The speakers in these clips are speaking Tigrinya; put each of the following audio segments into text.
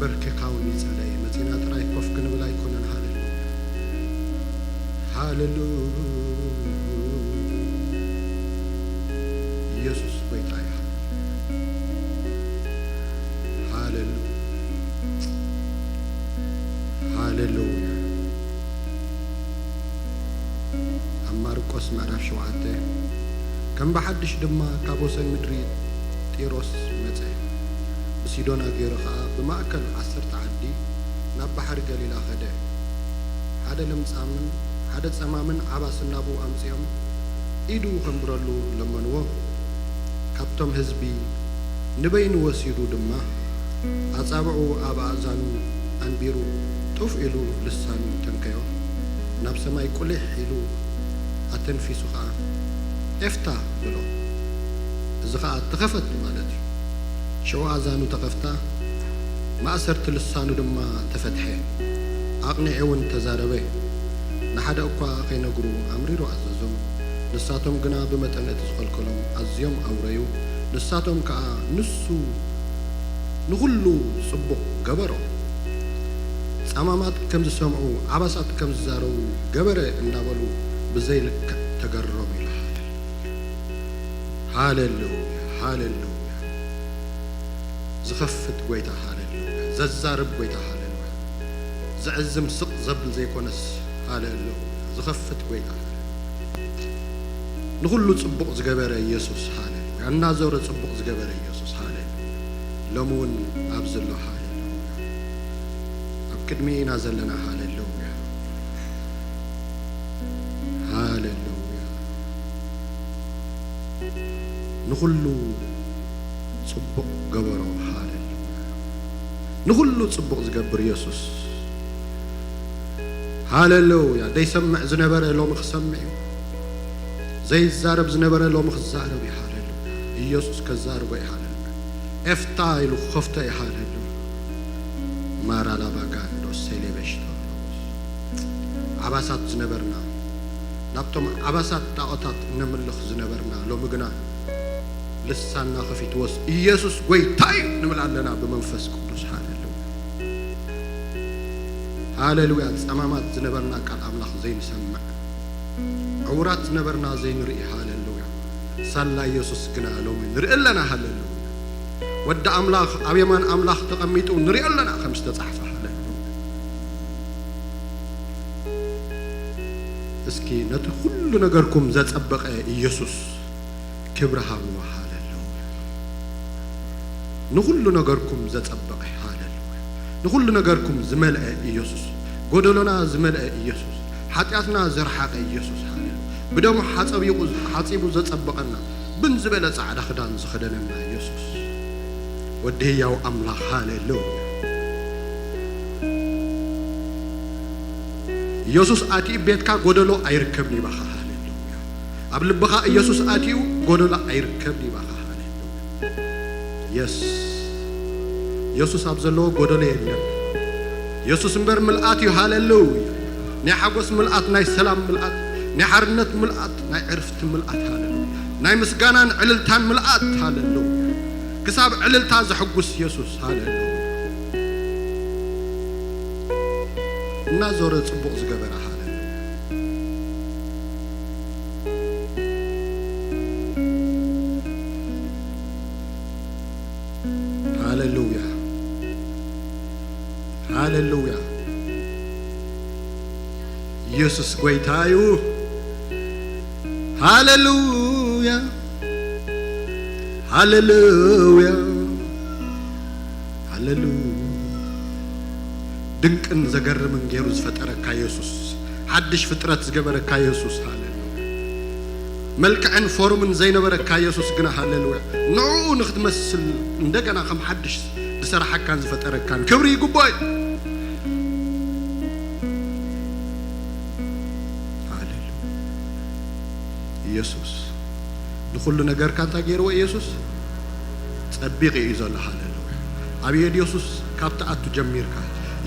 በርኪኻ እውን ይጽለይ። መጺና ጥራይ ኮፍ ክንብል ኣይኮነን። ሃሌሉያ። ሃሌሉያ። ኢየሱስ ጎይታ እዩ። ሃሌሉያ። ሃሌሉያ። ኣብ ማርቆስ ምዕራፍ ሸውዓተ፣ ከም ብሓድሽ ድማ ካብ ወሰን ምድሪ ጢሮስ መጸ፣ ብሲዶና ገይሩ ኸኣ ብማእከል ዓሰርተ ዓዲ ናብ ባሕሪ ገሊላ ኸደ። ሓደ ለምጻምን ሓደ ጸማምን ዓባስን ናብኡ ኣምጺኦም ኢዱ ኸንብረሉ ለመንዎ። ካብቶም ህዝቢ ንበይኑ ወሲዱ ድማ ኣጻብዑ ኣብ ኣእዛኑ ኣንቢሩ ጡፍ ኢሉ ልሳኑ ተንከዮ፣ ናብ ሰማይ ቁሊሕ ኢሉ ኣተንፊሱ ኸኣ ኤፍታ በሎ። እዚ ኸኣ ተኸፈት ማለት እዩ። ሽዑ ኣእዛኑ ተኸፍታ፣ ማእሰርቲ ልሳኑ ድማ ተፈትሐ። ኣቕኒዑ እውን ተዛረበ። ንሓደ እኳ ኸይነግሩ ኣምሪሩ ኣዘዞም። ንሳቶም ግና ብመጠን እቲ ዝኸልከሎም ኣዝዮም ኣውረዩ። ንሳቶም ከኣ ንሱ ንኹሉ ጽቡቕ ገበሮ። ጸማማት ከም ዝሰምዑ፣ ዓባሳት ከም ዝዛረቡ ገበረ እናበሉ ብዘይልክዕ ተገረሙ ይልሃል። ሃሌሉያ፣ ሃሌሉያ። ዝኸፍት ጎይታ፣ ሃሌሉያ። ዘዛርብ ጎይታ፣ ሃሌሉያ። ዘዕዝም ስቕ ዘብል ዘይኮነስ፣ ሃሌሉያ። ዝኸፍት ጎይታ፣ ሃሌሉያ። ንኹሉ ጽቡቕ ዝገበረ ኢየሱስ፣ ሃሌሉያ። እናዞረ ጽቡቕ ዝገበረ ኢየሱስ፣ ሃሌሉያ። ሎሚ እውን ኣብዚ ኣሎ፣ ሃሌሉያ። ኣብ ቅድሚ ኢና ዘለና፣ ሃሌሉያ። ሃሌሉያ። ንኹሉ ጽቡቕ ገበሮ። ሃሌሉያ። ንኹሉ ጽቡቕ ዝገብር ኢየሱስ። ሃሌሉያ። ዘይሰምዕ ዝነበረ ሎሚ ክሰምዕ እዩ። ዘይዛረብ ዝነበረ ሎሚ ክዛረብ እዩ። ሃሌሉያ። ኢየሱስ ከዛርቦ እዩ። ሃሌሉያ። ኤፍታ ኢሉ ክኸፍቶ እዩ። ሃሌሉያ። ማራላባጋንዶ ሴሌቤሽቶ ዓባሳት ዝነበርና፣ ናብቶም ዓባሳት ጣዖታት እነምልኽ ዝነበርና፣ ሎሚ ግና ልሳንና ከፊትዎስ ኢየሱስ ጐይታ እዩ ንብል ኣለና ብመንፈስ ቅዱስ። ሃሌሉያ። ሃሌሉያ። ጸማማት ዝነበርና ቃል ኣምላኽ ዘይንሰምዕ፣ ዕዉራት ዝነበርና ዘይንርኢ፣ ሃሌሉያ። ሳላ ኢየሱስ ግና ሎሚ ንርኢ ኣለና። ሃሌሉያ። ወዲ ኣምላኽ ኣብ የማን ኣምላኽ ተቐሚጡ ንሪኦ ኣለና ከም ዝተጻሕፈ። ሃሌሉያ። እስኪ ነቲ ኩሉ ነገርኩም ዘጸበቐ ኢየሱስ ክብሪ ሃብዎ። ሃሌሉያ። ንኹሉ ነገርኩም ዘጸበቐ፣ ሃሌሉያ። ንኹሉ ነገርኩም ዝመልአ ኢየሱስ፣ ጎደሎና ዝመልአ ኢየሱስ፣ ሓጢኣትና ዘርሓቐ ኢየሱስ፣ ሃሌሉያ። ብደሙ ሓጸቢቑ፣ ሓጺቡ ዘጸበቐና፣ ብን ዝበለ ጻዕዳ ክዳን ዝኸደነና ኢየሱስ፣ ወዲ ህያው ኣምላኽ፣ ሃሌሉያ። ኢየሱስ ኣትዩ ቤትካ ጎደሎ ኣይርከብን ይባኻ፣ ሃሌሉያ። ኣብ ልብኻ ኢየሱስ ኣትዩ ጎደሎ ኣይርከብን ይባኻ፣ ሃሌሉያ። የስ፣ ኢየሱስ ኣብ ዘለዎ ጎደሎ የለን። ኢየሱስ እምበር ምልኣት እዩ፣ ሃሌሉያ። ናይ ሓጎስ ምልኣት፣ ናይ ሰላም ምልኣት፣ ናይ ሓርነት ምልኣት፣ ናይ ዕርፍቲ ምልኣት፣ ሃሌሉያ። ናይ ምስጋናን ዕልልታን ምልኣት፣ ሃሌሉያ። ክሳብ ዕልልታ ዘሐጉስ ኢየሱስ፣ ሃሌሉያ። እናዞረ ጽቡቕ ዝገበረ፣ ሃሌሉያ። ሃሌሉያ። ሃሌሉያ። ኢየሱስ ጐይታ እዩ። ሃሌሉያ። ሃሌሉያ። ሃሌሉያ። ድንቅን ዘገርምን ገይሩ ዝፈጠረካ ኢየሱስ፣ ሓድሽ ፍጥረት ዝገበረካ ኢየሱስ፣ ሃሌሉያ። መልክዕን ፎርምን ዘይነበረካ ኢየሱስ ግና፣ ሃሌሉያ፣ ንዕኡ ንኽትመስል እንደገና ከም ሓድሽ ዝሰርሓካን ዝፈጠረካን ክብሪ ይግባእ። ሃሌሉያ። ኢየሱስ ንኹሉ ነገርካ እንታይ ገይርዎ? ኢየሱስ ጸቢቑ እዩ ዘሎ። ሃሌሉያ። ኣብ ኢየሱስ ካብ ትኣቱ ጀሚርካ፣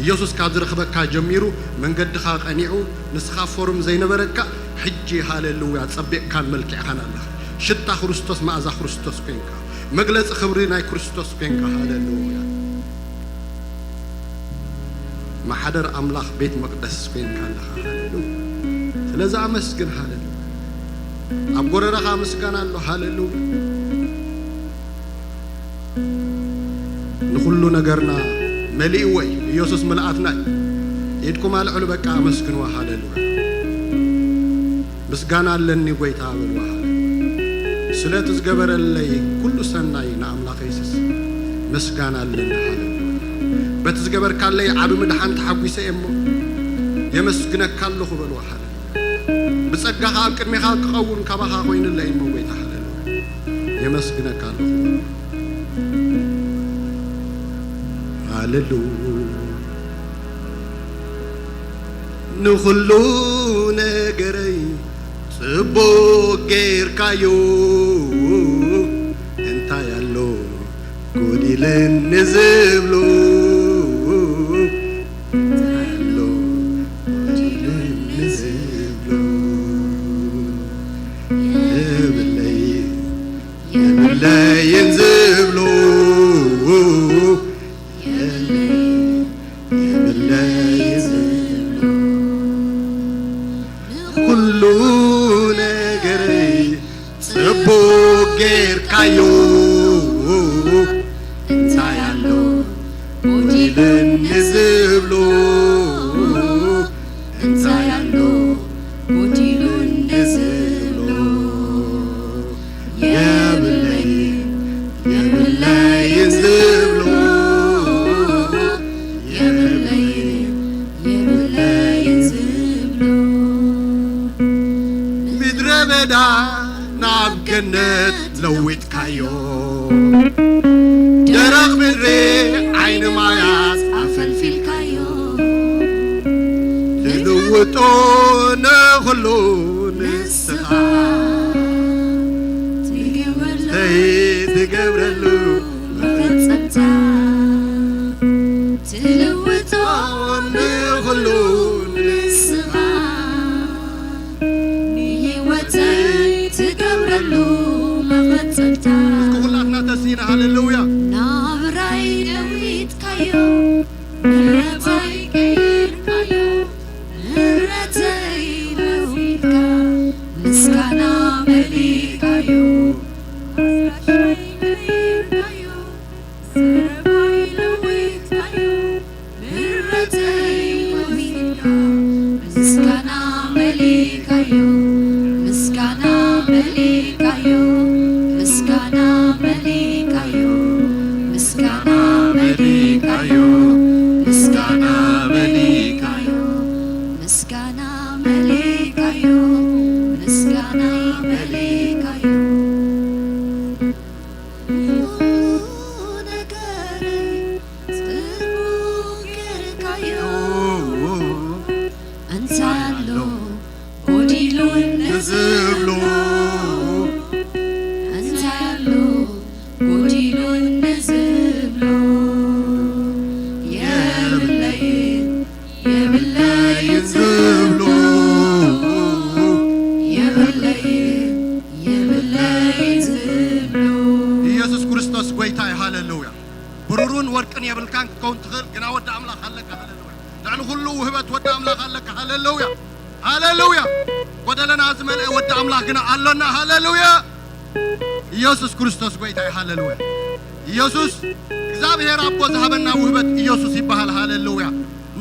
ኢየሱስ ካብ ዝረኽበካ ጀሚሩ መንገድኻ ቀኒዑ፣ ንስኻ ፎርም ዘይነበረካ፣ ሕጂ፣ ሃሌሉያ፣ ጸቢቕካን መልኪዕካን ኣለኻ። ሽታ ክርስቶስ፣ መኣዛ ክርስቶስ ኮንካ፣ መግለጺ ክብሪ ናይ ክርስቶስ ኮንካ። ሃሌሉያ። ማሕደር ኣምላኽ ቤት መቕደስ ኮይንካ ኣለኻ። ሃሌሉያ። ስለዚ ኣመስግን። ሃሌሉያ። ኣብ ጎረረኻ ምስጋና ኣሎ። ሃሌሉያ። ንኹሉ ነገርና መሊእዎ እዩ። ኢየሱስ ምልኣትና እዩ። ኢድኩም ኣልዕሉ፣ በቃ ኣመስግንዋ። ሃሌሉያ። ምስጋና ኣለኒ ጎይታ በልዋ። ሃሌሉያ። ስለቲ ዝገበረለይ ኩሉ ሰናይ ንኣምላኸ የሱስ ምስጋና ኣለኒ። ሃሌሉያ። በቲ ዝገበርካለይ ዓቢ ምድሓን ተሓጒሰ እየ እሞ የመስግነካ ኣለኹ በልዋ። ሃሌሉያ። ብጸጋኻ ኣብ ቅድሜኻ ክኸውን ካባኻ ኮይኑለይ እሞ ጎይታ። ሃሌሉያ። የመስግነካ ኣለኹ በልዋ። ሃሌሉያ። ንኹሉ ነገረይ ጽቡቕ ጌርካዮ፣ እንታይ ኣሎ ጎዲልኒ ዝብሎ? እንታይ ኣሎ ጎዲልኒ ዝብሎ? የብለይን፣ የብለይን ዝብሎ፣ የብለይን፣ የብለይን ዝብሎ። ንኹሉ ነገረይ ጽቡቕ ጌርካዮ፣ እንታይ ኣሎ ጎዲልኒ ዝብሎ? እንታይ ኣሎ ጎዲሉኒ ዝብሎ? የብለይን፣ የብለይን ዝብሎ፣ የብለይን፣ የብለይን ዝብሎ። ምድረ በዳ ናብ ገነት ለዊጥካዮ፣ ደረቕ ምድሪ ዓይኒ ማያት ኣፈልፊልካዮ። ትልውጦ ንኹሉ ንስኻ፣ ትገብረለይ ትገብረሉ መፈጸምታ። ትልውጦ ንኹሉ ንስኻ፣ ንህይወተይ ትገብረሉ መቐጸልታ። እስኪ ኩላትና ተሲእና ሃሌሉያ። ናብራይ ለዊጥካዮ፣ ምሕረተይ ቀይርካዮ፣ ምሕረተይ መዊልካ፣ ምስጋና መሊእካዮ። ኣድራሻይ ቀይርካዮ፣ ዘረባይ ለዊጥካዮ፣ ምሕረተይ ወሲድካ፣ ምስጋና መሊእካዮ፣ ምስጋና መሊእካዮ፣ ምስጋና መሊእካዮ፣ ምስጋና መሊእካዮ፣ ምስጋና መሊእካዮ፣ ምስጋና መሊእካዮ፣ ምስጋና መሊእካዮ። ነገረይ ጽቡቕ ጌርካዮ። እንታይ ኣሎ ጎዲሉን ንዝብሎ? እንታይ ኣሎ ጎዲሉን ንዝብሎ? የብለይን፣ የብለይን ዝብሎ፣ የብለይን፣ የብለይን ዝብሎ። ኢየሱስ ክርስቶስ ጐይታ እዩ። ሃሌሉያ። ብሩርን ወርቅን የብልካን ክትከውን ትኽእል፣ ግና ወዲ ኣምላኽ ኣለካ። ሃሌሉያ። ልዕሊ ኩሉ ውህበት ወዲ ኣምላኽ ኣለካ። ሃሌሉያ። ሃሌሉያ። ጎደለና ዝመልአ ወዲ ኣምላኽ ግና ኣሎና። ሃሌሉያ። ኢየሱስ ክርስቶስ ጐይታ እዩ። ሃሌሉያ። ኢየሱስ እግዚኣብሔር ኣቦ ዝሃበና ውህበት ኢየሱስ ይበሃል። ሃሌሉያ።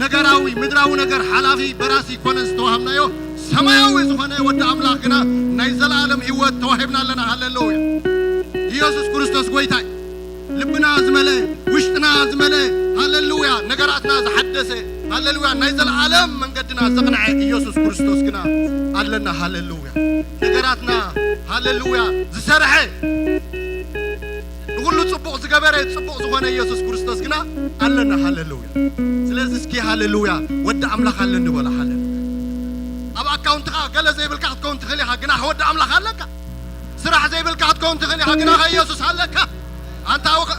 ነገራዊ፣ ምድራዊ ነገር ሓላፊ በራሲ ኮነ ዝተዋህብናዮ፣ ሰማያዊ ዝኾነ ወዲ ኣምላኽ ግና ናይ ዘለኣለም ህይወት ተዋሂብና ኣለና። ሃሌሉያ። ኢየሱስ ክርስቶስ ጐይታ እዩ። ልብና ዝመልአ፣ ውሽጥና ዝመልአ፣ ሃሌሉያ፣ ነገራትና ዝሓደሰ፣ ሃሌሉያ፣ ናይ ዘለኣለም መንገድና ዘቕንዐ ኢየሱስ ክርስቶስ ግና ኣለና። ሃሌሉያ። ነገራትና፣ ሃሌሉያ፣ ዝሰርሐ፣ ንኹሉ ጽቡቕ ዝገበረ፣ ጽቡቕ ዝኾነ ኢየሱስ ክርስቶስ ግና ኣለና። ሃሌሉያ። ስለዚ እስኪ ሃሌሉያ፣ ወዲ ኣምላኽ ኣለኒ በሎ። ሃሌሉያ። ኣብ ኣካውንትኻ ገለ ዘይብልካ ክትከውን ትኽእል ኢኻ፣ ግና ወዲ ኣምላኽ ኣለካ። ስራሕ ዘይብልካ ክትከውን ትኽእል ኢኻ፣ ግና ኢየሱስ ኣለካ። ኣንታ ወኸ-፣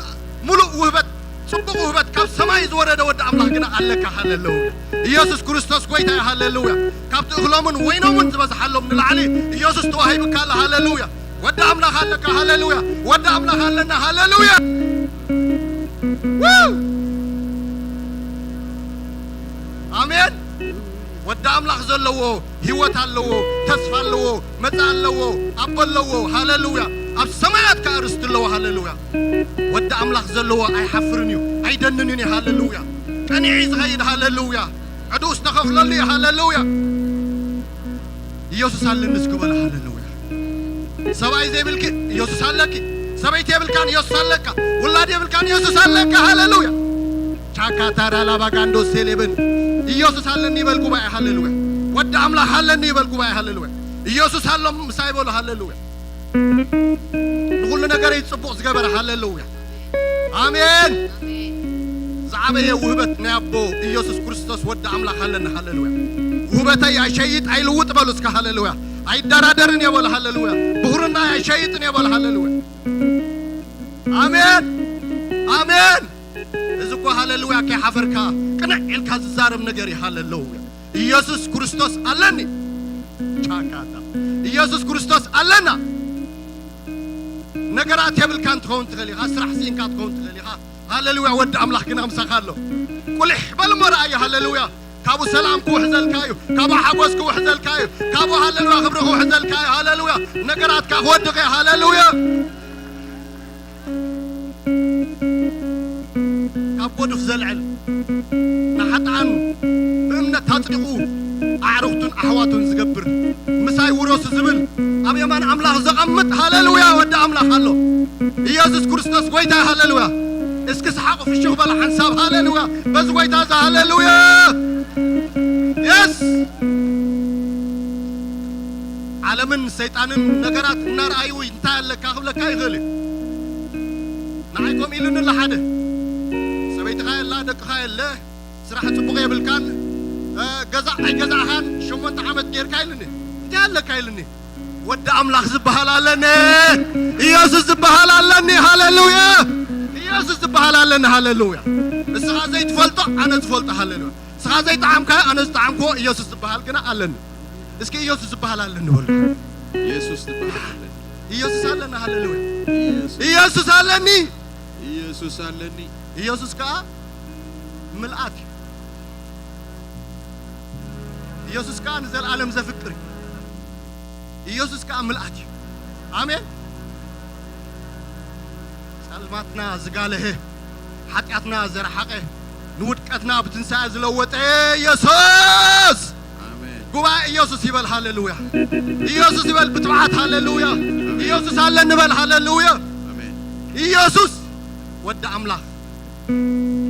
ሙሉእ ውህበት፣ ጽቡቕ ውህበት ካብ ሰማይ ዝወረደ ወዲ ኣምላኽ ግና ኣለካ። ሃሌሉያ። ኢየሱስ ክርስቶስ ጐይታ እዩ። ሃሌሉያ። ካብቲ እኽሎምን ወይኖምን ዝበዝሓሎም ንላዕሊ ኢየሱስ ተዋሂቡካ ኣሎ። ሃሌሉያ። ወዲ ኣምላኽ ኣለካ። ሃሌሉያ። ወዲ ኣምላኽ ኣለና። ሃሌሉያ። ው! ኣሜን። ወዲ ኣምላኽ ዘለዎ ህይወት ኣለዎ፣ ተስፋ ኣለዎ፣ መጻኢ ኣለዎ፣ ኣቦ ኣለዎ። ሃሌሉያ። ኣብ ሰማያት ከኣ ርስቲ ኣለዎ። ሃሌሉያ። ወዲ ኣምላኽ ዘለዎ ኣይሓፍርን እዩ፣ ኣይደንንን እዩ። ሃሌሉያ። ቀኒዑ እዩ ዝኸይድ። ሃሌሉያ። ዕድኡ ዝተኸፍለሉ እዩ። ሃሌሉያ። ኢየሱስ ኣለኒ እስኪ በሉ። ሃሌሉያ። ሰብኣይ ዘይብልኪ ኢየሱስ ኣለኪ። ሰበይቲ የብልካን ኢየሱስ ኣለካ። ውላድ የብልካን ኢየሱስ ኣለካ። ሃሌሉያ። ቻካታራ ላባጋንዶ ሴሌብን ኢየሱስ ኣለኒ ይበል ጉባኤ። ሃሌሉያ። ወዲ ኣምላኽ ኣለኒ ይበል ጉባኤ። ሃሌሉያ። ኢየሱስ ኣሎ ምሳይ በሉ። ሃሌሉያ። ንኹሉ ነገረይ ጽቡቕ ዝገበረ። ሃሌሉያ። ኣሜን። ዝዓበየ ውህበት ናይ ኣቦ ኢየሱስ ክርስቶስ ወዲ ኣምላኽ ኣለና። ሃሌሉያ። ውህበተይ ኣይሸይጥ ኣይልውጥ በሉ እስከ። ሃሌሉያ። ኣይደራደርን እየ በሉ። ሃሌሉያ። ብኹርና ኣይሸይጥን እየ በሉ። ሃሌሉያ። ኣሜን። ኣሜን። እዚ እኮ ሃሌሉያ ከይሓፈርካ ቅንዕ ኢልካ ዝዛረብ ነገር እዩ። ሃሌሉያ። ኢየሱስ ክርስቶስ ኣለኒ። ቻካታ። ኢየሱስ ክርስቶስ ኣለና። ነገራት የብልካን ትኸውን ትኽእል ኢኻ። ስራሕ ስኢንካ ትኸውን ትኽእል ኢኻ። ሃሌሉያ። ወዲ ኣምላኽ ግን ኣምሳኻ ኣሎ። ቁሊሕ በል እሞ ረኣዮ። ሃሌሉያ። ካብኡ ሰላም ክውሕዘልካ እዩ። ካብኡ ሓጎስ ክውሕዘልካ እዩ። ካብኡ ሃሌሉያ ክብሪ ክውሕዘልካ እዩ። ሃሌሉያ። ነገራትካ ክወድቕ እዩ። ሃሌሉያ። ካብ ጎድፍ ዘልዕል ንሓጥኣን ብእምነት ኣጽዲቑ ኣዕሩኽቱን ኣሕዋቱን ዝገብር ምሳይ ውረሱ ዝብል ኣብ የማን ኣምላኽ ዘቐምጥ። ሃሌሉያ። ወዲ ኣምላኽ ኣሎ። ኢየሱስ ክርስቶስ ጎይታ። ሃሌሉያ። እስኪ ሰሓቑ ፍሽኽ በሉ ሓንሳብ። ሃሌሉያ። በዚ ጎይታ እዚ። ሃሌሉያ። የስ። ዓለምን ሰይጣንን ነገራት እናረኣዩ እንታይ ኣለካ ክብለካ ይኽእል እዩ። ንዓይ ከምኡ ኢሉኒ ኣሎ ሓደ። ሰበይትኻ የላ፣ ደቅኻ የለ፣ ስራሕ ጽቡቕ የብልካን፣ እ፣ ገዛ ኣይገዛእኻን፣ ሸሞንተ ዓመት ጌርካ ኢሉኒ። እንታይ ኣለካ ኢሉኒ። ወዲ ኣምላኽ ዝበሃል ኣለኒ። ኢየሱስ ዝበሃል ኣለኒ። ሃሌሉያ። ኢየሱስ ዝበሃል ኣለኒ። ሃሌሉያ። እስኻ ዘይትፈልጦ ኣነ ዝፈልጦ። ሃሌሉያ። እስኻ ዘይጠዓምካዮ ኣነ ዝጠዓምክዎ ኢየሱስ ዝበሃል ግና ኣለኒ። እስኪ ኢየሱስ ዝበሃል ኣለኒ በሉ። ኢየሱስ ዝበሃል ኣለኒ። ኢየሱስ ኣለኒ። ሃሌሉያ። ኢየሱስ። ኢየሱስ ኣለኒ። ኢየሱስ ኣለኒ። ኢየሱስ ከኣ ምልኣት እዩ። ኢየሱስ ከኣ ንዘለኣለም ዘፍቅር እዩ። ኢየሱስ ከኣ ምልኣት እዩ። ኣሜን። ጸልማትና ዝጋለሀ፣ ሓጢኣትና ዘርሓቐ፣ ንውድቀትና ብትንሳኤ ዝለወጠ ኢየሱስ። ኣሜን። ጉባኤ ኢየሱስ ይበል። ሃሌሉያ። ኢየሱስ ይበል ብትብዓት። ሃሌሉያ። ኣሜን። ኢየሱስ ኣለኒ በል። ሃሌሉያ። ኣሜን። ኢየሱስ ወዲ ኣምላኽ።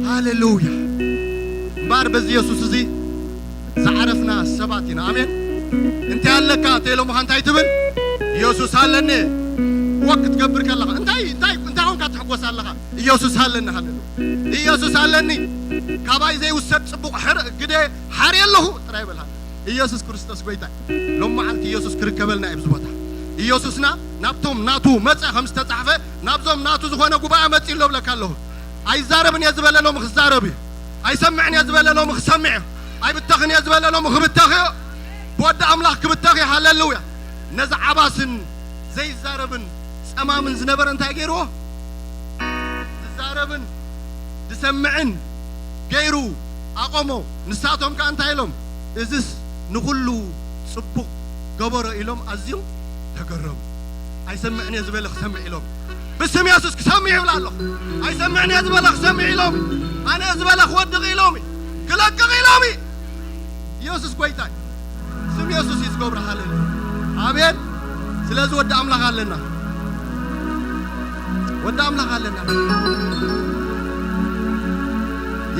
ሃሌሉያ። እምበኣር በዚ ኢየሱስ እዚ ዝዓረፍና ሰባት ኢና። ኣሜን። እንታይ ኣለካ ተይሎምኻ እንታይ ትብል? ኢየሱስ ኣለኒ። ወክ ክትገብር ከለኻ እንታይ፣ እንታይ፣ እንታይ ኾንካ ትሕጎስ ኣለኻ? ኢየሱስ ኣለኒ። ሃሌሉያ። ኢየሱስ ኣለኒ። ካባይ ዘይውሰድ ጽቡቕ ሕር-፣ ግደ ሓርየ ኣለኹ ጥራይ በል። ኢየሱስ ክርስቶስ ጎይታ። ሎም መዓልቲ ኢየሱስ ክርከበልና እዩ ኣብዚ ቦታ። ኢየሱስና ናብቶም ናቱ መጸ ከም ዝተጻሕፈ ናብዞም ናቱ ዝኾነ ጉባኤ መጺእ ኣሎ ብለካ ኣለኹ። ኣይዛረብን እየ ዝበለ ሎሚ ክዛረብ እዩ። ኣይሰምዕን እየ ዝበለ ሎሚ ክሰምዕ እዩ። ኣይብተኽን እየ ዝበለ ሎሚ ክብተኽ እዩ። ብወዲ ኣምላኽ ክብተኽ እዩ። ሃሌሉያ። ነዚ ዓባስን ዘይዛረብን ጸማምን ዝነበረ እንታይ ገይርዎ? ዝዛረብን ዝሰምዕን ገይሩ ኣቆሞ። ንሳቶም ከኣ እንታይ ኢሎም? እዝስ ንኹሉ ጽቡቕ ገበሮ ኢሎም ኣዝዮም ተገረሙ። ኣይሰምዕን እየ ዝበለ ክሰምዕ ኢሎም። ብስም የሱስ ክሰምዕ ይብል ኣለኹ። ኣይሰምዕን እየ ዝበለ ክሰምዕ ኢሎም። ኣነ ዝበለ ክወድቕ ኢሎም። ክለቅቕ ኢሎም። ኢየሱስ ጎይታ እዩ። ስም ኢየሱስ እዩ ዝገብሮ። ሃሌሉያ። ኣሜን። ስለዚ ወዲ ኣምላኽ ኣለና። ወዲ ኣምላኽ ኣለና።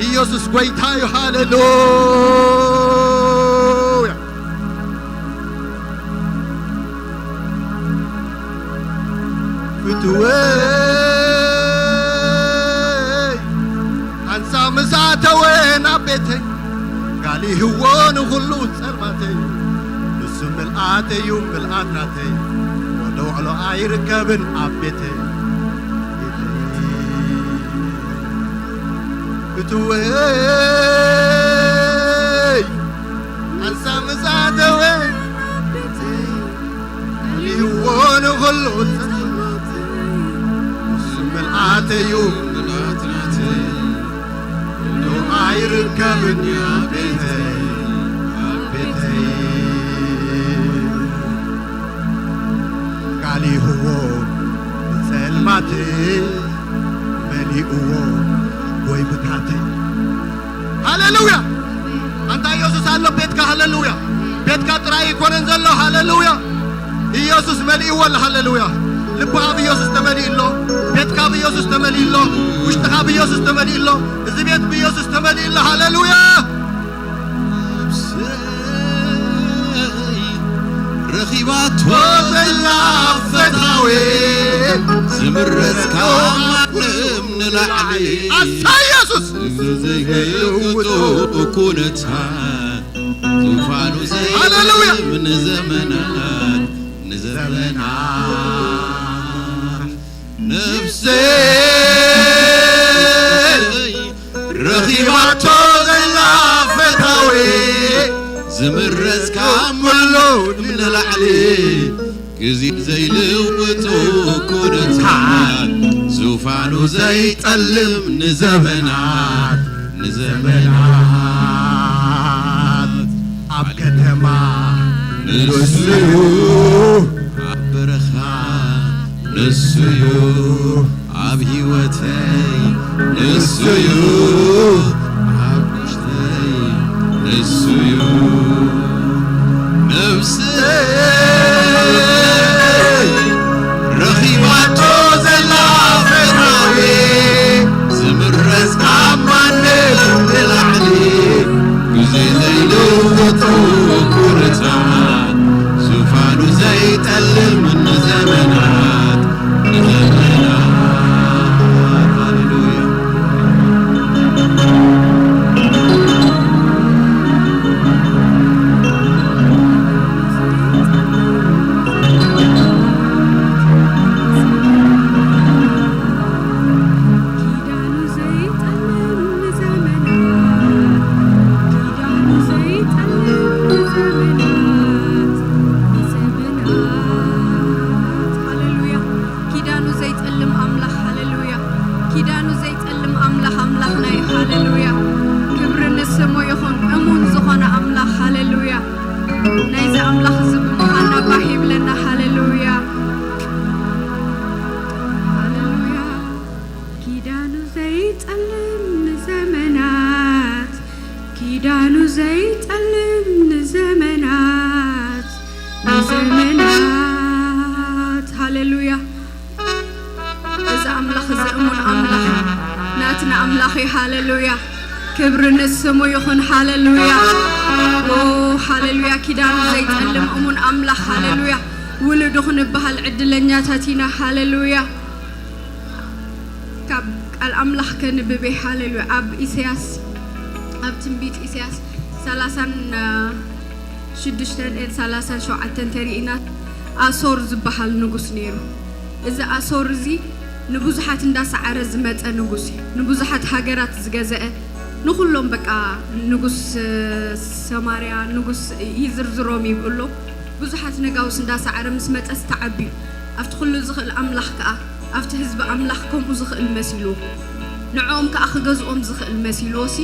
ኢየሱስ ጎይታ እዩ። ሃሌሉያ። ፍትወይ፣ ሓንሳብ ምስ ኣተወ ናብ ቤተይ፣ ጋሊህዎ ንኹሉ ጸልማተይ። ንሱ ምልኣተይ እዩ፣ ምልኣት ናተይ፣ ወደ ውዕሎ ኣይርከብን ኣብ ቤተይ። ፍትወይ፣ ሓንሳብ ምስ ኣተወ ይዎ ንኹሉ ንሱ ምልኣተዩ፣ ምልኣት ናተይ፣ ዶ ኣይርከብን ኣብ ቤተይ። መሊእዎ ብጸልማት፣ መሊእዎ ጎይብታት። ሃሌሉያ! ኣንታ ኢየሱስ ኣሎ ቤትካ። ሃሌሉያ! ቤትካ ጥራይ ኣይኮነን ዘሎ። ሃሌሉያ! ኢየሱስ መሊእዎ ኣሎ። ሃሌሉያ! ልብኻ ብኢየሱስ ተመሊኡ ኣሎ። ቤትካ ብኢየሱስ ተመሊኡ ኣሎ። ውሽጥኻ ብኢየሱስ ተመሊኡ ኣሎ። እዚ ቤት ብኢየሱስ ተመሊኡ ኣሎ። ሃሌሉያ! ነፍሰይ ረኺባቶ ዘላ ፈታዊ፣ ዝምረጽ ካብ ማንም ንላዕሊ፣ ኣታ ኢየሱስ! ዘይልውጦ ኩነታት፣ ዙፋኑ ሃሌሉያ! ዘይጠልም ንዘመናት፣ ንዘመናት። ነፍሰይ ረኺባቶ ዘላ ፈታዊ፣ ዝምረጽ ካብ ኩሉ ንላዕሊ፣ ግዜ ዘይልውጦ ኩነታት፣ ዙፋኑ ዘይጠልም ንዘመናት፣ ንዘመናት። ኣብ ከተማ ንሱ እዩ፣ ኣብ በረኻ ንሱ እዩ፣ ኣብ ህይወተይ ንሱ እዩ፣ ኣብ ውሽጠይ ንሱ እዩ። ነፍሰይ ረኺባቶ ዘላ ፈታዊ፣ ዝምረጽ ካብ ማንም ንላዕሊ፣ ግዜ ዘይልውጡ ኩነታት፣ ዙፋኑ ዘይጠልም ንዘመናት፣ ንዘመናት። ሃሌሉያ። ኪዳኑ ዘይጠልም ንዘመናት፣ ኪዳኑ ዘይጠልም ንዘመናት፣ ንዘመናት። ሃሌሉያ። ኪዳኑ ዘይጠልም ኣምላኽ፣ ሃሌሉያ። ኪዳኑ ዘይጠልም ኣምላኽ ኣምላኽና እዩ፣ ሃሌሉያ። ክብሪ ንስሙ ይኹን፣ እሙን ዝኾነ ኣምላኽ፣ ሃሌሉያ። ናይዚ ኣምላኽ እዚ ብምዃንና ባህ ይብለና፣ ሃሌሉያ። ሃሌሉያ። ኪዳኑ ዘይጠልም ንዘመናት፣ ኪዳኑ ዘይጠልም ንዘመናት፣ ንዘመናት። ሃሌሉያ። እዚ ኣምላኽ እዚ እሙን ኣምላኽ፣ ናትና ኣምላኽ እዩ። ሃሌሉያ። ክብሪ ንስሙ ይኹን። ሃሌሉያ። ኦ፣ ሃሌሉያ። ኪዳኑ ዘይጠልም እሙን ኣምላኽ። ሃሌሉያ። ውሉዱ ክንበሃል ዕድለኛታት ኢና። ሃሌሉያ። ካብ ቃል ኣምላኽ ከንብብ እየ። ሃሌሉያ። ኣብ ኢሳያስ፣ ኣብ ትንቢት ኢሳያስ ሰላሳን ሽዱሽተን ኤን ሰላሳን ሸውዓተን ተሪእና፣ ኣሶር ዝበሃል ንጉስ ነይሩ። እዚ ኣሶር እዚ ንብዙሓት እንዳሰዓረ ዝመጸ ንጉስ እዩ። ንብዙሓት ሃገራት ዝገዘአ፣ ንኹሎም በቃ ንጉስ ሰማርያ፣ ንጉስ ይዝርዝሮም ይብእሎ። ብዙሓት ነጋውስ እንዳሰዓረ ምስ መጸስ ተዓብዩ። ኣብቲ ኩሉ ዝኽእል ኣምላኽ ከኣ ኣብቲ ህዝቢ ኣምላኽ ከምኡ ዝኽእል መሲልዎ፣ ንዕኦም ከኣ ክገዝኦም ዝኽእል መሲልዎ ሲ፣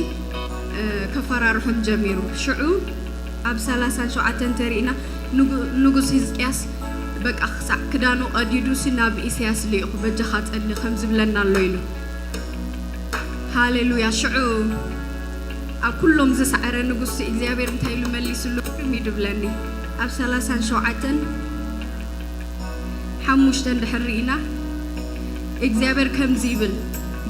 እ፣ ከፈራርሖም ጀሚሩ። ሽዑ፣ ኣብ ሰላሳን ሸውዓተን ተሪእና፣ ንጉ-፣ ንጉስ ህዝቅያስ በቃ ክሳዕ ክዳኑ ቀዲዱ ሲ ናብ ኢሳያስ ልኢኹ፣ "በጃኻ ጸሊ" ከም ዝብለና ኣሎ ኢሉ። ሃሌሉያ። ሽዑ ኣብ ኩሎም ዝሰዓረ ንጉስ ሲ እግዚኣብሔር እንታይ ኢሉ መሊስሉ? ግርም እዩ ድብለኒ። ኣብ ሰላሳን ሸውዓተን ሓሙሽተ እንድሕር ርኢና፣ እግዚኣብሔር ከምዚ ይብል፣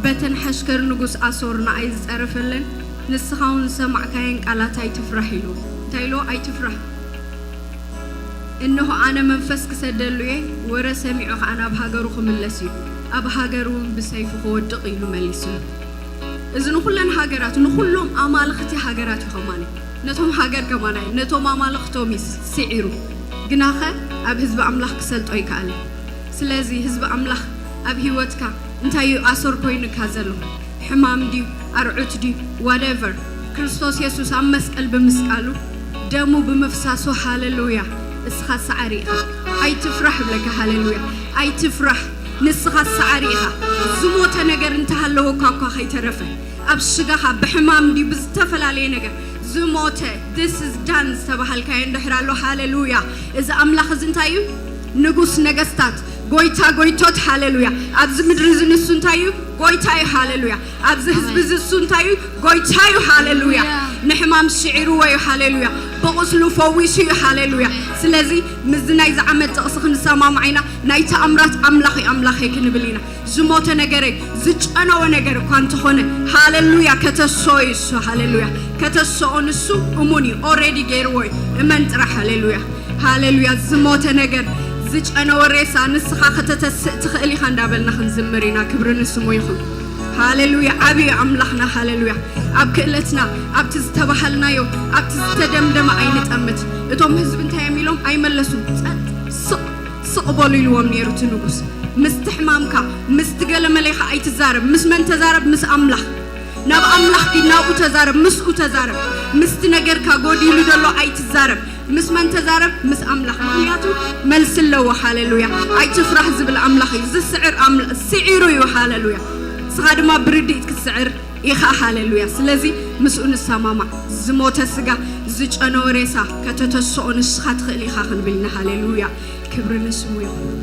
በተን ሓሽከር ንጉስ ኣሶር ንኣይ ዝጸረፈለን ንስኻ እውን ዝሰማዕካየን ቃላት ኣይትፍራህ ኢሉ። እንታይ ኢልዎ? ኣይትፍራህ። እንሆ ኣነ መንፈስ ክሰደሉ እየ፣ ወረ ሰሚዑ ኸኣ ናብ ሃገሩ ክምለስ እዩ፣ ኣብ ሃገሩ እውን ብሰይፊ ክወድቕ ኢሉ መሊስሉ። እዚ ንኹለን ሃገራት፣ ንኹሎም ኣማልኽቲ ሃገራት እዩ ኸማን። ነቶም ሃገር ከማን ኣይ-፣ ነቶም ኣማልኽቶም እዩ ስዒሩ። ግናኸ ኣብ ህዝቢ ኣምላኽ ክሰልጦ ኣይከኣለን። ስለዚ ህዝቢ ኣምላኽ ኣብ ህይወትካ እንታይ እዩ ኣሰር ኮይኑካ ዘሎ? ሕማም ድዩ? ኣርዑት ድዩ? ዋትኤቨር። ክርስቶስ የሱስ ኣብ መስቀል ብምስቃሉ ደሙ ብምፍሳሱ ሃሌሉያ እስኻ ሰዓሪ ኢኻ። ኣይትፍራህ እብለካ ሃሌሉያ። ኣይትፍራህ ንስኻ ሰዓሪ ኢኻ። ዝሞተ ነገር እንተሃለወካ እኳ ከይተረፈ ኣብ ስጋኻ ብሕማም ድዩ ብዝተፈላለየ ነገር ዝሞተ this is done ዝተባሃልካዮ እንድሕር ኣሎ ሃሌሉያ። እዚ ኣምላኽ እዚ እንታይ እዩ? ንጉስ ነገስታት፣ ጎይታ ጎይቶት፣ ሃሌሉያ። ኣብዚ ምድሪ እዚ ንሱ እንታይ እዩ? ጎይታ እዩ፣ ሃሌሉያ። ኣብዚ ህዝቢ እዚ እሱ እንታይ እዩ? ጎይታ እዩ፣ ሃሌሉያ። ንሕማም ስዒርዎ እዩ፣ ሃሌሉያ። ብቑስሉ ፈዊሱ እዩ፣ ሃሌሉያ። ስለዚ ምስዚ ናይዚ ዓመት ጥቕሲ ክንሰማማዕ ኢና። ናይ ተኣምራት ኣምላኽ እዩ ኣምላኸይ ክንብል ኢና። ዝሞተ ነገረይ፣ ዝጨነወ ነገር እኳ እንተኾነ፣ ሃሌሉያ፣ ከተስኦ እዩ እሱ፣ ሃሌሉያ። ከተስኦ ንሱ እሙን እዩ፣ ኦሬዲ ገይርዎ እዩ። እመን ጥራሕ፣ ሃሌሉያ፣ ሃሌሉያ። ዝሞተ ነገር፣ ዝጨነወ ሬሳ ንስኻ ከተተስእ ትኽእል ኢኻ እንዳበልና ክንዝምር ኢና። ክብሪ ንስሙ ይኹን። ሃሌሉያ፣ ዓቢ እዩ ኣምላኽና፣ ሃሌሉያ። ኣብ ክእለትና፣ ኣብቲ ዝተባሃልናዮ፣ ኣብቲ ዝተደምደመ ኣይንጠምት። እቶም ህዝቢ እንታይ እዮም ኢሎም? ኣይመለሱን። ጸጥ፣ ስቕ፣ ስቕ በሉ ኢልዎም ነይሩ እቲ ንጉስ። ምስቲ ሕማምካ፣ ምስቲ ገለመሌኻ ኣይትዛረብ። ምስ መን ተዛረብ? ምስ ኣምላኽ። ናብ ኣምላኽ ኪድ፣ ናብኡ ተዛረብ፣ ምስኡ ተዛረብ። ምስቲ ነገርካ ጎዲሉ ዘሎ ኣይትዛረብ። ምስ መን ተዛረብ? ምስ ኣምላኽ። ምኽንያቱ መልሲ ኣለዎ። ሃሌሉያ። ኣይትፍራህ ዝብል ኣምላኽ እዩ። ዝስዕር ኣምላ-፣ ስዒሩ እዩ። ሃሌሉያ። ንስኻ ድማ ብርድኢት ክትስዕር ኢኻ። ሃሌሉያ። ስለዚ ምስኡ ንሰማማዕ። ዝሞተ ስጋ፣ ዝጨነወ ሬሳ ከተተስኦ ንስኻ ትኽእል ኢኻ ክንብል ኢና። ሃሌሉያ። ክብሪ ንስሙ ይኹን።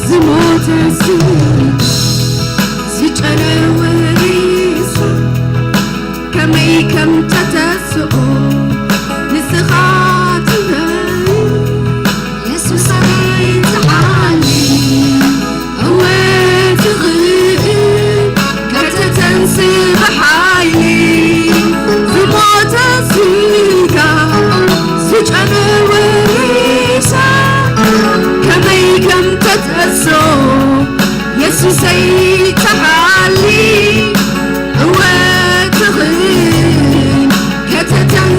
ዝሞተ ስጋ፣ ዝጨነወ ሬሳ ከመይ ከም ተተስኦ ንስኻ ትረኢ። የሱሰይ ትሓሊ፣ እወ ትኽእል ከተተንስ ብሓይሊ። ዝሞተ ስጋ፣ ዝጨነወ ሬሳ ከመይ ከም ተተስኦ የሱሰይ ትሓሊ፣ እወ ትኽእል ከተተን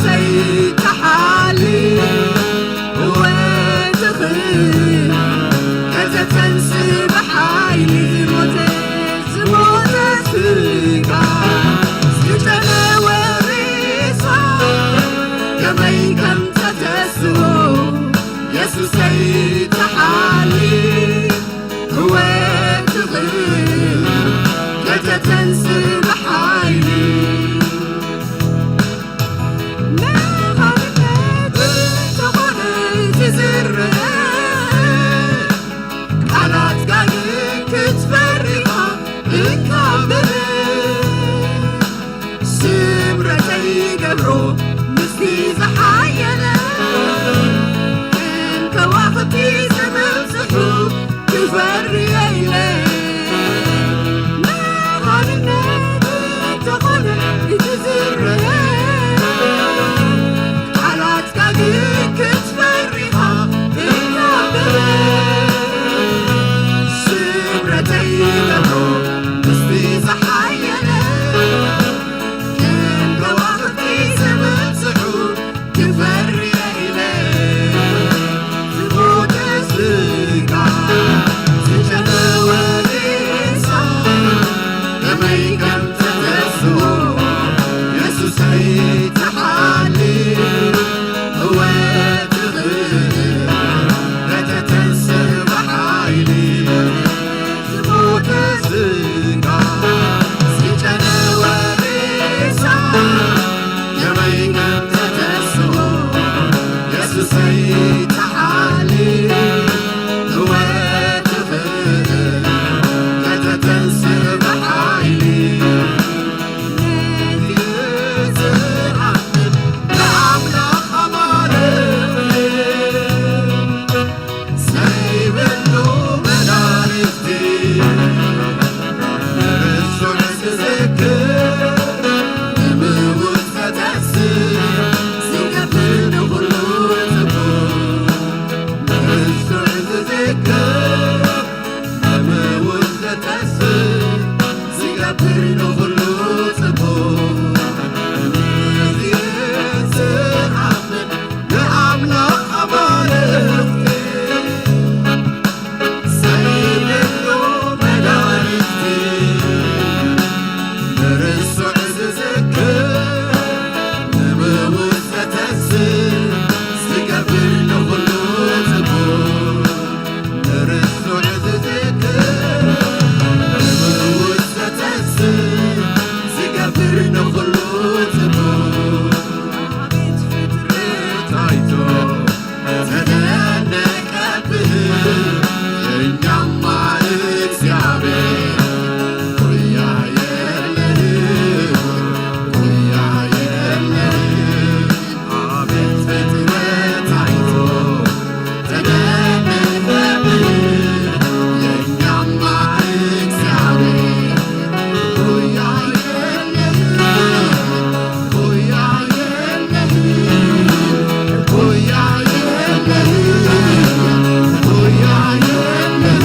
ሰይተሓሊ ወትኽል ከተተንስ ብሓይሊ ዝሞተ ዝሞተ ስጋ ዝጨነወ ሬሳ ከመይ ከም ተተስኦ የሱሰይ ተሓሊ ወትኽል ከተተንስ ብሓይሊ መኻንነት ተኾነ ዝዝርእ ቃላት ጋግ ክትፈሪኻ እንካብር ስምረተይ ገብሮ ምስቲ ዝሓየለ ከም ከዋኽብቲ ዝመብዝሑ ክፈርየ ኢለ መኻንነት ተኾነ እቲ ዝረአ ቃላትካ ግን ክትፈሪኻ እናበለ ስምረተይ ገብሮ ምስቲ ዝሓየለ ከም ከዋኽብቲ ዝመብዝሑ ክፈርየ ኢለ ዝሞተ ስጋ ዝጨነወ ሬሳ ከመይ ከም ተተስኦ የሱሰይ ተሓሊ እወ ትኽእል ከተተንስእ ብሓይሊ ዝሞተ ስጋ ዝጨነወ ሬሳ ከመይ ከም ተተስኦ የሱሰይ ተሓሊ እወ ትኽእል ከተተንስእ ብሓይሊ ነቲ ዝኣምን ንኣምላኽ ኣማልኽቲ ዘይብሉ መዳርግቲ ንርሱዕ ዝዝክር ንምዉት ከተስእ ዝገብር ንኹሉ ጽቡቕ ንርሱዕ ዝዝክር ንምዉት ከተስእ ዝገብር ንኹሉ ጽቡቕ ንእግዚኣብሔር ዝኣምን ንኣምላኽ ኣማልኽቲ ዘይብሉ መዳርግቲ ንርሱዕ ዝዝክር ንምዉት ዘተስእ ዝገብር ንኹሉ ጽቡቕ ንርሱዕ ዝዝክር ንምዉት ዘተስእ ዝገብር ንኹሉ ጽቡቕ ኣቤት ፍጥረት ኣይቶ ተደነቀብህ የኛማ እግዚኣብሔር ኩያ የለህ ኩያ የለህ አቤት ፍጥረት አይቶ ተደነቀብህ የኛማ እግዚአብሔር ኩያ የለህ ኩያ የለህ ኩያ የለህ ኩያ የለህ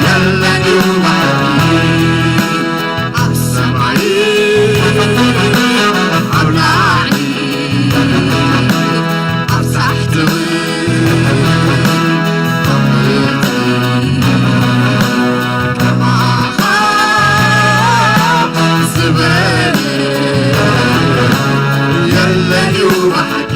የለን እዩ ብሓቂ ኣብ ሰማይ ኣብ ላዕሊ ኣብ ታሕቲ እውን ኣብ ምድሪ ከማኻ ዝበለ የለን እዩ ብሓቂ።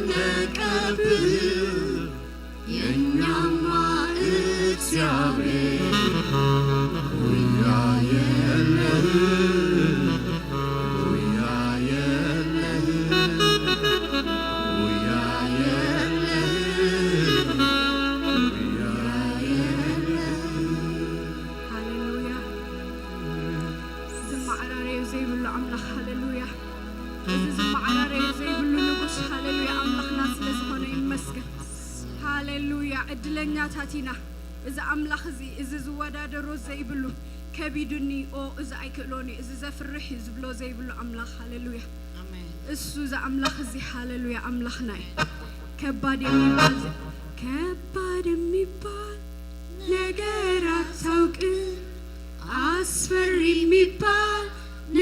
ተደነቀብህ የኛማ እግዚአብሔር። ጉያ የለህ፣ ጉያ የለህ፣ ጉያ የለህ፣ ጉያ የለህ። ሃሌሉያ። ዝመዓራረዩ ዘይብሉ ኣምላኽ፣ ሃሌሉያ። እዚ ዝመዓራረዩ ዘይብሉ ንጉስ፣ ሃሌሉያ፣ ኣምላኽና ስለ ዝኾነ ይመስገን። ሃሌሉያ። ዕድለኛታት ኢና። እዚ ኣምላኽ እዚ፣ እዚ ዝወዳደሮ ዘይብሉ፣ ከቢዱኒ፣ ኦ፣ እዚ ኣይክእሎን እዩ፣ እዚ ዘፍርሕ እዩ ዝብሎ ዘይብሉ ኣምላኽ፣ ሃሌሉያ። ኣሜን። እሱ እዚ ኣምላኽ እዚ፣ ሃሌሉያ፣ ኣምላኽና እዩ። ከባድ የሚባል፣ ከባድ የሚባል ነገር አታውቅም፣ አስፈሪ የሚባል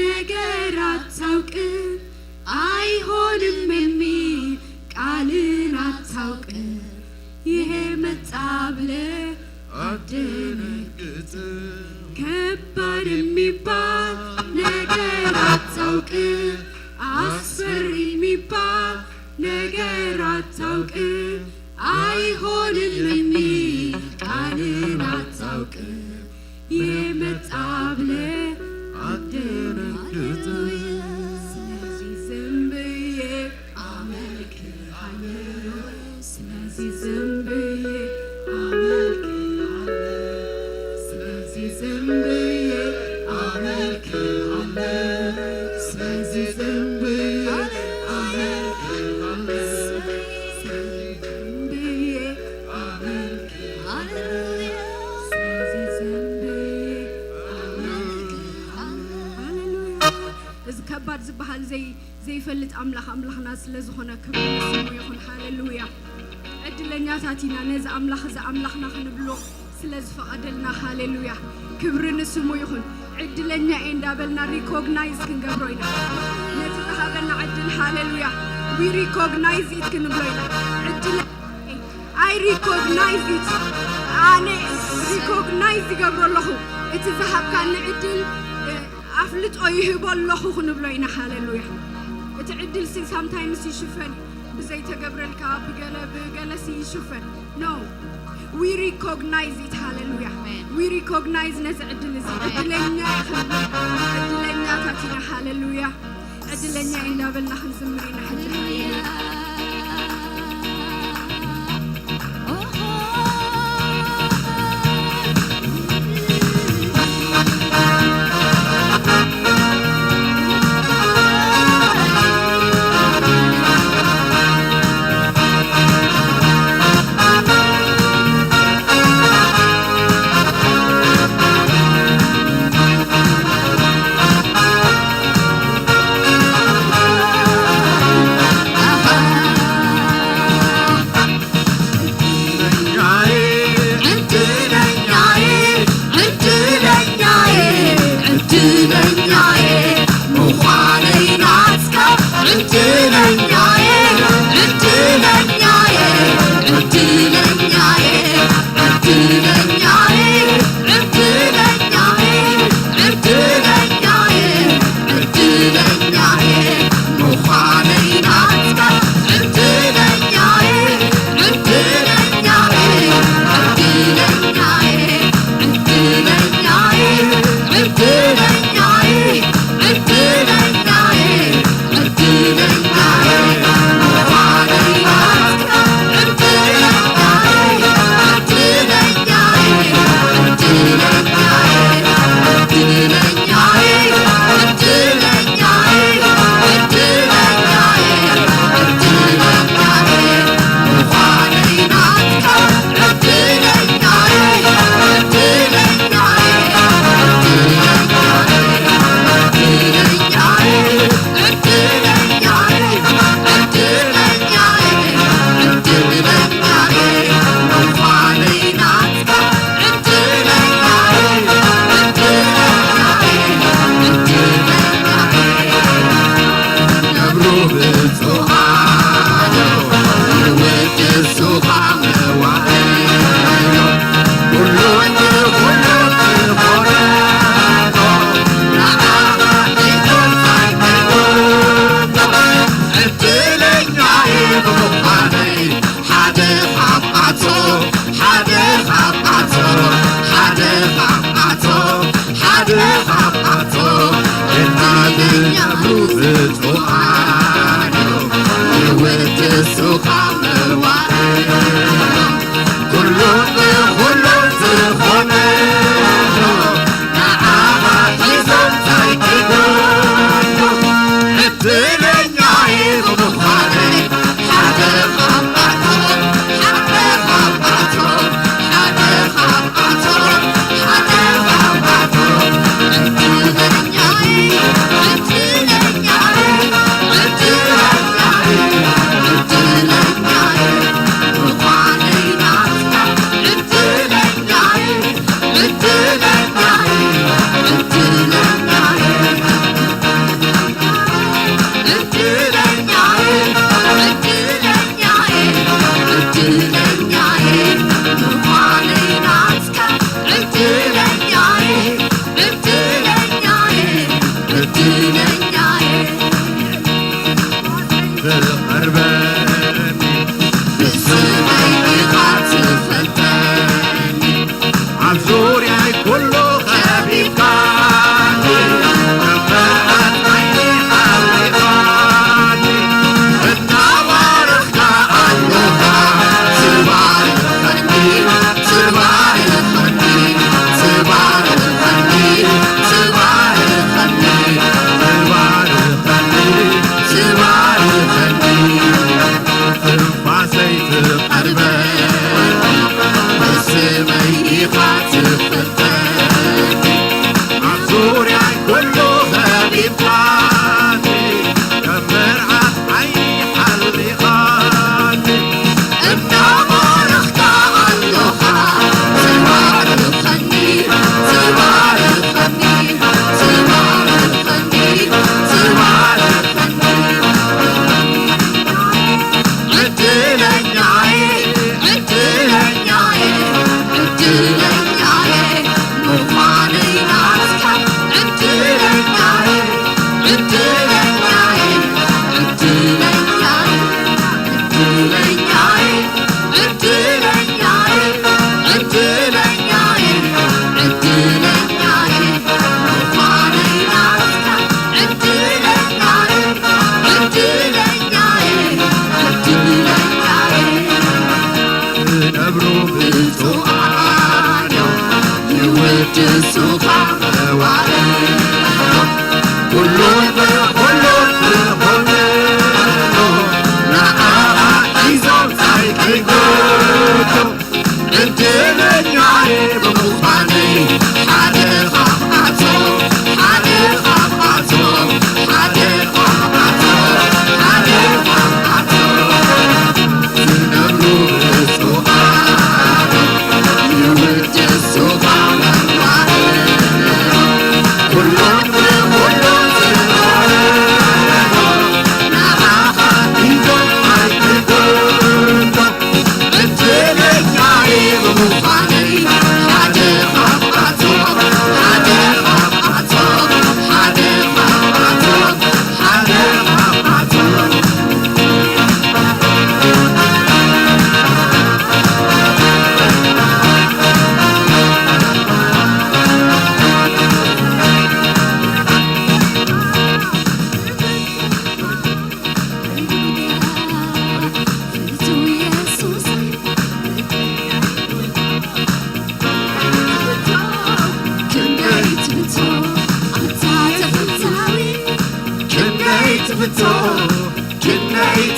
ነገር አታውቅም፣ አይሆንም የሚል ቃልን አታውቅም። ይሄ መጣ ብለህ አትደነግጥም። ከባድ የሚባል ነገር አታውቅም፣ አስፈሪ የሚባል ነገር አታውቅም፣ አይሆንም የሚል ቃልን አታውቅም። የመጣ ብለህ አትደነግጥም። ስለዚህ ዝም ብዬ አመልክሃለሁ። ስለዚህ ዝም ብዬ አመልክሃለሁ። ስለዚህ ዝም ብዬ አመልክሃለሁ። ስለዚህ ዝም ብዬ አመልክሃለሁ። ዝበሃል ዘይ ዘይፈልጥ ኣምላኽ ኣምላኽና ስለ ዝኾነ ክብሪ ንስሙ ይኹን። ሃሌሉያ። ዕድለኛታት ኢና ነዚ ኣምላኽ እዚ ኣምላኽና ክንብሎ ስለ ዝፈቐደልና። ሃሌሉያ። ክብሪ ንስሙ ይኹን። ዕድለኛ እየ እንዳበልና ሪኮግናይዝ ክንገብሮ ኢና። ነቲ ዝሃበና ዕድል። ሃሌሉያ። ዊ ሪኮግናይዝ ኢት ክንብሎ ኢና። ዕድለ ኣይ ሪኮግናይዝ ኢት። ኣነ ሪኮግናይዝ ይገብሮ ኣለኹ። እቲ ዝሃብካኒ ዕድል ኣፍልጦ ይህቦ ኣለኹ ክንብሎ ኢና። ሃሌሉያ። እቲ ዕድል ሲ ሳምታይምስ ይሽፈን እዩ። ብዘይተገብረልካ ብገለ ብገለ ሲ ይሽፈን። ኖ። ዊ ሪኮግናይዝ ኢት። ሃሌሉያ። ዊ ሪኮግናይዝ ነዚ ዕድል እዚ። ዕድለኛ ኢኻ። ዕድለኛታት ኢና። ሃሌሉያ። ዕድለኛ እንዳበልና ክንዝምር ኢና ሕጂ። ሃሌሉያ።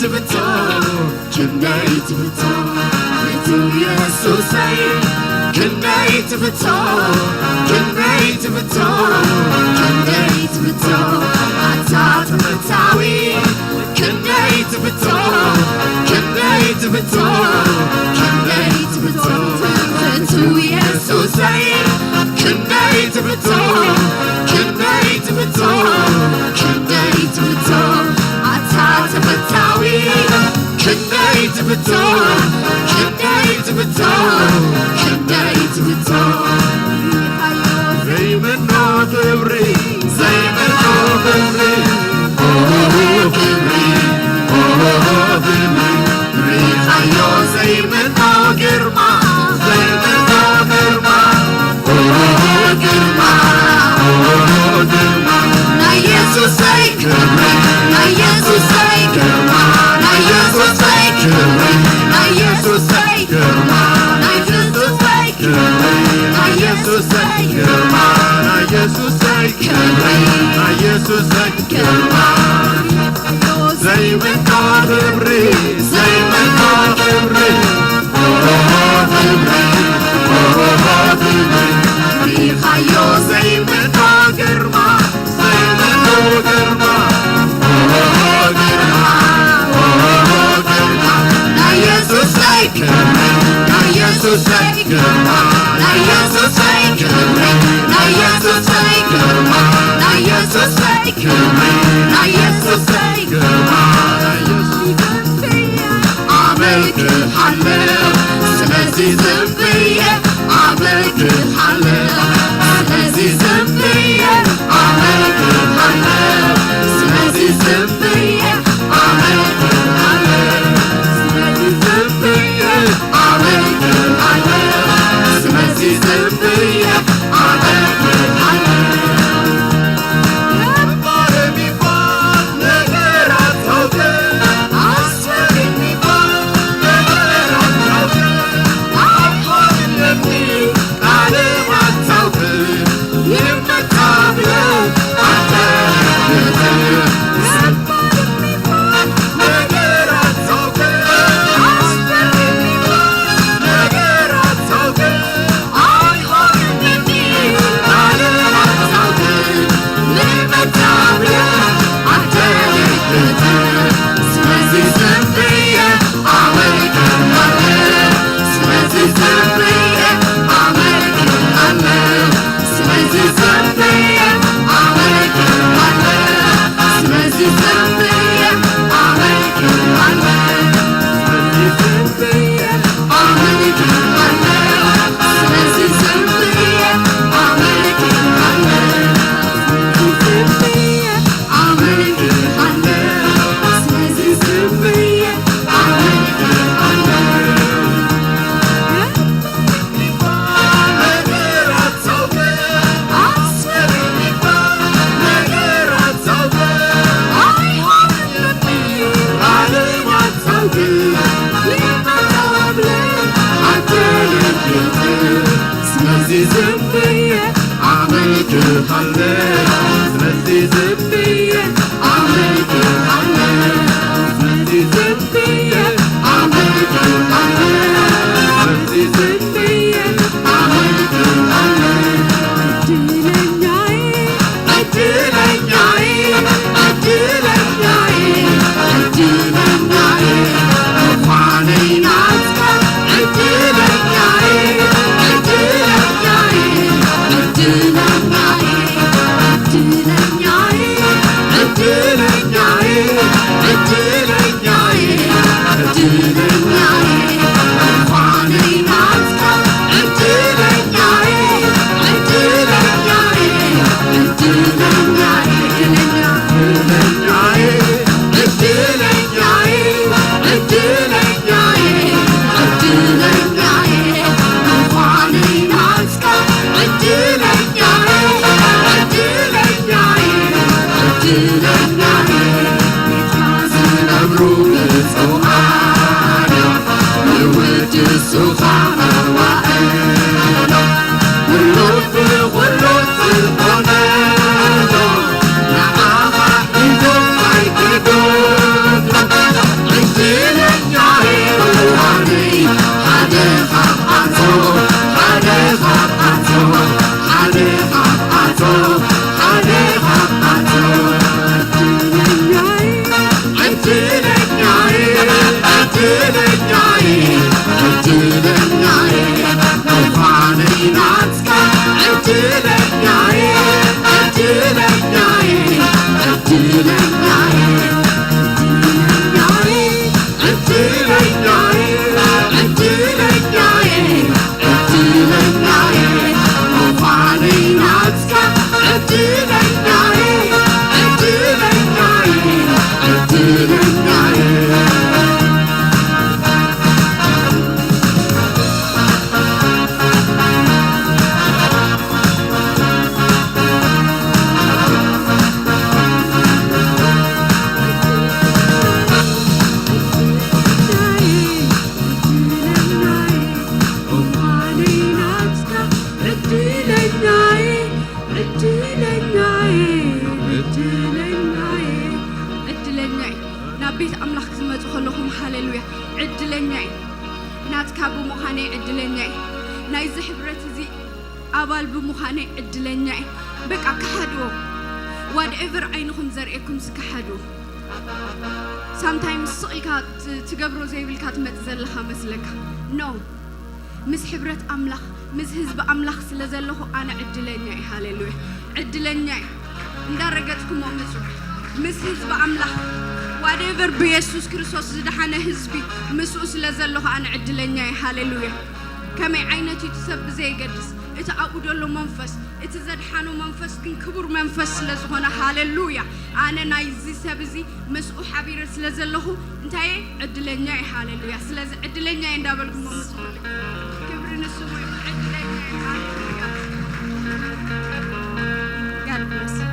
ትብቶ ክንደይ ትብቶ ንቱ የሱሰይ ክንደይ ትብቶ ክንደይ ትብቶ ክንደይ ትብቶ ኣታ ተፈታዊ ክንደይ ትብቶ ክንደይ ትብቶ ክንደይ ትብቶ ንቱ የሱሰይ ክንደይ ትብቶ ክንደይ ትብቶ ክንደይ ትብቶ ኣታ ተፈታዊ ክንደይ ትብቶ ክንደይ ትብቶ ክንደይ ትብቶ ዘይምኖ ክብሪ ዘይምኖ ክብሪ ኦሆ ክብሪ ኦሆ ክብሪ ሪኻዮ ዘይምኖ ግርማ ዘይምኖ ግርማ ኦሆ ግርማ ኦሆ ግርማ ናይ የሱሰይ ክብሪ ናይ የሱሰይ ግርማ ናይ የሱሰይ ክብሪ ናይ የሱሰይ ግርማ ናይ የሱሰይ ክብሪ ናይ የሱሰይ ግርማ ናይ የሱሰይ ክብሪ ናይ የሱሰይ ግርማ ዘይምኖ ክብሪ ዘይምኖ ክብሪ ኦሆ ክብሪ ኦሆ ክብሪ ሪኻዮ ዘይምኖ ግርማ ዘይምኖ ግርማ ኦሆ ግርማ ኦሆ ግርማ ናይ የሱሰይ ክብሪ ናይ የሱሰይ ግርማ ናይ የሱሰይ ክብሪ ናይ የሱሰይ ግርማ ናይ የሱሰይ ክብሪ ናይ የሱሰይ ግርማ ናይ የሱሰይ ኣመልክሃለሁ ስለዚ ዝም ብየ ኣመልክሃለሁ ስለዚ ዝም ብየ ኣመልክሃለሁ ስለዚ ዝም ብየ ኣመልክሃለሁ ስለዚ ዝም ብየ ኣመልክሃለሁ ስለዚ ዝም ብየ ኣመልክሃለሁ ስለዚ ዝም ብየ ኣመልክሃለሁ ስለዚ ዝም ብየ ኣመልክሃለሁ ስለዚ ዝም ብየ ኣመልክሃለሁ ስለዚ ዝም ብየ ኣመልክሃለሁ እድለኛዬ እድለኛዬ እድለኛዬ እድለኛዬ ምዃነይ ናትካ እድለኛዬ እድለኛዬ እድለኛዬ እድለኛዬ እድለኛዬ ከለኹም፣ ሃሌሉያ፣ ዕድለኛ እየ። ናትካ ብምዃነይ ዕድለኛ እየ። ናይዚ ሕብረት እዚ ኣባል ብምዃነይ ዕድለኛ እየ። በቃ፣ ክሓድዎ፣ ዋትኤቨር ዓይንኹም ዘርእየኩምስ ክሓድዎ። ሳምታይምስ ስቕ ኢልካ ት-፣ ትገብሮ ዘይብልካ ትመጽእ ዘለኻ መስለካ። ኖ፣ ምስ ሕብረት ኣምላኽ፣ ምስ ህዝቢ ኣምላኽ ስለ ዘለኹ ኣነ ዕድለኛ እየ። ሃሌሉያ፣ ዕድለኛ እየ። እንዳረገጽኩሞ ምጹ። ምስ ህዝቢ ኣምላኽ፣ ዋትኤቨር ብየሱስ ክርስቶስ ዝደሓነ ህዝቢ ምስኡ ስለ ዘለኹ ኣነ ዕድለኛ እየ። ሃሌሉያ። ከመይ ዓይነት እዩ እቲ ሰብ ብዘየገድስ፣ እቲ ኣብኡ ዘሎ መንፈስ፣ እቲ ዘድሓኖ መንፈስ ግን ክቡር መንፈስ ስለ ዝኾነ፣ ሃሌሉያ። ኣነ ናይዚ ሰብ እዚ ምስኡ ሓቢረ ስለ ዘለኹ እንታይ እየ? ዕድለኛ እየ። ሃሌሉያ። ስለዚ ዕድለኛ እየ እንዳበልኩሞ ምስ ክብሪ ንስሙ ይኹን። ዕድለኛ እየ። ሃሌሉያ። God bless you.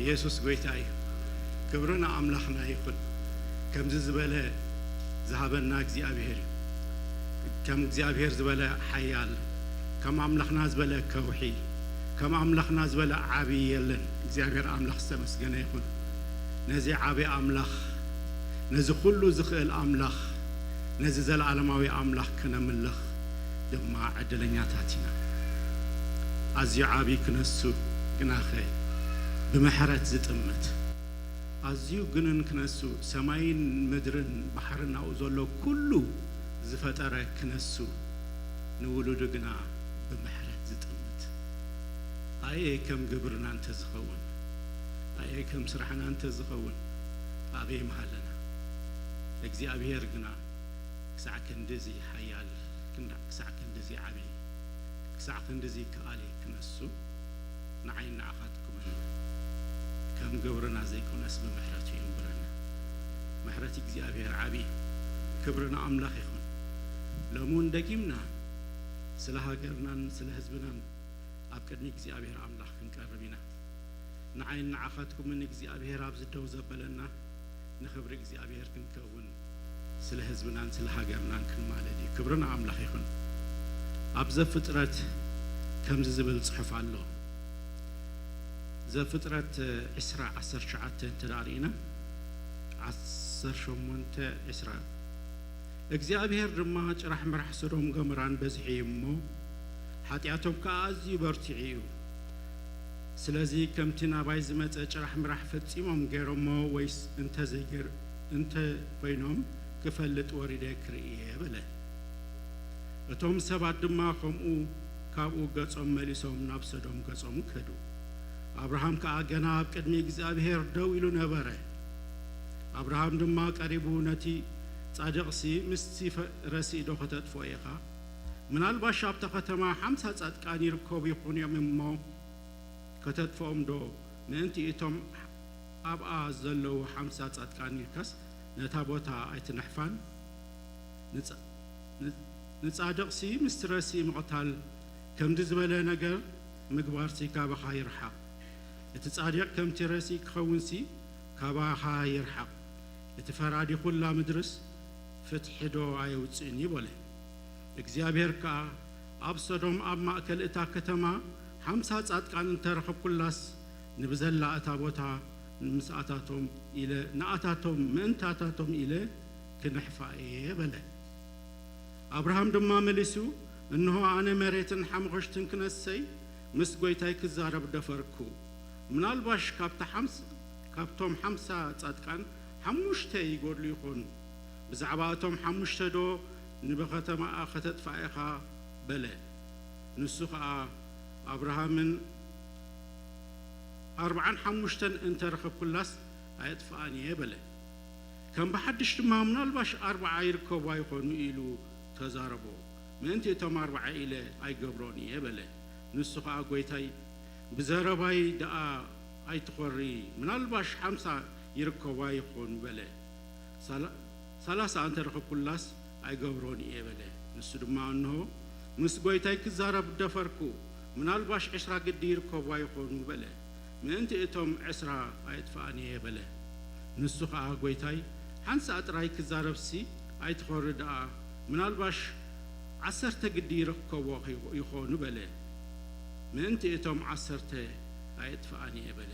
ኢየሱስ ጎይታ እዩ። ክብሪ ንኣምላኽና ይኹን። ከምዚ ዝበለ ዝሃበና እግዚኣብሔር እዩ። ከም እግዚኣብሔር ዝበለ ሓያል፣ ከም ኣምላኽና ዝበለ ከውሒ፣ ከም ኣምላኽና ዝበለ ዓቢ የለን። እግዚኣብሔር ኣምላኽ ዝተመስገነ ይኹን። ነዚ ዓቢ ኣምላኽ፣ ነዚ ኩሉ ዝኽእል ኣምላኽ፣ ነዚ ዘለዓለማዊ ኣምላኽ ከነምልኽ ድማ ዕድለኛታት ኢና። ኣዝዩ ዓቢ ክነሱ ግናኸ ብምሕረት ዝጥምት፣ ኣዝዩ ግኑን ክነሱ ሰማይን ምድርን ባሕርን ኣብኡ ዘሎ ኩሉ ዝፈጠረ ክነሱ ንውሉዱ ግና ብምሕረት ዝጥምት። ኣየ ከም ግብርና እንተዝኸውን፣ ኣየ ከም ስራሕና እንተዝኸውን፣ ኣበይ ምሃለና። እግዚኣብሔር ግና ክሳዕ ክንድዚ ሓያል፣ ክንዳ-፣ ክሳዕ ክንድዚ ዓቢ፣ ክሳዕ ክንድዚ ከኣሊ ክነሱ፣ ንዓይን ንዓኻትኩምን ከም ግብርና ዘይኮነስ ብምሕረቱ የንብረና። ምሕረት እግዚኣብሔር ዓቢ። ክብሪ ንኣምላኽ ይኹን። ሎሚ እውን ደጊምና ስለ ሃገርናን ስለ ህዝብናን ኣብ ቅድሚ እግዚኣብሔር ኣምላኽ ክንቀርብ ኢና። ንዓይን ንዓኻትኩምን እግዚኣብሔር ኣብዚ ደው ዘበለና ንኽብሪ እግዚኣብሔር ክንከውን፣ ስለ ህዝብናን ስለ ሃገርናን ክንማለድ እዩ። ክብሪ ንኣምላኽ ይኹን። ኣብ ዘፍጥረት ከምዚ ዝብል ጽሑፍ ኣሎ። ዘፍጥረት ዕስራ ዓሰርተ ትሽዓተ እንተ ደኣ ርኢና፣ ዓሰርተ ሸሞንተ ዕስራ፣ እግዚኣብሔር ድማ ጭራሕ ምራሕ ሶዶም ገሞራን በዚሑ እዩ እሞ፣ ሓጢኣቶም ከኣ ኣዝዩ በርቲዑ እዩ። ስለዚ ከምቲ ናባይ ዝመጸ ጭራሕ ምራሕ ፈጺሞም ገይሮሞ ወይስ እንተ ዘይገር-፣ እንተ ኮይኖም ክፈልጥ ወሪደ ክርኢ እየ በለ። እቶም ሰባት ድማ ከምኡ ካብኡ ገጾም መሊሶም ናብ ሰዶም ገጾም ከዱ። ኣብርሃም ከኣ ገና ኣብ ቅድሚ እግዚኣብሔር ደው ኢሉ ነበረ። ኣብርሃም ድማ ቀሪቡ ነቲ ጻድቕሲ ምስቲ ፈ-፣ ረሲእ ዶ ከተጥፍኦ ኢኻ? ምናልባሽ ኣብታ ከተማ ሓምሳ ጻድቃን ይርከቡ ይኾኑ እዮም እሞ ከተጥፍኦም ዶ? ምእንቲ እቶም ኣብኣ ዘለዉ ሓምሳ ጻድቃን ኢልካስ ነታ ቦታ ኣይትንሕፋን? ንጻ-፣ ን-፣ ንጻድቕሲ ምስቲ ረሲእ ምቕታል ከምዚ ዝበለ ነገር ምግባርሲ ካባኻ ይርሓቕ። እቲ ጻድቕ ከምቲ ረሲእ ክኸውንሲ ካባኻ ይርሓቕ። እቲ ፈራዲ ኹላ ምድርስ ፍትሒ ዶ ኣየውጽእን እዩ በለ። እግዚኣብሔር ከኣ ኣብ ሰዶም ኣብ ማእከል እታ ከተማ ሓምሳ ጻድቃን እንተ ረኸብኩላስ ንብዘላ እታ ቦታ ንምስኣታቶም ኢለ፣ ንኣታቶም ምእንታታቶም ኢለ ክንሕፋ እየ በለ። ኣብርሃም ድማ መሊሱ፣ እንሆ ኣነ መሬትን ሓመኹሽትን ክነሰይ ምስ ጐይታይ ክዛረብ ደፈርኩ። ምናልባሽ ካብታ ሓምስ-፣ ካብቶም ሓምሳ ጻድቃን ሓሙሽተ ይጎድሉ ይኾኑ። ብዛዕባ እቶም ሓሙሽተ ዶ ንብኸተማኣ ኸተጥፍኣ ኢኻ? በለ። ንሱ ኸኣ ኣብርሃምን ኣርብዓን ሓሙሽተን እንተ ረኸብኩላስ ኣየጥፍኣን እየ በለ። ከም ብሓድሽ ድማ ምናልባሽ ኣርብዓ ይርከቡ ኣይኾኑ ኢሉ ተዛረቦ። ምእንቲ እቶም ኣርብዓ ኢለ ኣይገብሮን እየ በለ። ንሱ ኸኣ፣ ጐይታይ፣ ብዘረባይ ደኣ ኣይትኾሪ፣ ምናልባሽ ሓምሳ ይርከባ ይኾኑ በለ። ሳላ-፣ ሰላሳ እንተ ረኸብኩላስ ኣይገብሮን እየ በለ። ንሱ ድማ፣ እንሆ፣ ምስ ጐይታይ ክዛረብ ደፈርኩ፣ ምናልባሽ ዕስራ ግዲ ይርከባ ይኾኑ በለ። ምእንቲ እቶም ዕስራ ኣየጥፍኣን እየ በለ። ንሱ ኸኣ፣ ጐይታይ፣ ሓንሳእ ጥራይ ክዛረብሲ ኣይትኾሪ ደኣ፣ ምናልባሽ ዓሰርተ ግዲ ይርከቦ ይኾኑ በለ። ምእንቲ እቶም ዓሰርተ ኣየጥፍኣን እየ በለ።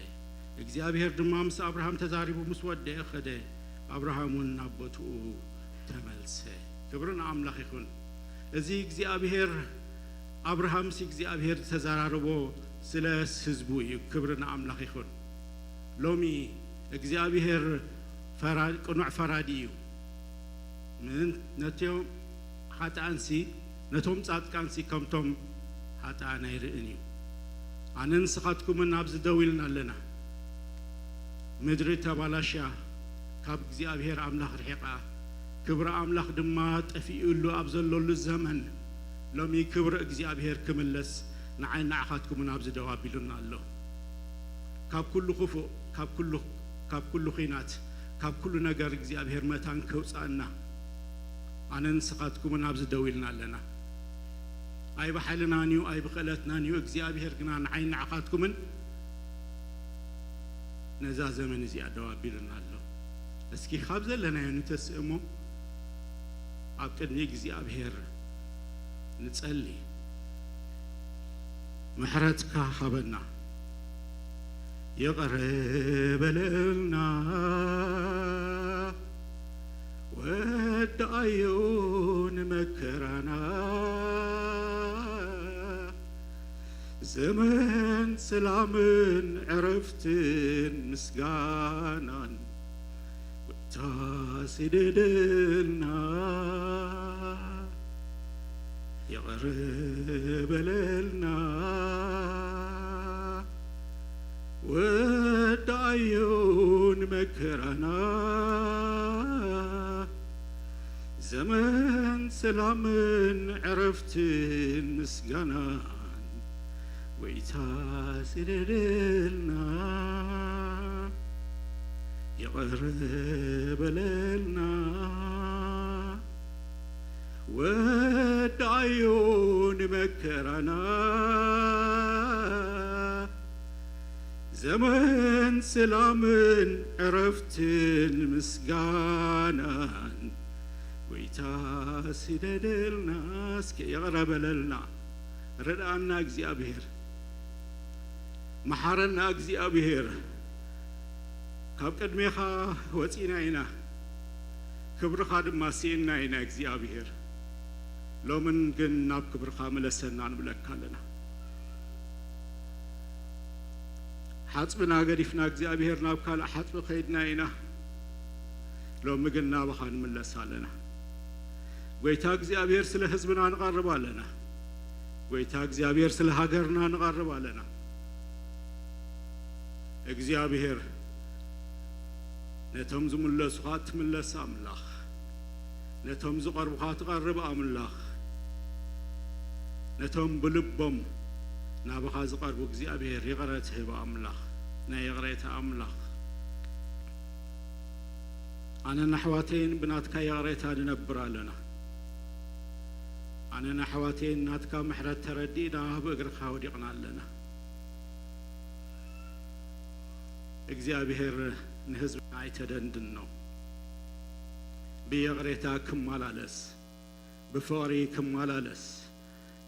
እግዚኣብሔር ድማ ምስ ኣብርሃም ተዛሪቡ ምስ ወደአ ኸደ፣ ኣብርሃም እውን ናብ ቦትኡ ተመልሰ። ክብሪ ንኣምላኽ ይኹን። እዚ እግዚኣብሔር፣ ኣብርሃምሲ እግዚኣብሔር ዝተዘራረቦ ስለ ህዝቡ እዩ። ክብሪ ንኣምላኽ ይኹን። ሎሚ እግዚኣብሔር ፈራ-፣ ቅኑዕ ፈራዲ እዩ። ምን-፣ ነቶም ሓጥኣንሲ፣ ነቶም ጻድቃንሲ ከምቶም ሓጥኣን ኣይርእን እዩ። ኣነን ንስኻትኩምን ኣብዚ ደው ኢልና ኣለና። ምድሪ ተባላሽያ፣ ካብ እግዚኣብሔር ኣምላኽ ርሒቓ፣ ክብሪ ኣምላኽ ድማ ጠፊኡሉ ኣብ ዘለሉ ዘመን፣ ሎሚ ክብሪ እግዚኣብሔር ክምለስ ንዓይን ንዓኻትኩምን ኣብዚ ደው ኣቢሉና ኣሎ። ካብ ኩሉ ክፉእ፣ ካብ ኩሉ፣ ካብ ኩሉ ኲናት፣ ካብ ኩሉ ነገር እግዚኣብሔር መታን ከውጽኣና፣ ኣነን ንስኻትኩምን ኣብዚ ደው ኢልና ኣለና። ኣይብሓይልናን እዩ፣ ኣይብኽእለትናን እዩ። እግዚኣብሔር ግና ንዓይን ንዓኻትኩምን ነዛ ዘመን እዚኣ ደው ኣቢሉና ኣሎ። እስኪ ካብ ዘለናዮ ንተስእ እሞ ኣብ ቅድሚ እግዚኣብሔር ንጸሊ። ምሕረትካ ሃበና፣ ይቕረ በለልና፣ ወድኣዮ ንመከራና። ዘመን ሰላምን ዕረፍትን ምስጋናን ጎይታ ስደደልና። ይቕረ በለልና፣ ወድኣዮ ንመከራና። ዘመን ሰላምን ዕረፍትን ምስጋናን ጎይታ ስደደልና። ይቕረ በለልና፣ ወድኣዮ ንመከራና። ዘመን ሰላምን ዕረፍትን ምስጋናን ጎይታ ስደደልና። እስኪ ይቕረ በለልና። ርድኣና እግዚኣብሔር፣ መሓረና እግዚኣብሔር። ካብ ቅድሜኻ ወጺና ኢና፣ ክብርኻ ድማ ስኢንና ኢና እግዚኣብሔር። ሎምን ግን ናብ ክብርኻ ምለሰና ንብለካ ኣለና። ሓጽብና ገዲፍና እግዚኣብሔር ናብ ካልእ ሓጽቢ ከይድና ኢና። ሎሚ ግን ናባኻ ንምለስ ኣለና። ጎይታ እግዚኣብሔር፣ ስለ ህዝብና ንቐርብ ኣለና። ጎይታ እግዚኣብሔር፣ ስለ ሃገርና ንቐርብ ኣለና። እግዚኣብሔር፣ ነቶም ዝምለሱኻ እትምለስ ኣምላኽ፣ ነቶም ዝቐርቡኻ ትቐርብ ኣምላኽ፣ ነቶም ብልቦም ናባኻ ዝቐርቡ እግዚኣብሔር ይቕረ ትህብ ኣምላኽ፣ ናይ ይቕሬታ ኣምላኽ። ኣነን ኣሕዋተይን ብናትካ ይቕሬታ ንነብር ኣለና። ኣነን ኣሕዋተይን ናትካ ምሕረት ተረዲእና ኣብ እግርኻ ወዲቕና ኣለና። እግዚኣብሔር ንህዝብና ኣይተደንድኖ። ብይቕሬታ ክመላለስ፣ ብፍቕሪ ክመላለስ፣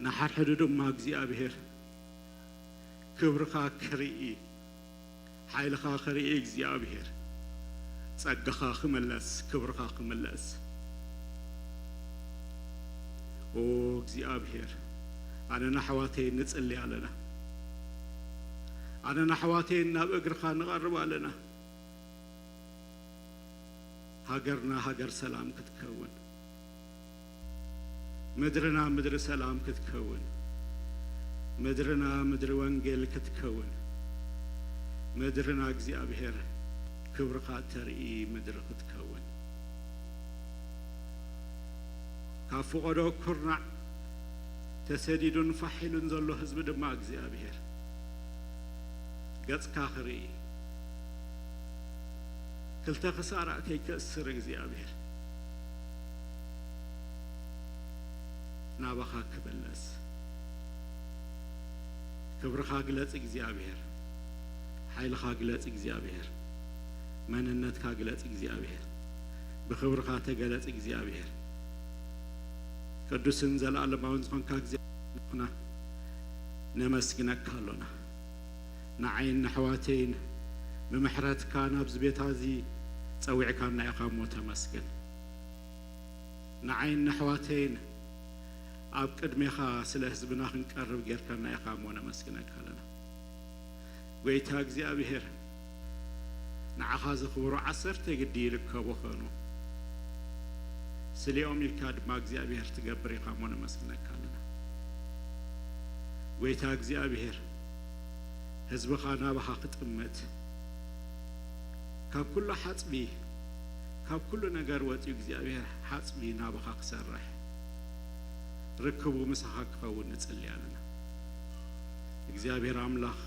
ንሓድሕዱ ድማ እግዚኣብሔር ክብርኻ ክርኢ፣ ሓይልኻ ክርኢ እግዚኣብሔር፣ ጸጋኻ ክምለስ፣ ክብርኻ ክምለስ። ኦ እግዚኣብሔር፣ ኣነን ኣሕዋተይን ንጽሊ ኣለና። ኣነን ኣሕዋተይን ናብ እግርኻ ንቐርብ ኣለና። ሃገርና ሃገር ሰላም ክትከውን፣ ምድርና ምድሪ ሰላም ክትከውን፣ ምድርና ምድሪ ወንጌል ክትከውን፣ ምድርና እግዚኣብሔር ክብርኻ ተርኢ ምድሪ ክትከውን፣ ካብ ፍቖዶ ኩርናዕ ተሰዲዱን ፋሕ ኢሉን ዘሎ ህዝቢ ድማ እግዚኣብሔር ገጽካ ክርኢ፣ ክልተ ክሳራእ ከይከስር እግዚኣብሔር ናባኻ ክምለስ። ክብርኻ ግለጽ እግዚኣብሔር፣ ሓይልኻ ግለጽ እግዚኣብሔር፣ መንነትካ ግለጽ እግዚኣብሔር፣ ብኽብርኻ ተገለጽ እግዚኣብሔር። ቅዱስን ዘለኣለማውን ዝኾንካ እግዚኣብሔር ኣምላኽና ነመስግነካ ኣሎና። ንዓይን ንኣሕዋተይን ብምሕረትካ ናብዚ ቤታ እዚ ጸዊዕካና ኢኻ እሞ ተመስገን። ንዓይን ንኣሕዋተይን ኣብ ቅድሜኻ ስለ ህዝብና ክንቀርብ ጌርካና ኢኻ እሞ ነመስግነካ ኣለና። ጐይታ እግዚኣብሔር፣ ንዓኻ ዘኽብሩ ዓሰርተ ግዲ ይርከቡ ኾኑ። ስሊኦም ኢልካ ድማ እግዚኣብሔር ትገብር ኢኻ እሞ ነመስግነካ ኣለና። ጐይታ እግዚኣብሔር፣ ህዝብኻ ናባኻ ክጥምት፣ ካብ ኩሉ ሓጽቢ፣ ካብ ኩሉ ነገር ወጺኡ እግዚኣብሔር ሓጽቢ ናባኻ ክሰርሕ፣ ርክቡ ምሳኻ ክኸውን ንጽሊ ኣለና። እግዚኣብሔር ኣምላኽ፣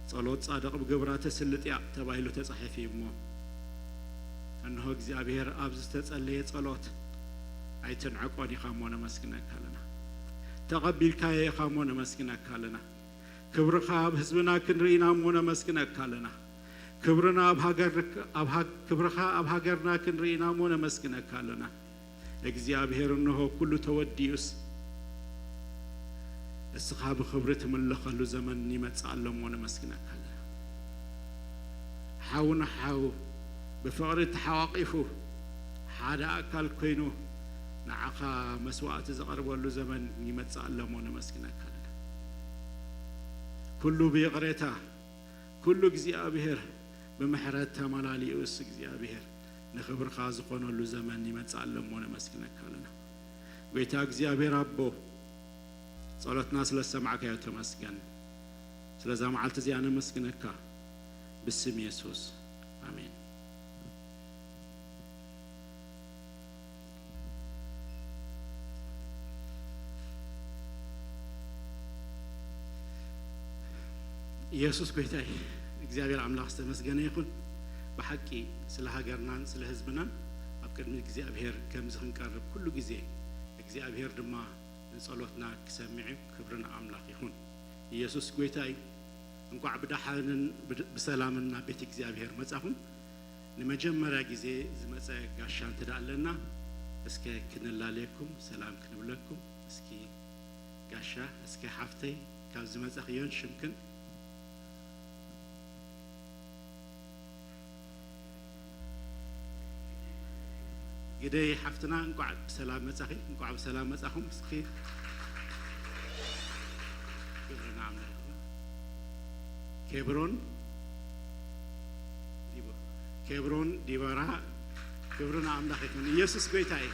"ጸሎት ጻድቕ ብግብራ ተስልጥ እያ" ተባሂሉ ተጻሒፉ እዩ እሞ፣ እንሆ እግዚኣብሔር ኣብ ዝተጸለየ ጸሎት ኣይትንዕቆን ኢኻ እሞ ነመስግነካ ኣለና። ተቐቢልካዮ ኢኻ እሞ ነመስግነካ ኣለና። ክብርኻ ኣብ ህዝብና ክንርኢ ኢና እሞ ነመስግነካ ኣለና። ክብርና ኣብ ሃገር፣ ኣብ ሃ-፣ ክብርኻ ኣብ ሃገርና ክንርኢ ኢና እሞ ነመስግነካ ኣለና። እግዚኣብሔር፣ እንሆ ኩሉ ተወዲኡስ፣ እስኻ ብኽብሪ ትምለኸሉ ዘመን ይመጽእ ኣሎ እሞ ነመስግነካ ኣለና። ሓው ንሓው ብፍቕሪ ተሓቋቒፉ፣ ሓደ ኣካል ኮይኑ ንዓኻ መስዋዕቲ ዘቐርበሉ ዘመን ይመጽእ ኣሎ እሞ ነመስግነካ ኣለና። ኩሉ ብይቕሬታ፣ ኩሉ እግዚኣብሔር ብምሕረት ተመላሊኡስ፣ እግዚኣብሔር ንኽብርኻ ዝኾነሉ ዘመን ይመጽእ ኣሎ እሞ ነመስግነካ ኣለና። ጐይታ እግዚኣብሔር ኣቦ፣ ጸሎትና ስለ ዝሰማዕካዮ ተመስገን። ስለዛ መዓልቲ እዚኣ ነመስግነካ። ብስም የሱስ፣ ኣሜን። ኢየሱስ ጐይታ እዩ። እግዚኣብሔር ኣምላኽ ዝተመስገነ ይኹን። ብሓቂ ስለ ሃገርናን ስለ ህዝብናን ኣብ ቅድሚ እግዚኣብሔር ከምዚ ክንቀርብ ኩሉ ግዜ እግዚኣብሔር ድማ ንጸሎትና ክሰምዕ እዩ። ክብሪ ንኣምላኽ ይኹን። ኢየሱስ ጐይታ እዩ። እንቋዕ ብደሓንን ብድ-፣ ብሰላምን ናብ ቤት እግዚኣብሔር መጻኹም። ንመጀመርያ ግዜ ዝመጸ ጋሻ እንተ ደኣ ኣለና፣ እስከ ክንላለየኩም፣ ሰላም ክንብለኩም። እስኪ ጋሻ፣ እስከ ሓፍተይ፣ ካብ ዝመጻኽዮን ሽምክን። ግደይ ሓፍትና፣ እንቋዕ ብሰላም መጻኺ፣ እንቋዕ ብሰላም መጻኹም። እስኪ ክብሪ ንኣምላኽ ይኹን። ኬብሮን ዲቦ-፣ ኬብሮን ዲበራ፣ ክብሪ ንኣምላኽ ይኹን። ኢየሱስ ጐይታ እዩ።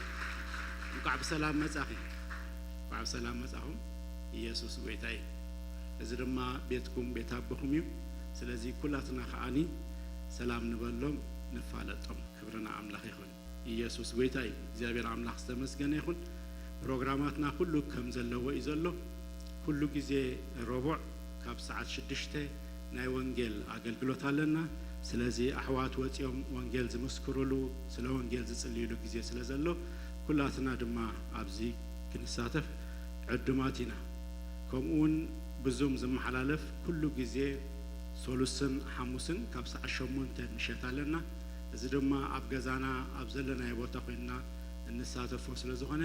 እንቋዕ ብሰላም መጻኺ፣ እንቋዕ ብሰላም መጻኹም። ኢየሱስ ጐይታ እዩ። እዚ ድማ ቤትኩም፣ ቤት ኣቦኹም እዩ። ስለዚ ኩላትና ከኣኒ ሰላም ንበሎም፣ ንፋለጦም። ክብሪ ንኣምላኽ ይኹን። ኢየሱስ ጐይታ እዩ። እግዚኣብሔር ኣምላኽ ዝተመስገነ ይኹን። ፕሮግራማትና ኩሉ ከም ዘለዎ እዩ ዘሎ። ኩሉ ግዜ ረቡዕ ካብ ሰዓት ሽዱሽተ ናይ ወንጌል ኣገልግሎት ኣለና። ስለዚ ኣሕዋት ወጺኦም ወንጌል ዝምስክሩሉ፣ ስለ ወንጌል ዝጽልዩሉ ግዜ ስለ ዘሎ፣ ኩላትና ድማ ኣብዚ ክንሳተፍ ዕዱማት ኢና። ከምኡ እውን ብዙም ዝመሓላለፍ ኩሉ ግዜ ሰሉስን ሓሙስን ካብ ሰዓት ሸሞንተ ምሸት ኣለና። እዚ ድማ ኣብ ገዛና ኣብ ዘለናዮ ቦታ ኮይንና እንሳተፎ ስለ ዝኾነ፣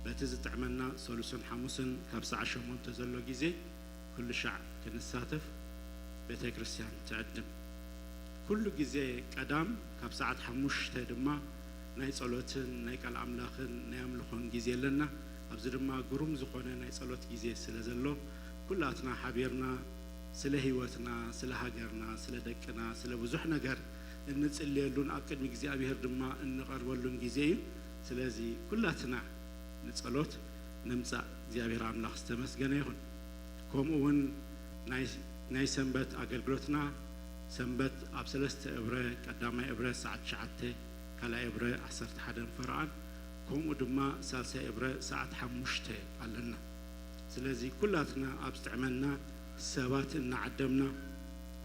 በቲ ዝጥዕመና ሰሉስን ሓሙስን ካብ ሰዓት ሸሞንተ ዘሎ ግዜ ኩሉ ሻዕ ክንሳተፍ ቤተ ክርስቲያን ትዕድም። ኩሉ ግዜ ቀዳም ካብ ሰዓት ሓሙሽተ ድማ ናይ ጸሎትን ናይ ቃል ኣምላኽን ናይ ኣምልኾን ግዜ ኣለና። ኣብዚ ድማ ግሩም ዝኾነ ናይ ጸሎት ግዜ ስለ ዘሎ፣ ኩላትና ሓቢርና ስለ ህይወትና፣ ስለ ሃገርና፣ ስለ ደቅና፣ ስለ ብዙሕ ነገር እንጽልየሉን ኣብ ቅድሚ እግዚኣብሔር ድማ እንቐርበሉን ግዜ እዩ። ስለዚ ኩላትና ንጸሎት ንምጻእ። እግዚኣብሔር ኣምላኽ ዝተመስገነ ይኹን። ከምኡ እውን ናይ፣ ናይ ሰንበት ኣገልግሎትና ሰንበት ኣብ ሰለስተ እብረ፣ ቀዳማይ እብረ ሰዓት ትሽዓተ፣ ካልኣይ እብረ ዓሰርተ ሓደን ፈረቓን፣ ከምኡ ድማ ሳልሳይ እብረ ሰዓት ሓሙሽተ ኣለና። ስለዚ ኩላትና ኣብ ዝጥዕመና ሰባት እናዓደምና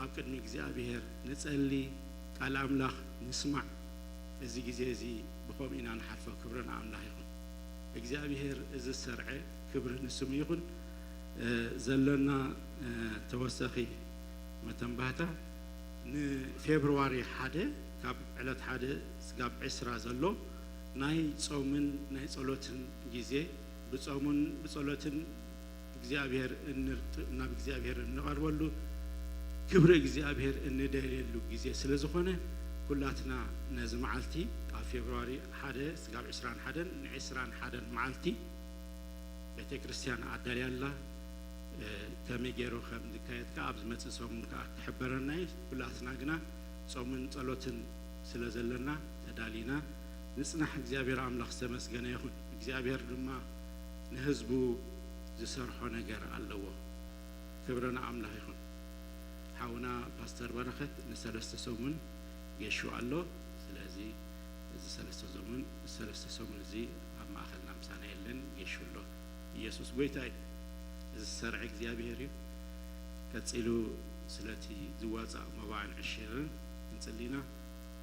ኣብ ቅድሚ እግዚኣብሔር ንጸሊ፣ ቃል ኣምላኽ ንስማዕ። እዚ ግዜ እዚ ብኸምኡ ኢና ንሓልፎ። ክብሪ ንኣምላኽ ይኹን። እግዚኣብሔር እዚ ዝሰርዐ ክብሪ ንስሙ ይኹን። እ፣ ዘሎና፣ እ፣ ተወሳኺ መተንባህታ ንፌብርዋሪ ሓደ ካብ ዕለት ሓደ ስጋብ ዕስራ ዘሎ ናይ ጾምን ናይ ጸሎትን ግዜ፣ ብጾምን ብጸሎትን እግዚኣብሔር እንርጥ-፣ ናብ እግዚኣብሔር እንቐርበሉ፣ ክብሪ እግዚኣብሔር እንደልየሉ ግዜ ስለ ዝኾነ፣ ኩላትና ነዚ መዓልቲ ካብ ፌብርዋሪ ሓደ ስጋብ ዕስራን ሓደን ንዕስራን ሓደን መዓልቲ ቤተ ክርስቲያን ኣዳልያ ኣላ። እ፣ ከመይ ገይሩ ከም ዝካየድ ከኣ ኣብ ዝመጽእ ሰሙን ከኣ ክሕበረና እዩ። ኩላትና ግና ጾምን ጸሎትን ስለ ዘለና ተዳሊና ንጽናሕ። እግዚኣብሔር ኣምላኽ ዝተመስገነ ይኹን። እግዚኣብሔር ድማ ንህዝቡ ዝሰርሖ ነገር ኣለዎ። ክብሪ ንኣምላኽ ይኹን። ሓውና ፓስተር በረኸት ንሰለስተ ሰሙን ጌሹ ኣሎ። ስለዚ እዚ ሰለስተ ሰሙን፣ ሰለስተ ሰሙን እዚ ኣብ ማእኸልና ምሳና የለን፣ ጌሹ ኣሎ። ኢየሱስ ጎይታ እዩ። እዚ ዝሰርዐ እግዚኣብሔር እዩ። ቀጺሉ ስለቲ ዝዋጻእ መባእን ዕሽርን እንጽሊና።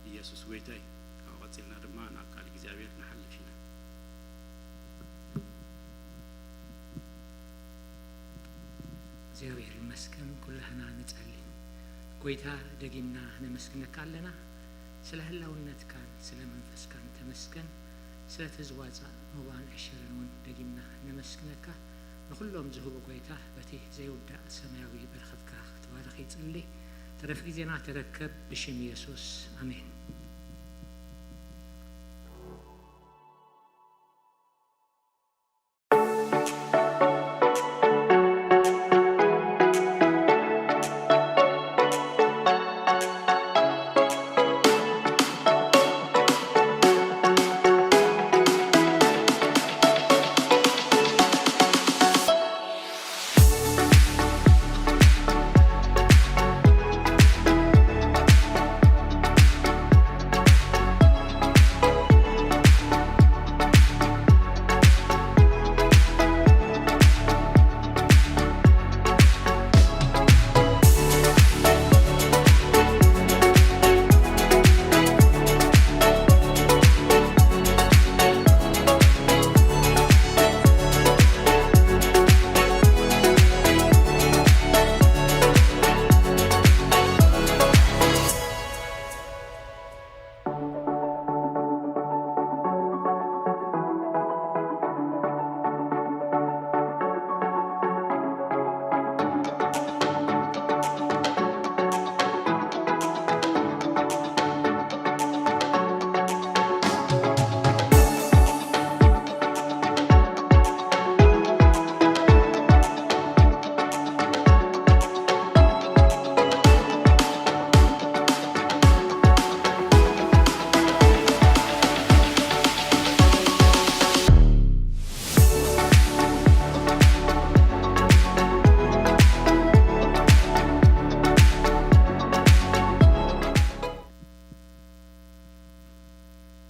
ኢየሱስ ጎይታ እዩ። ካብኡ ቀጺልና ድማ ናብ ቃል እግዚኣብሔር ንሓልፍ ኢና። እግዚኣብሔር ይመስገን። ኩላህና ንጸሊ። ጎይታ፣ ደጊምና ነመስግነካ ኣለና። ስለ ህላውነትካን ስለ መንፈስካን ተመስገን። ስለቲ ዝዋጻእ መባእን ዕሽርን እውን ደጊምና ነመስግነካ። ንኹሎም ዝህቡ ጎይታ፣ በቲ ዘይውዳእ ሰማያዊ በረኸትካ ክትባርኽ ይጽሊ። ተረፍ ግዜና ተረከብ፣ ብሽም የሱስ፣ ኣሜን።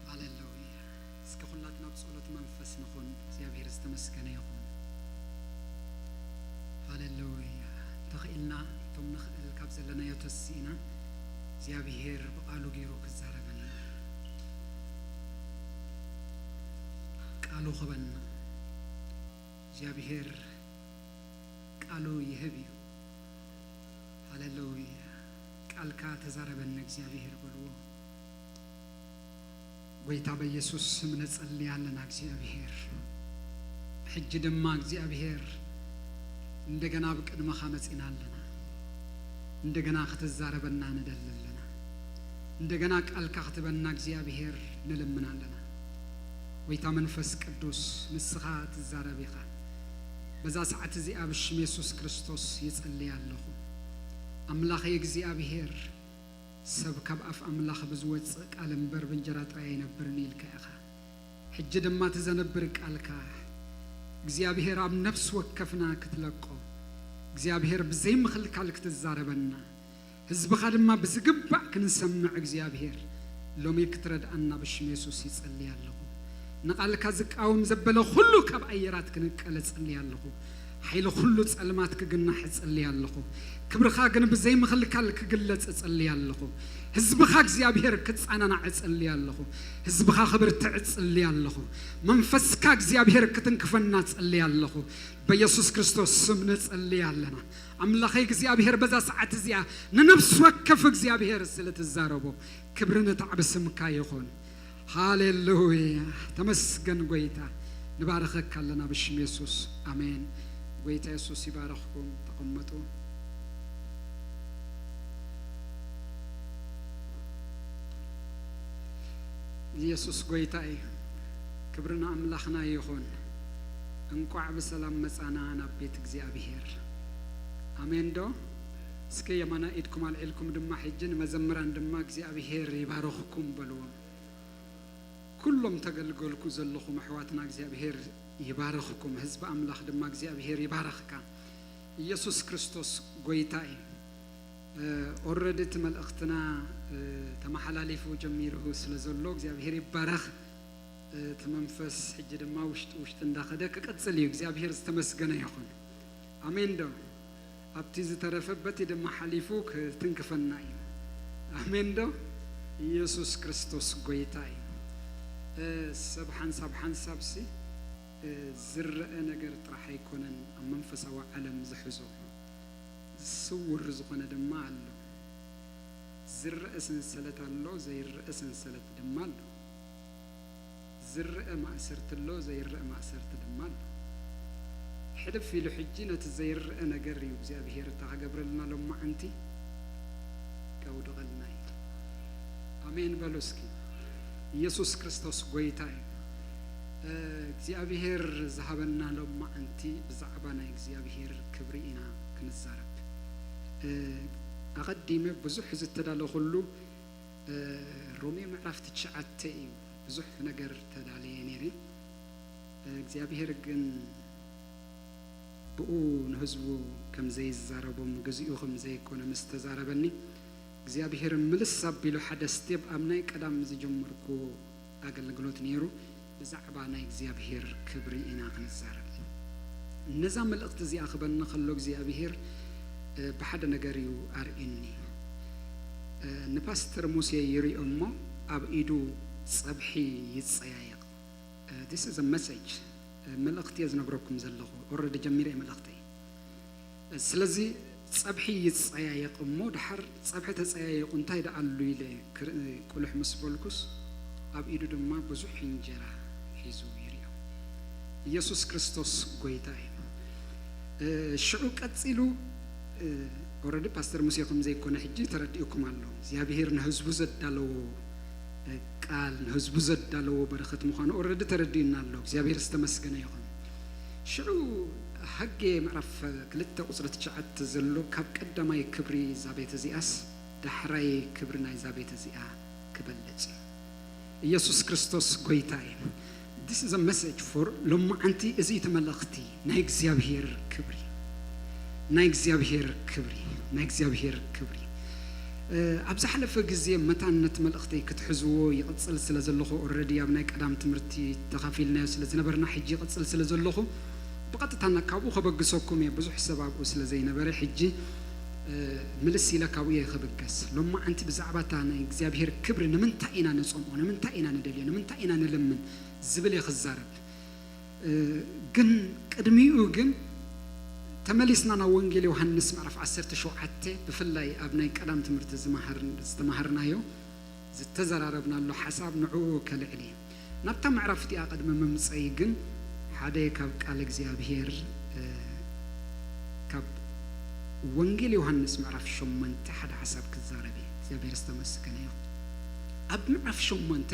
ሃሌሉያ። እስከ ኩላትና ብጸሎት መንፈስ ንኹን። እግዚኣብሔር ዝተመስገነ ይኹን። ሃሌሉያ። እንተኽኢልና፣ እቶም ንኽእል ካብ ዘለናዮ ተሲእና፣ እግዚኣብሔር ብቓሉ ገይሩ ክዛረበና፣ ቃሉ ክበና። እግዚኣብሔር ቃሉ ይህብ እዩ። ሃሌሉያ። ቃልካ ተዛረበና እግዚኣብሔር በልዎ። ጎይታ በኢየሱስ ስም ነጸሊ ኣለና እግዚኣብሔር። ሕጂ ድማ እግዚኣብሔር እንደገና ኣብ ቅድመኻ መጺና ኣለና። እንደገና ክትዛረበና ንደሊ ኣለና። እንደገና ቃልካ ክትበና እግዚኣብሔር ንልምን ኣለና። ጎይታ መንፈስ ቅዱስ ንስኻ ትዛረብ ኢኻ። በዛ ሰዓት እዚኣ ብሽም የሱስ ክርስቶስ ይጸሊ ኣለኹ። ኣምላኸይ እግዚኣብሔር፣ ሰብ ካብ ኣፍ ኣምላኽ ብዝወጽእ ቃል እምበር ብእንጀራ ጥራይ ኣይነብርን ኢልካ ኢኻ። ሕጂ ድማ እቲ ዘነብር ቃልካ እግዚኣብሔር ኣብ ነፍሲ ወከፍና ክትለቆ፣ እግዚኣብሔር ብዘይምኽልካል ክትዛረበና፣ ህዝብኻ ድማ ብዝግባእ ክንሰምዕ እግዚኣብሔር ሎሚ ክትረድኣና ብሽም የሱስ ይጸሊ ኣለኹ። ንቓልካ ዝቃወም ዘበለ ኩሉ ካብ ኣየራት ክንቀል እጽሊ ኣለኹ። ሓይሊ ኩሉ ጸልማት ክግናሕ እጽሊ ኣለኹ። ክብርኻ ግን ብዘይምኽልካል ክግለጽ እጽሊ ኣለኹ። ህዝብኻ እግዚኣብሔር ክጻናናዕ እጽሊ ኣለኹ። ህዝብኻ ክብርትዕ እጽሊ ኣለኹ። መንፈስካ እግዚኣብሔር ክትንክፈና እጽሊ ኣለኹ። በኢየሱስ ክርስቶስ ስም ንጽሊ ኣለና። ኣምላኸይ እግዚኣብሔር በዛ ሰዓት እዚኣ ንነፍሲ ወከፍ እግዚኣብሔር ስለ ትዛረቦ ክብሪ ንታዕቢ ስምካ ይኹን። ሃሌሉያ። ተመስገን ጎይታ። ንባረኸካ ኣለና ብሽም የሱስ። ኣሜን። ጎይታ የሱስ ይባረኽኩም። ተቐመጡ። ኢየሱስ ጎይታ እዩ። ክብሪ ንኣምላኽና ይኹን። እንቋዕ ብሰላም መጻና ናብ ቤት እግዚኣብሔር። ኣሜን ዶ? እስከ የማና ኢድኩም ኣልዒልኩም ድማ ሕጂ ንመዘምራን ድማ እግዚኣብሔር ይባርኽኩም በልዎም። ኩሎም ተገልገልኩ ዘለኹም ኣሕዋትና እግዚኣብሔር ይባርኽኩም። ህዝቢ ኣምላኽ ድማ እግዚኣብሔር ይባርኽካ። ኢየሱስ ክርስቶስ ጎይታ እዩ። ኦረዲ እቲ መልእኽትና እ፣ ተመሓላሊፉ ጀሚሩ ስለ ዘሎ እግዚኣብሔር ይባረኽ። እ፣ እቲ መንፈስ ሕጂ ድማ ውሽጢ ውሽጢ እንዳኸደ ክቕጽል እዩ። እግዚኣብሔር ዝተመስገነ ይኹን። ኣሜን ዶ? ኣብቲ ዝተረፈ በቲ ድማ ሓሊፉ ክትንክፈና እዩ። ኣሜን ዶ? ኢየሱስ ክርስቶስ ጎይታ እዩ። እ፣ ሰብ ሓንሳብ ሓንሳብ ሲ እ፣ ዝረአ ነገር ጥራሕ ኣይኮነን ኣብ መንፈሳዊ ዓለም ዝሕዞ፣ ስውር ዝኾነ ድማ ኣሎ። ዝረአ ሰንሰለት ኣሎ፣ ዘይረአ ሰንሰለት ድማ ኣሎ። ዝረአ ማእሰርቲ ኣሎ፣ ዘይረአ ማእሰርቲ ድማ ኣሎ። ሕልፍ ኢሉ ሕጂ ነቲ ዘይረአ ነገር እዩ እግዚኣብሔር እታ ክገብረልና ሎማዓንቲ ከውድቐልና እዩ። ኣሜን በሉ እስኪ። ኢየሱስ ክርስቶስ ጎይታ እዩ። እ፣ እግዚኣብሔር ዝሃበና ሎማዓንቲ ብዛዕባ ናይ እግዚኣብሔር ክብሪ ኢና ክንዛረብ። እ፣ ኣቐዲመ ብዙሕ ዝተዳለኹሉ እ፣ ሮሜ ምዕራፍ ትሽዓተ እዩ። ብዙሕ ነገር ተዳልየ ነይረ። እ፣ እግዚኣብሔር ግን ብኡ ንህዝቡ ከም ዘይዛረቦም ግዚኡ ከም ዘይኮነ ምስ ተዛረበኒ እግዚኣብሔር ምልስ ኣቢሉ ሓደ ስቴፕ ኣብ ናይ ቀዳም ዝጀመርኩዎ ኣገልግሎት ነይሩ። ብዛዕባ ናይ እግዚኣብሔር ክብሪ ኢና ክንዛረብ። ነዛ መልእኽቲ እዚኣ ክበኒ ከሎ እግዚኣብሔር እ፣ ብሓደ ነገር እዩ ኣርእዩኒ። እ፣ ንፓስተር ሙሴ ይሪኦ እሞ ኣብ ኢዱ ጸብሒ ይጸያየቕ። እ፣ this is a message። እ፣ መልእኽቲ እየ ዝነግረኩም ዘለኹ። ኦረዲ ጀሚረ እየ መልእኽተይ። እ፣ ስለዚ ጸብሒ ይጸያየቕ እሞ ድሓር ጸብሒ ተጸያየቑ እንታይ ደኣ ኣሉ ኢለ ክርኢ ቁልሕ ምስ በልኩስ ኣብ ኢዱ ድማ ብዙሕ እንጀራ ሒዙ ይሪኦ። ኢየሱስ ክርስቶስ ጎይታ እዩ። እ፣ ሽዑ ቀጺሉ፣ እ፣ ኦረዲ ፓስተር ሙሴ ከም ዘይኮነ ሕጂ ተረዲኡኩም ኣሎ። እግዚኣብሔር ንህዝቡ ዘዳለዎ፣ እ፣ ቃል፣ ንህዝቡ ዘዳለዎ በረኸት ምዃኑ ኦረዲ ተረዲኡና ኣሎ። እግዚኣብሔር ዝተመስገነ ይኹን። ሽዑ ሃጌ ምዕራፍ ክልተ ቁጽሪ ትሽዓተ ዘሎ ካብ ቀዳማይ ክብሪ እዛ ቤት እዚኣስ ዳሕራይ ክብሪ ናይዛ ቤት እዚኣ ክበልጽ እዩ። ኢየሱስ ክርስቶስ ጎይታ እዩ። This is a message for ሎማዓንቲ። እዚ እቲ መልእኽቲ ናይ እግዚኣብሔር ክብሪ፣ ናይ እግዚኣብሔር ክብሪ፣ ናይ እግዚኣብሔር ክብሪ። እ፣ ኣብ ዝሓለፈ ግዜ መታን ነቲ መልእኽተይ ክትሕዝዎ ይቕጽል ስለ ዘለኹ፣ ኦረዲ ኣብ ናይ ቀዳም ትምህርቲ ተኻፊልናዮ ስለ ዝነበርና፣ ሕጂ ይቕጽል ስለ ዘለኹ ብቐጥታ ና-፣ ካብኡ ከበግሰኩም እየ። ብዙሕ ሰብ ኣብኡ ስለ ዘይነበረ፣ ሕጂ እ፣ ምልስ ኢለ ካብኡ እየ ክብገስ። ሎማዓንቲ ብዛዕባ እታ ናይ እግዚኣብሔር ክብሪ ንምንታይ ኢና ንጸምኦ፣ ንምንታይ ኢና ንደልዮ፣ ንምንታይ ኢና ንልምን ዝብል እየ ክዛረብ። እ፣ ግን ቅድሚኡ ግን ተመሊስና ናብ ወንጌል ዮሃንስ ምዕራፍ ዓሰርተ ሸውዓተ፣ ብፍላይ ኣብ ናይ ቀዳም ትምህርቲ ዝመሃር-፣ ዝተመሃርናዮ ዝተዘራረብናሉ ሓሳብ ንዕኡ ከልዕል እየ። ናብታ ምዕራፍ እቲኣ ቅድሚ ምምጸይ ግን ሓደ ካብ ቃል እግዚኣብሔር፣ እ፣ ካብ ወንጌል ዮሃንስ ምዕራፍ ሸሞንተ ሓደ ሓሳብ ክዛረብ እየ። እግዚኣብሔር ዝተመስገነ ይኹን። ኣብ ምዕራፍ ሸሞንተ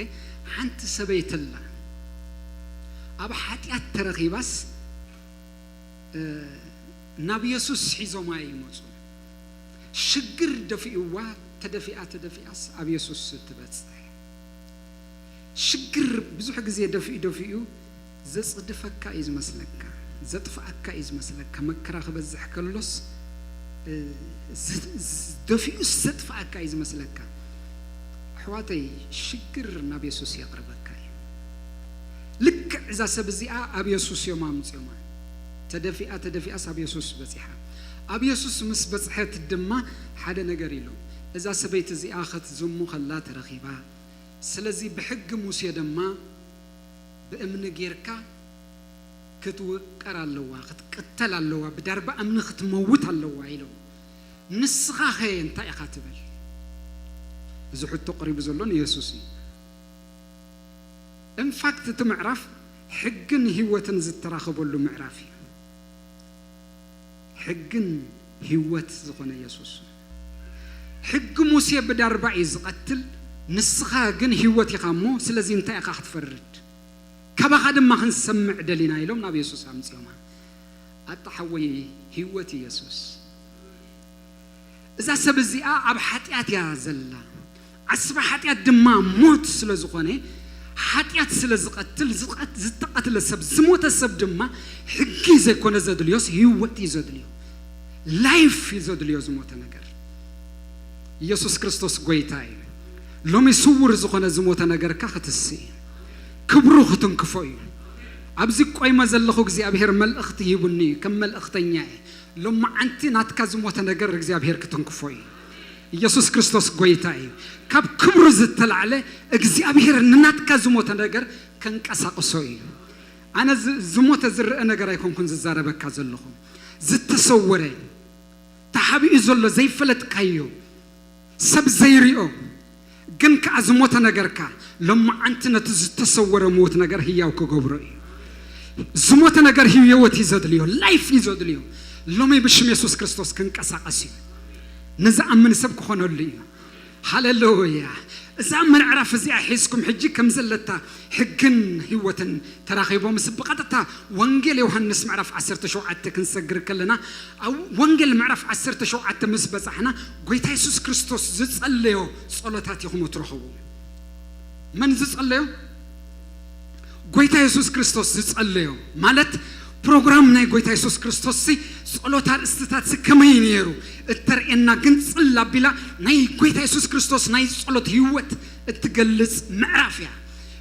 ሓንቲ ሰበይቲ ኣላ። ኣብ ሓጢኣት ተረኺባስ እ፣ ናብ የሱስ ሒዞማ ይመጹ። ሽግር ደፊእዋ፣ ተደፊኣ፣ ተደፊኣስ ኣብ የሱስ ትበጽሕ። ሽግር ብዙሕ ግዜ ደፊኡ፣ ደፊኡ ዘጽድፈካ እዩ ዝመስለካ፣ ዘጥፍኣካ እዩ ዝመስለካ፣ መከራ ክበዝሕ ከሎስ፣ እ፣ ዝ-፣ ዝ-፣ ደፊኡስ ዘጥፍኣካ እዩ ዝመስለካ። ኣሕዋተይ፣ ሽግር ናብ የሱስ የቕርበካ እዩ። ልክዕ እዛ ሰብ እዚኣ ኣብ የሱስ እዮም ኣምፅኦማ። ተደፊኣ ተደፊኣስ ኣብ የሱስ በፂሓ። ኣብ የሱስ ምስ በፅሐት ድማ ሓደ ነገር ኢሉ፣ እዛ ሰበይቲ እዚኣ ክትዝሙ ከላ ተረኺባ፣ ስለዚ ብሕጊ ሙሴ ድማ ብእምኒ ጌርካ ክትውቀር ኣለዋ፣ ክትቅተል ኣለዋ፣ ብዳርባ እምኒ ክትመውት ኣለዋ ኢሎም። ንስኻ ኸ እንታይ ኢኻ ትብል? እዚ ሕቶ ቀሪቡ ዘሎ ንየሱስ እዩ። ኢንፋክት እቲ ምዕራፍ ሕግን ህይወትን ዝተራኸበሉ ምዕራፍ እዩ። ሕግን ህይወት ዝኾነ የሱስ። ሕጊ ሙሴ ብዳርባ እዩ ዝቐትል፣ ንስኻ ግን ህይወት ኢኻ እሞ ስለዚ እንታይ ኢኻ ክትፈርድ? ካባኻ ድማ ክንሰምዕ ደሊና ኢሎም ናብ የሱስ ኣምፅኦማ። ኣታ ሓወይ፣ ህይወት ኢየሱስ። እዛ ሰብ እዚኣ ኣብ ሓጢኣት እያ ዘላ። ዓስቢ ሓጢኣት ድማ ሞት ስለ ዝኾነ፣ ሓጢኣት ስለ ዝቐትል፣ ዝቐት-፣ ዝተቐትለ ሰብ፣ ዝሞተ ሰብ ድማ ሕጊ ዘይኮነ ዘድልዮስ ህይወት እዩ ዘድልዮ። ላይፍ እዩ ዘድልዮ ዝሞተ ነገር። ኢየሱስ ክርስቶስ ጎይታ እዩ። ሎሚ ስውር ዝኾነ ዝሞተ ነገርካ ክትስእ እዩ። ክብሩ ክትንክፎ እዩ። ኣብዚ ቆይመ ዘለኹ እግዚኣብሔር መልእኽቲ ሂቡኒ እዩ፣ ከም መልእኽተኛ እየ። ሎመዓንቲ ናትካ ዝሞተ ነገር እግዚኣብሔር ክትንክፎ እዩ። ኢየሱስ ክርስቶስ ጎይታ እዩ። ካብ ክብሩ ዝተላዕለ እግዚኣብሔር ንናትካ ዝሞተ ነገር ከንቀሳቕሶ እዩ። ኣነ ዝ-፣ ዝሞተ ዝረአ ነገር ኣይኮንኩን ዝዛረበካ ዘለኹ። ዝተሰወረ፣ ተሓቢኡ ዘሎ ዘይፈለጥካዮ፣ ሰብ ዘይሪኦ፣ ግን ከኣ ዝሞተ ነገርካ ሎመዓንቲ ነቲ ዝተሰወረ ምዉት ነገር ህያው ክገብሮ እዩ። ዝሞተ ነገር ህይወት እዩ ዘድልዮ፣ ላይፍ እዩ ዘድልዮ። ሎሚ ብሽም የሱስ ክርስቶስ ክንቀሳቐስ እዩ። ንዝኣምን ሰብ ክኾነሉ እዩ። ሃሌሉያ። እዛ ምዕራፍ እዚኣ ሒዝኩም ሕጂ ከም ዘለታ ሕግን ህይወትን ተራኺቦም ምስ ብቐጥታ ወንጌል ዮሃንስ ምዕራፍ ዓሰርተ ሸውዓተ ክንሰግር ከለና፣ ኣብ ወንጌል ምዕራፍ ዓሰርተ ሸውዓተ ምስ በጻሕና፣ ጎይታ የሱስ ክርስቶስ ዝጸለዮ ጸሎታት ኢኹም እትረኽቡ። መን ዝጸለዮ? ጎይታ የሱስ ክርስቶስ ዝጸለዮ ማለት፣ ፕሮግራም ናይ ጎይታ የሱስ ክርስቶስ ሲ ጸሎት ኣርእስትታት ሲ ከመይ ነይሩ እተርእየና፣ ግን ጽል ኣቢላ ናይ ጎይታ የሱስ ክርስቶስ ናይ ጸሎት ህይወት እትገልጽ ምዕራፍ እያ።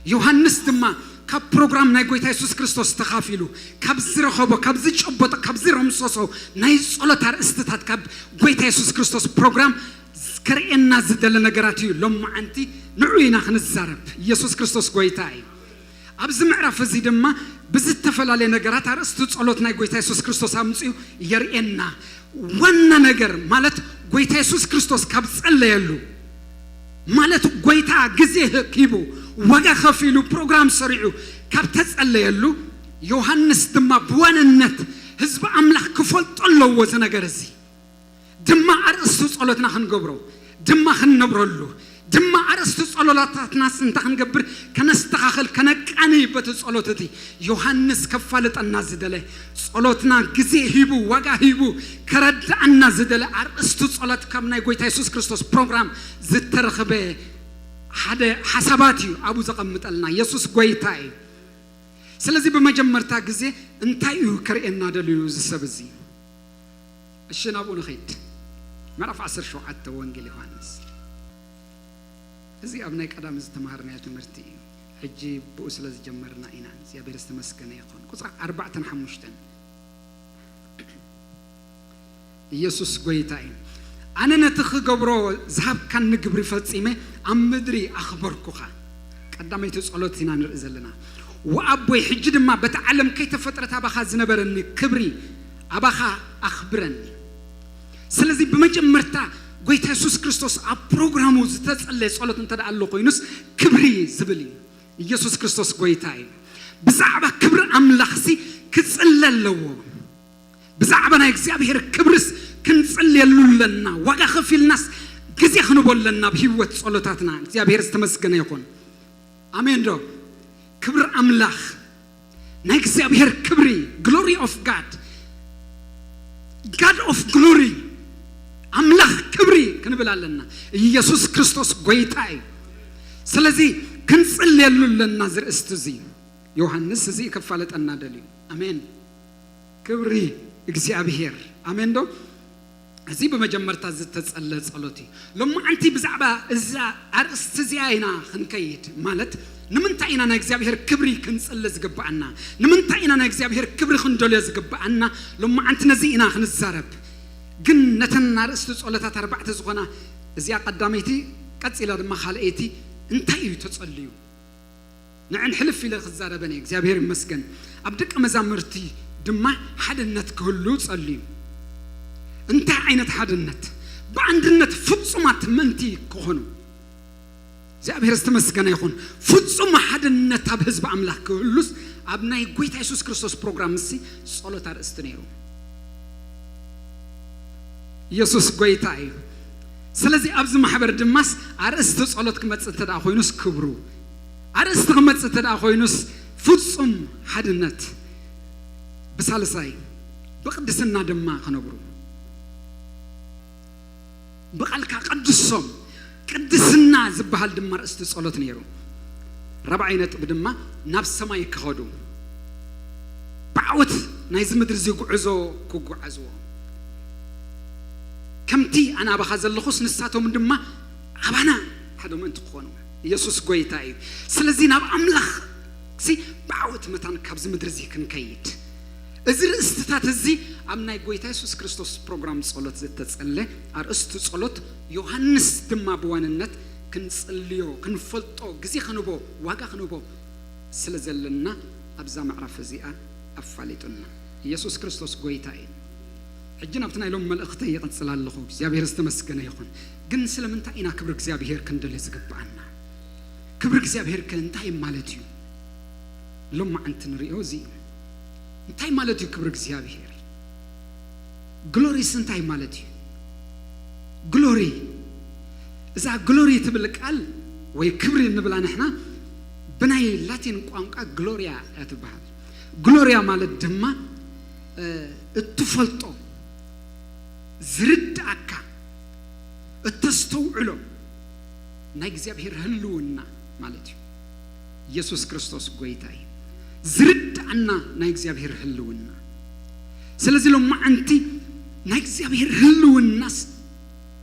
ዮሃንስ ድማ ካብ ፕሮግራም ናይ ጎይታ የሱስ ክርስቶስ ተኻፊሉ፣ ካብ ዝረኸቦ፣ ካብ ዝጨበጦ፣ ካብ ዝረምሰሶ ናይ ጸሎት ኣርእስትታት፣ ካብ ጎይታ የሱስ ክርስቶስ ፕሮግራም ከርእየና ዝደለ ነገራት እዩ። ሎመዓንቲ ንዑ ኢና ክንዛረብ። ኢየሱስ ክርስቶስ ጎይታ እዩ። ኣብዚ ምዕራፍ እዚ ድማ ብዝተፈላለየ ነገራት ኣርእስቲ ጸሎት ናይ ጎይታ የሱስ ክርስቶስ ኣምጺኡ የርእየና። ዋና ነገር ማለት፣ ጎይታ የሱስ ክርስቶስ ካብ ጸለየሉ፣ ማለት ጎይታ ግዜ ሂቡ፣ ዋጋ ከፊሉ፣ ፕሮግራም ሰሪዑ ካብ ተጸለየሉ፣ ዮሃንስ ድማ ብዋንነት ህዝቢ ኣምላኽ ክፈልጦ ኣለዎ እዚ ነገር እዚ። ድማ ኣርእስቱ ጸሎትና ክንገብሮ፣ ድማ ክንነብረሉ፣ ድማ ኣርእስቱ ጸሎታትናስ እንታይ ክንገብር፣ ከነስተኻኽል፣ ከነቃንይ በቲ ጸሎት እቲ ዮሃንስ ከፋልጠና ዝደለ፣ ጸሎትና ግዜ ሂቡ፣ ዋጋ ሂቡ፣ ከረድኣና ዝደለ ኣርእስቱ ጸሎት ካብ ናይ ጎይታ የሱስ ክርስቶስ ፕሮግራም ዝተረኽበ ሓደ ሓሳባት እዩ ኣብኡ ዘቐምጠልና። የሱስ ጎይታ እዩ። ስለዚ ብመጀመርታ ግዜ እንታይ እዩ ከርእየና ደልዩ እዚ ሰብ እዚ? እሺ፣ ናብኡ ንኸይድ። ምዕራፍ ዓሰርተ ሸውዓተ ወንጌል ዮሃንስ። እዚ ኣብ ናይ ቀዳም ዝተምሃርናዮ ትምህርቲ እዩ። ሕጂ ብኡ ስለ ዝጀመርና ኢና። እግዚኣብሔር ዝተመስገነ ይኹን። ቁጽሪ ኣርባዕተን ሓሙሽተን። ኢየሱስ ጎይታ እዩ። ኣነ ነቲ ክገብሮ ዝሃብካኒ ግብሪ ፈጺመ ኣብ ምድሪ ኣኽበርኩኻ። ቀዳመይቲ ጸሎት ኢና ንርኢ ዘለና። ወኣቦይ፣ ሕጂ ድማ በቲ ዓለም ከይተፈጥረት ኣባኻ ዝነበረኒ ክብሪ ኣባኻ ኣኽብረኒ። ስለዚ ብመጀመርታ ጎይታ የሱስ ክርስቶስ ኣብ ፕሮግራሙ ዝተጸለየ ጸሎት እንተ ደኣ ኣሎ ኮይኑስ ክብሪ ዝብል እዩ። ኢየሱስ ክርስቶስ ጎይታ እዩ። ብዛዕባ ክብሪ ኣምላኽሲ ክጽለ ኣለዎ። ብዛዕባ ናይ እግዚኣብሔር ክብርስ ክንጽልየሉ ኣለና። ዋጋ ከፊልናስ ግዜ ክንቦ ኣለና ኣብ ህይወት ጸሎታትና። እግዚኣብሔር ዝተመስገነ ይኹን። ኣሜን ዶ? ክብሪ ኣምላኽ፣ ናይ እግዚኣብሔር ክብሪ፣ ግሎሪ ኦፍ ጋድ፣ ጋድ ኦፍ ግሎሪ፣ ኣምላኽ ክብሪ ክንብል ኣለና። ኢየሱስ ክርስቶስ ጎይታ እዩ። ስለዚ ክንጽልየሉ ኣለና እዚ ርእስቲ እዚ። ዮሃንስ እዚ ከፋለጠና ደልዩ። ኣሜን። ክብሪ እግዚኣብሔር። ኣሜን ዶ? እዚ ብመጀመርታ ዝተጸለ ጸሎት እዩ። ሎማዓንቲ ብዛዕባ እዛ ኣርእስቲ እዚኣ ኢና ክንከይድ። ማለት ንምንታይ ኢና ናይ እግዚኣብሔር ክብሪ ክንጽሊ ዝግብኣና? ንምንታይ ኢና ናይ እግዚኣብሔር ክብሪ ክንደልዮ ዝግብኣና? ሎማዓንቲ ነዚ ኢና ክንዛረብ። ግን ነተን ኣርእስቲ ጸሎታት ኣርባዕተ ዝኾና፣ እዚኣ ቀዳመይቲ፣ ቀጺላ ድማ ካልኣይቲ፣ እንታይ እዩ ተጸልዩ? ንዕን ሕልፍ ኢለ ክዛረበን እየ። እግዚኣብሔር ይመስገን። ኣብ ደቀ መዛሙርቲ ድማ ሓድነት ክህሉ ጸልዩ። እንታይ ዓይነት ሓድነት? ብኣንድነት ፍጹማት ምእንቲ ክኾኑ። እግዚኣብሔር ዝተመስገነ ይኹን። ፍጹም ሓድነት ኣብ ህዝቢ ኣምላኽ ክህሉስ ኣብ ናይ ጎይታ የሱስ ክርስቶስ ፕሮግራም ምስሲ ጸሎት ኣርእስቲ ነይሩ። ኢየሱስ ጎይታ እዩ። ስለዚ ኣብዚ ማሕበር ድማስ ኣርእስቲ ጸሎት ክመጽእ እንተ ደኣ ኮይኑስ ክብሩ፣ ኣርእስቲ ክመጽእ እንተ ደኣ ኮይኑስ ፍጹም ሓድነት፣ ብሳልሳይ ብቅድስና ድማ ክነብሩ። ብቓልካ ቀድሶም። ቅድስና ዝበሃል ድማ ኣርእስቲ ጸሎት ነይሩ። ራብዓይ ነጥቢ ድማ ናብ ሰማይ ክኸዱ፣ ብዓወት ናይዚ ምድሪ እዚ ጉዕዞ ክጓዓዝዎ፣ ከምቲ ኣነ ኣባኻ ዘለኹስ ንሳቶም ድማ ኣባና ሓደ ምእንቲ ክኾኑ። ኢየሱስ ጎይታ እዩ። ስለዚ ናብ ኣምላኽ ሲ ብዓወት መታን ካብዚ ምድሪ እዚ ክንከይድ፣ እዚ ርእስትታት እዚ ኣብ ናይ ጎይታ የሱስ ክርስቶስ ፕሮግራም ጸሎት ዝተጸለ ኣርእስቲ ጸሎት፣ ዮሃንስ ድማ ብዋንነት ክንጽልዮ፣ ክንፈልጦ፣ ግዜ ክንቦ፣ ዋጋ ክንቦ ስለ ዘለና ኣብዛ ምዕራፍ እዚኣ ኣፋሊጡና። ኢየሱስ ክርስቶስ ጎይታ እዩ። ሕጂ ናብቲ ናይ ሎም መልእኽተይ ይቕጽል ኣለኹ። እግዚኣብሔር ዝተመስገነ ይኹን። ግን ስለምንታይ ኢና ክብሪ እግዚኣብሔር ክንደሊ ዝግብኣና? ክብሪ እግዚኣብሔር ከ እንታይ ማለት እዩ? ሎም መዓንቲ ንሪኦ እዚ እዩ። እንታይ ማለት እዩ ክብሪ እግዚኣብሔር? ግሎሪስ እንታይ ማለት እዩ? ግሎሪ፣ እዛ ግሎሪ ትብል ቃል ወይ ክብሪ እንብላ ንሕና ብናይ ላቲን ቋንቋ ግሎሪያ እያ ትበሃል። ግሎሪያ ማለት ድማ፣ እ፣ እትፈልጦ፣ ዝርድኣካ፣ እተስተውዕሎ ናይ እግዚኣብሔር ህልውና ማለት እዩ። ኢየሱስ ክርስቶስ ጎይታ እዩ። ዝርድኣና ናይ እግዚኣብሔር ህልውና። ስለዚ ሎማዓንቲ ናይ እግዚኣብሔር ህልውናስ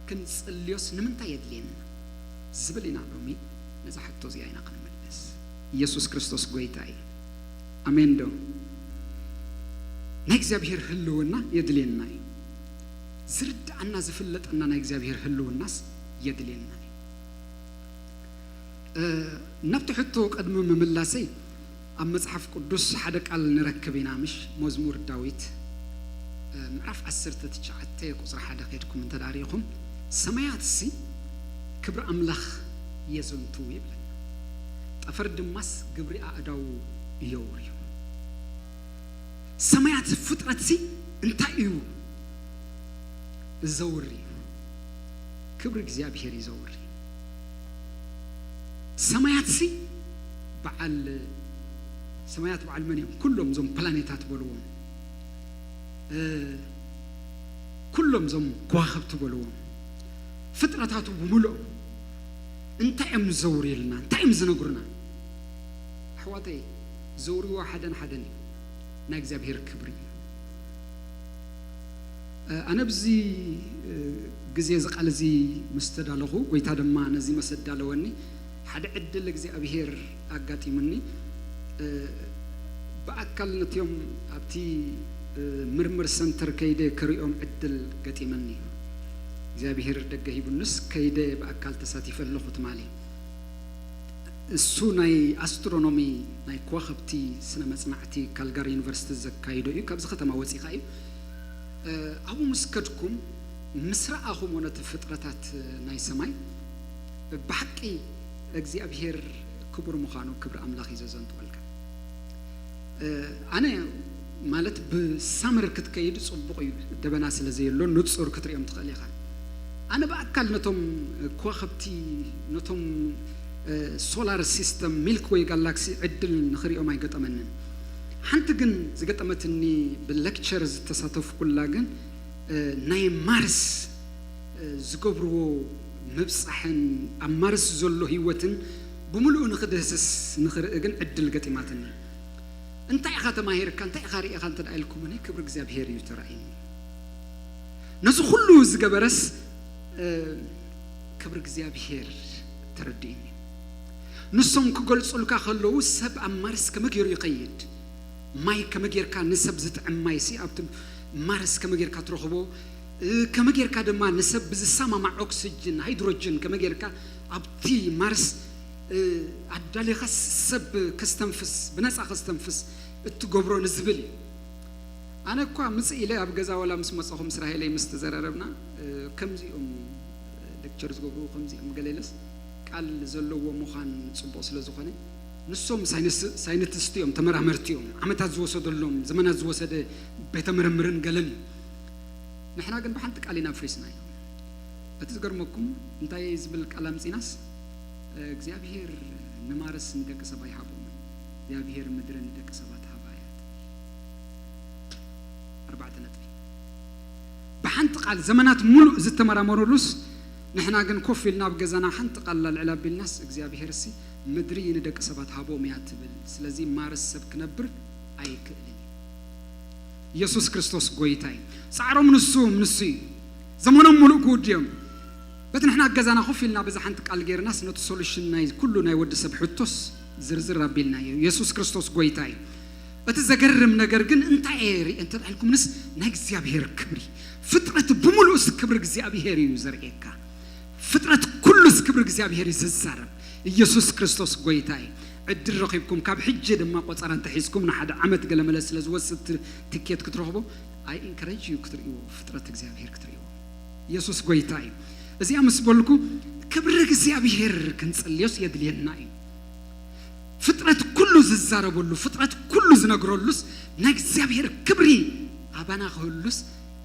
ክንጽልዮስ ንምንታይ የድልየና ዝብል ኢና ሎሚ ነዛ ሕቶ እዚኣ ኢና ክንምልስ። ኢየሱስ ክርስቶስ ጎይታ እዩ። ኣሜን ዶ? ናይ እግዚኣብሔር ህልውና የድልየና እዩ። ዝርድኣና ዝፍለጠና ናይ እግዚኣብሔር ህልውናስ የድልየና እዩ። እ፣ ናብቲ ሕቶ ቅድሚ ምምላሰይ ኣብ መጽሓፍ ቅዱስ ሓደ ቃል ንረክብ ኢና፣ ምሽ? መዝሙር ዳዊት፣ እ፣ ምዕራፍ ዓሰርተ ትሽዓተ ቁጽሪ ሓደ ከድኩም እንተ ደኣ ርኢኹም፣ ሰማያትሲ ክብሪ ኣምላኽ የዘንትዉ ይብለና፣ ጠፈር ድማስ ግብሪ ኣእዳዉ የውርዩ። ሰማያት ፍጥረትሲ እንታይ እዩ ዘውሪ? ክብሪ እግዚኣብሔር እዩ ዘውሪ። ሰማያትሲ በዓል፣ ሰማያት በዓል መን እዮም? ኩሎም እዞም ፕላኔታት በልዎም፣ እ፣ ኩሎም እዞም ከዋኽብቲ በልዎም፣ ፍጥረታቱ ብምልኦም እንታይ እዮም ዘውርዩልና? እንታይ እዮም ዝነግሩና? ኣሕዋተይ፣ ዘውርዎ ሓደን ሓደን እዩ፣ ናይ እግዚኣብሔር ክብሪ እዩ። እ፣ ኣነ ኣብዚ፣ እ፣ ግዜ እዚ ቃል እዚ ምስ ተዳለኹ፣ ጎይታ ድማ ነዚ መሰ ዳለወኒ፣ ሓደ ዕድል እግዚኣብሔር ኣጋጢሙኒ። እ፣ ብኣካል ነቲኦም ኣብቲ፣ እ፣ ምርምር ሰንተር ከይደ ክሪኦም ዕድል ገጢመኒ። እግዚኣብሔር ደገ ሂቡንስ ከይደ ብኣካል ተሳቲፈ ኣለኹ ትማሊ። እሱ ናይ ኣስትሮኖሚ፣ ናይ ከዋኽብቲ ስነ መጽናዕቲ ካልጋሪ ዩኒቨርሲቲ ዘካይዶ እዩ። ካብዚ ከተማ ወጺኻ እዩ። እ፣ ኣብኡ ምስ ከድኩም፣ ምስ ረኣኹሞ ነቲ ፍጥረታት ናይ ሰማይ፣ ብሓቂ እግዚኣብሔር ክቡር ምዃኑ ክብሪ ኣምላኽ እዩ ዘዘንትወልካ። እ፣ ኣነ ማለት ብሳመር ክትከይድ ጽቡቕ እዩ፣ ደበና ስለ ዘየሎ ንጹር ክትርእዮም ትኽእል ኢኻ። ኣነ ብኣካል ነቶም ከዋኽብቲ፣ ነቶም፣ እ፣ ሶላር ሲስተም፣ ሚልክ ወይ ጋላክሲ ዕድል ንኽርእዮም ኣይገጠመንን። ሓንቲ ግን ዝገጠመትኒ ብሌክቸር ዝተሳተፍኩላ ግን፣ እ፣ ናይ ማርስ፣ እ፣ ዝገብርዎ ምብጻሕን ኣብ ማርስ ዘሎ ህይወትን ብምሉኡ ንኽድህስስ ንኽርኢ ግን ዕድል ገጢማትኒ። እንታይ ኢኻ ተማሂርካ፣ እንታይ ኢኻ ርኢኻ እንተ ደኣ ኢልኩምኒ፣ ክብሪ እግዚኣብሔር እዩ ተራእዩኒ። ነዚ ኩሉ ዝገበረስ፣ እ፣ ክብሪ እግዚኣብሔር ተረዲእኒ። ንሶም ክገልጹልካ ከለዉ ሰብ ኣብ ማርስ ከመይ ገይሩ ይኸይድ፣ ማይ ከመይ ጌርካ ንሰብ ዝጥዕም ማይሲ ኣብቲ ማርስ ከመይ ጌርካ ትረኽቦ፣ እ፣ ከመይ ጌርካ ድማ ንሰብ ብዝሰማማዕ ኦክስጅን፣ ሃይድሮጅን ከመይ ጌርካ ኣብቲ ማርስ፣ እ፣ ኣዳሊኻስ ሰብ ከስተንፍስ፣ ብነጻ ከስተንፍስ እትገብሮ ንዝብል እዩ። ኣነ እኳ ምጽእ ኢለ ኣብ ገዛ ዋላ ምስ መጻኹ ምስ ራሄለይ ምስ ተዘራረብና፣ እ፣ ከምዚኦም ሌክቸር ዝገብሩ ከምዚኦም ገለ ኢለስ ቃል ዘለዎ ምዃን ጽቡቕ ስለ ዝኾነ ንሶም ሳይንስ-፣ ሳይንቲስት እዮም፣ ተመራመርቲ እዮም፣ ዓመታት ዝወሰደሎም፣ ዘመናት ዝወሰደ ቤተ ምርምርን ገለን እዩ። ንሕና ግን ብሓንቲ ቃል ኢና ኣፍሪስናዮ። እቲ ዝገርመኩም እንታይ ዝብል ቃል ኣምጺናስ፣ እግዚኣብሔር ንማርስ ንደቂ ሰብ ኣይሃቦምን፣ እግዚኣብሔር ምድሪ ንደቂ ሰባት ሃባ እያ ትብል። ኣርባዕተ ነጥቢ። ብሓንቲ ቃል ዘመናት ሙሉእ ዝተመራመሩሉስ ንሕና ግን ኮፍ ኢልና ኣብ ገዛና ሓንቲ ቃል ላልዕል ኣቢልናስ እግዚኣብሔርሲ ምድሪ ንደቂ ሰባት ሃቦም እያ ትብል። ስለዚ ማርስ ሰብ ክነብር ኣይክእልን እዩ። ኢየሱስ ክርስቶስ ጎይታ እዩ። ጻዕሮም ንሱ፣ ንሱ እዩ። ዘመኖም ሙሉእ ክውድዮም። በቲ ንሕና ኣብ ገዛና ኮፍ ኢልና በዛ ሓንቲ ቃል ጌርናስ ነቲ ሶሉሽን ናይ ኩሉ ናይ ወዲ ሰብ ሕቶስ ዝርዝር ኣቢልናዮ። ኢየሱስ ክርስቶስ ጎይታ እዩ። እቲ ዘገርም ነገር ግን እንታይ እየ ርኢ እንተ ኢልኩምንስ ናይ እግዚኣብሔር ክብሪ። ፍጥረት ብምሉእስ ክብሪ እግዚኣብሔር እዩ ዘርእየካ። ፍጥረት ኩሉስ ክብሪ እግዚኣብሔር እዩ ዝዛረብ። ኢየሱስ ክርስቶስ ጎይታ እዩ። ዕድል ረኺብኩም ካብ ሕጂ ድማ ቆጸራ እንተሒዝኩም ንሓደ ዓመት ገለመለ ስለ ዝወስድ ት-፣ ትኬት ክትረኽቡ፣ I encourage you ክትርእይዎ፣ ፍጥረት እግዚኣብሔር ክትርእይዎ። ኢየሱስ ጎይታ እዩ። እዚኣ ምስ በልኩ ክብሪ እግዚኣብሔር ክንጽልዮስ የድልየና እዩ። ፍጥረት ኩሉ ዝዛረበሉ፣ ፍጥረት ኩሉ ዝነግረሉስ ናይ እግዚኣብሔር ክብሪ ኣባና ክህሉስ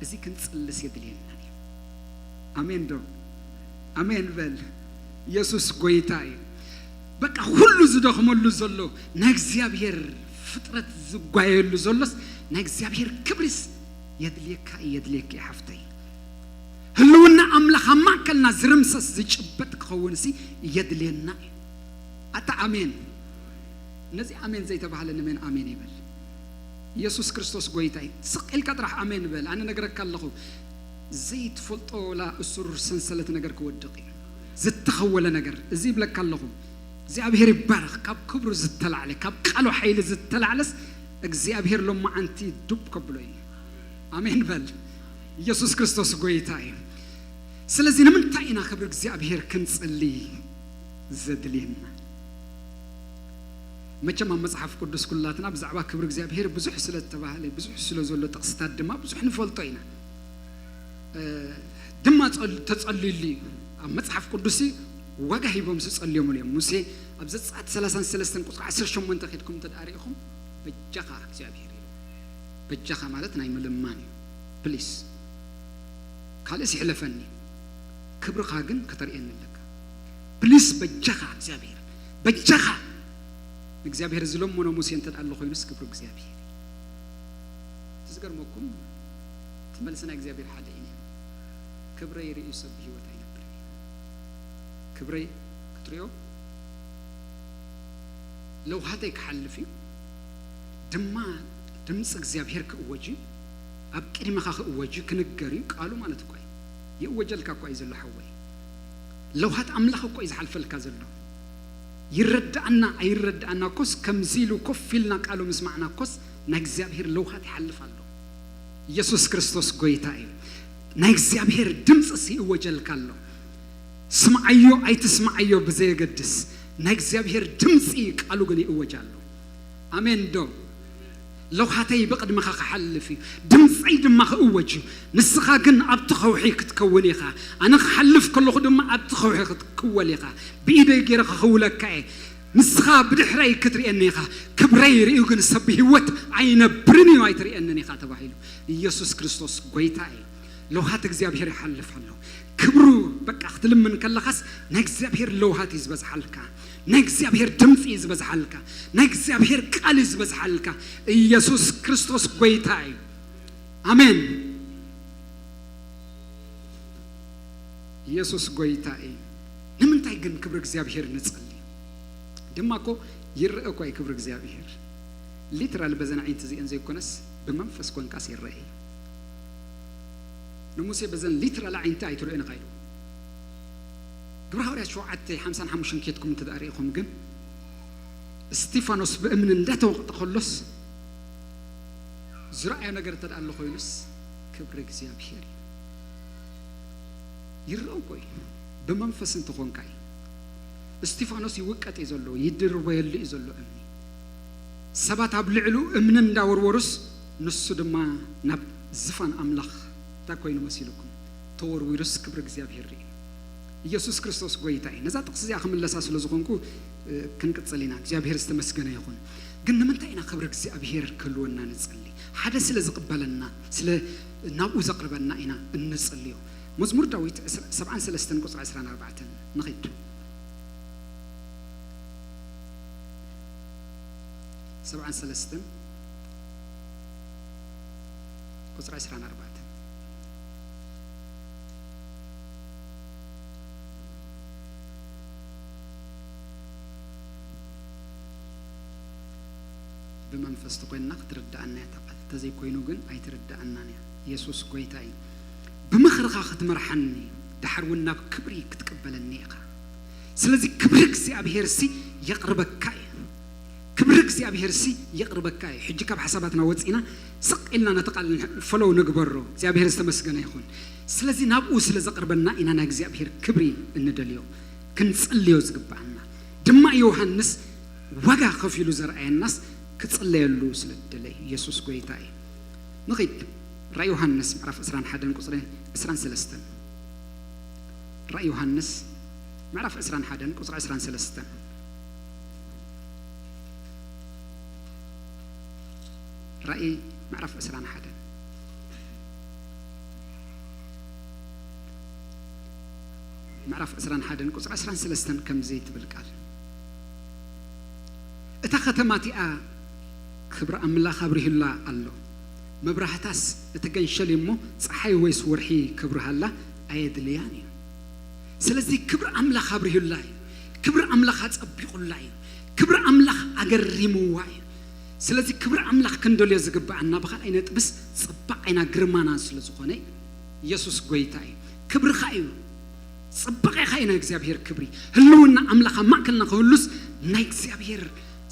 እዚ ክንጽልስ የድልየና እዩ። ኣሜን ዶ? ኣሜን በል። ኢየሱስ ጎይታ እዩ። በቃ ኩሉ ዝደኽመሉ ዘሎ ናይ እግዚኣብሔር ፍጥረት ዝጓየሉ ዘሎስ ናይ እግዚኣብሔር ክብሪስ የድልየካ እዩ፣ የድልየካ እዩ ሓፍተይ። ህልውና ኣምላኽ ኣብ ማእከልና ዝርምሰስ ዝጭበጥ ክኸውንሲ የድልየና እዩ። ኣታ ኣሜን። ነዚ ኣሜን ዘይተባህለ ንመን ኣሜን ይበል? ኢየሱስ ክርስቶስ ጎይታ እዩ። ስቕ ኢልካ ጥራሕ ኣሜን በል። ኣነ ነግረካ ኣለኹ፣ ዘይትፈልጦ ወላ እሱር ሰንሰለት ነገር ክወድቕ እዩ። ዝተኸወለ ነገር። እዚ ይብለካ ኣለኹ። እግዚኣብሔር ይባረኽ። ካብ ክብሩ ዝተላዕለ፣ ካብ ቃሉ ሓይሊ ዝተላዕለስ እግዚኣብሔር ሎማዓንቲ ዱብ ከብሎ እዩ። ኣሜን በል። ኢየሱስ ክርስቶስ ጎይታ እዩ። ስለዚ ንምንታይ ኢና ክብሪ እግዚኣብሔር ክንጽሊ ዘድልየና? መቸም ኣብ መጽሓፍ ቅዱስ ኩላትና ብዛዕባ ክብሪ እግዚኣብሔር ብዙሕ ስለ ዝተባህለ፣ ብዙሕ ስለ ዘሎ ጥቕስታት ድማ ብዙሕ ንፈልጦ ኢና። እ፣ ድማ ጸል-፣ ተጸልዩሉ እዩ። ኣብ መጽሓፍ ቅዱስ ዋጋ ሂቦም ዝጸልዮምሉ እዮም። ሙሴ ኣብ ዘጸኣት ሰላሳን ሰለስተን ቁጽሪ ዓሰርተ ሸሞንተ ኬድኩም እንተ ደኣ ርኢኹም፣ በጃኻ እግዚኣብሔር እዩ። በጃኻ ማለት ናይ ምልማን እዩ። ፕሊስ፣ ካልእስ ይሕለፈኒ፣ ክብርኻ ግን ከተርእየኒ ኣለካ። ፕሊስ በጃኻ እግዚኣብሔር፣ በጃኻ። ንእግዚኣብሔር ዝለመኖ ሙሴ እንተ ደኣ ኣሎ ኮይኑስ ክብሪ እግዚኣብሔር እዩ። እቲ ዝገርመኩም እቲ መልሲ ናይ እግዚኣብሔር ሓደ እዩ ነይሩ። ክብረይ ርእዩ ሰብ ብህይወት ኣይነብርን እዩ። ክብረይ ክትርእዮ ለውሃተይ ክሓልፍ እዩ፣ ድማ ድምፂ እግዚኣብሔር ክእወጅ እዩ፣ ኣብ ቅድሚኻ ክእወጅ እዩ፣ ክንገር እዩ፣ ቃሉ ማለት እኳ እዩ። ይእወጀልካ እኳ እዩ ዘሎ ሓወይ። ለውሃት ኣምላኽ እኮ እዩ ዝሓልፈልካ ዘሎ። ይረዳኣና ኣይረዳኣና እኮስ ከምዚ ኢሉ ኮፍ ኢልና ቃሉ ምስማዕና እኮስ ናይ እግዚኣብሔር ለውሃት ይሓልፍ ኣሎ። ኢየሱስ ክርስቶስ ጎይታ እዩ። ናይ እግዚኣብሔር ድምፅስ ይእወጀልካ ኣሎ። ስምዓዮ ኣይትስምዓዮ ብዘየገድስ ናይ እግዚኣብሔር ድምፂ ቃሉ ግን ይእወጅ ኣሎ። ኣሜን ዶ? ለውሃተይ ብቕድሚኻ ክሓልፍ እዩ፣ ድምፀይ ድማ ክእወጅ እዩ። ንስኻ ግን ኣብቲ ከውሒ ክትከውን ኢኻ። ኣነ ክሓልፍ ከለኹ ድማ ኣብቲ ከውሒ ክትክወል ኢኻ። ብኢደይ ገይረ ክኽውለካ እየ። ንስኻ ብድሕረይ ክትርእየኒ ኢኻ። ክብረይ ርእዩ ግን ሰብ ብህይወት ኣይነብርን እዩ፣ ኣይትርእየንን ኢኻ ተባሂሉ። ኢየሱስ ክርስቶስ ጎይታ እዩ። ለውሃት እግዚኣብሔር ይሓልፍ ኣሎ። ክብሩ በቃ ክትልምን ከለኻስ ናይ እግዚኣብሔር ለውሃት እዩ ዝበዝሓልካ። ናይ እግዚኣብሔር ድምፂ እዩ ዝበዝሓልካ። ናይ እግዚኣብሔር ቃል እዩ ዝበዝሓልካ። ኢየሱስ ክርስቶስ ጎይታ እዩ። ኣሜን። ኢየሱስ ጎይታ እዩ። ንምንታይ ግን ክብሪ እግዚኣብሔር ንጸሊ? ድማ እኮ ይረአ እኮ እዩ ክብሪ እግዚኣብሔር። ሊትራል በዘን ኣዒንቲ እዚአን ዘይኮነስ ብመንፈስ ኮንካስ ይረአ እዩ። ንሙሴ በዘን ሊትራል ኣዒንቲ ኣይትርእዮን ኢኻ ኢሉ። ግብረ ሃዋርያት ሸውዓተ ሓምሳን ሓሙሽተን ኬድኩም እንተ ደኣ ርኢኹም ግን እስጢፋኖስ ብእምኒ እንዳተወቕጠ ከሎስ ዝረኣዮ ነገር እንተ ደኣ ኣሎ ኮይኑስ ክብሪ እግዚኣብሔር እዩ። ይረአ እኮ እዩ። ብመንፈስ እንተኾንካ እዩ። እስጢፋኖስ ይውቀጥ እዩ ዘሎ፣ ይድርበየሉ እዩ ዘሎ እምኒ። ሰባት ኣብ ልዕሉ እምኒ እንዳወርወሩስ ንሱ ድማ ናብ ዝፋን ኣምላኽ እንታይ ኮይኑ መሲልኩም? ተወርዊሩስ ክብሪ እግዚኣብሔር ርኢ። ኢየሱስ ክርስቶስ ጎይታ እዩ። ነዛ ጥቕሲ እዚኣ ክምለሳ ስለ ዝኾንኩ፣ እ፣ ክንቅጽል ኢና። እግዚኣብሔር ዝተመስገነ ይኹን። ግን ንምንታይ ኢና ክብሪ እግዚኣብሔር ክህልወና ንጸሊ? ሓደ ስለ ዝቕበለና፣ ስለ ናብኡ ዘቕርበና ኢና እንጽልዮ። መዝሙር ዳዊት ዕስራ፣ ሰብዓን ሰለስተን ቁጽሪ ዕስራን ኣርባዕተን ንኺድ። ሰብዓን ሰለስተን ቁጽሪ ዕስራን ኣርባዕተን። ብመንፈስ ተኮይንና ክትርድኣና እያ እታ ቃል። እንተዘይኮይኑ ግን ኣይትርድኣናን እያ። የሱስ ጎይታ እዩ። ብምኽርኻ ክትመርሓኒ፣ ደሓር እውን ናብ ክብሪ ክትቅበለኒ ኢኻ። ስለዚ ክብሪ እግዚኣብሔር ሲ የቕርበካ እዩ። ክብሪ እግዚኣብሔር ሲ የቕርበካ እዩ። ሕጂ ካብ ሓሳባትና ወፂና ስቕ ኢልና ነቲ ቃል ፈለው ንግበሮ። እግዚኣብሔር ዝተመስገነ ይኹን። ስለዚ ናብኡ ስለ ዘቕርበና ኢና ናይ እግዚኣብሔር ክብሪ እንደልዮ፣ ክንጽልዮ ዝግብኣና። ድማ ዮሃንስ ዋጋ ከፊሉ ዘርኣየናስ ክጽለየሉ ስለ ዝደለየ ኢየሱስ ጎይታ እዩ። ንኺድ። ራእይ ዮሃንስ ምዕራፍ ዕስራን ሓደን ቁጽሪ ዕስራን ሰለስተን። ራእይ ዮሃንስ ምዕራፍ ዕስራን ሓደን ቁጽሪ ዕስራን ሰለስተን። ራእይ ምዕራፍ ዕስራን ሓደን። ምዕራፍ ዕስራን ሓደን ቁጽሪ ዕስራን ሰለስተን ከምዚ ትብል ቃል፣ "እታ ከተማ እቲኣ ክብሪ ኣምላኽ ኣብሪሁላ ኣሎ። መብራህታስ እቲ ገንሸል እዩ እሞ፣ ጸሓይ ወይስ ወርሒ ከብርሃላ ኣየድልያን እዩ። ስለዚ ክብሪ ኣምላኽ ኣብሪሁላ እዩ። ክብሪ ኣምላኽ ኣጸቢቑላ እዩ። ክብሪ ኣምላኽ ኣገሪምዋ እዩ። ስለዚ ክብሪ ኣምላኽ ክንደልዮ ዝግብኣና ብኻልኣይ ነጥብስ ጽባቐና ግርማና ስለ ዝኾነ እዩ። ኢየሱስ ጎይታ እዩ። ክብርኻ እዩ። ጽባቐኻ እዩ ናይ እግዚኣብሔር ክብሪ። ህልውና ኣምላኽ ኣብ ማእከልና ክህሉስ ናይ እግዚኣብሔር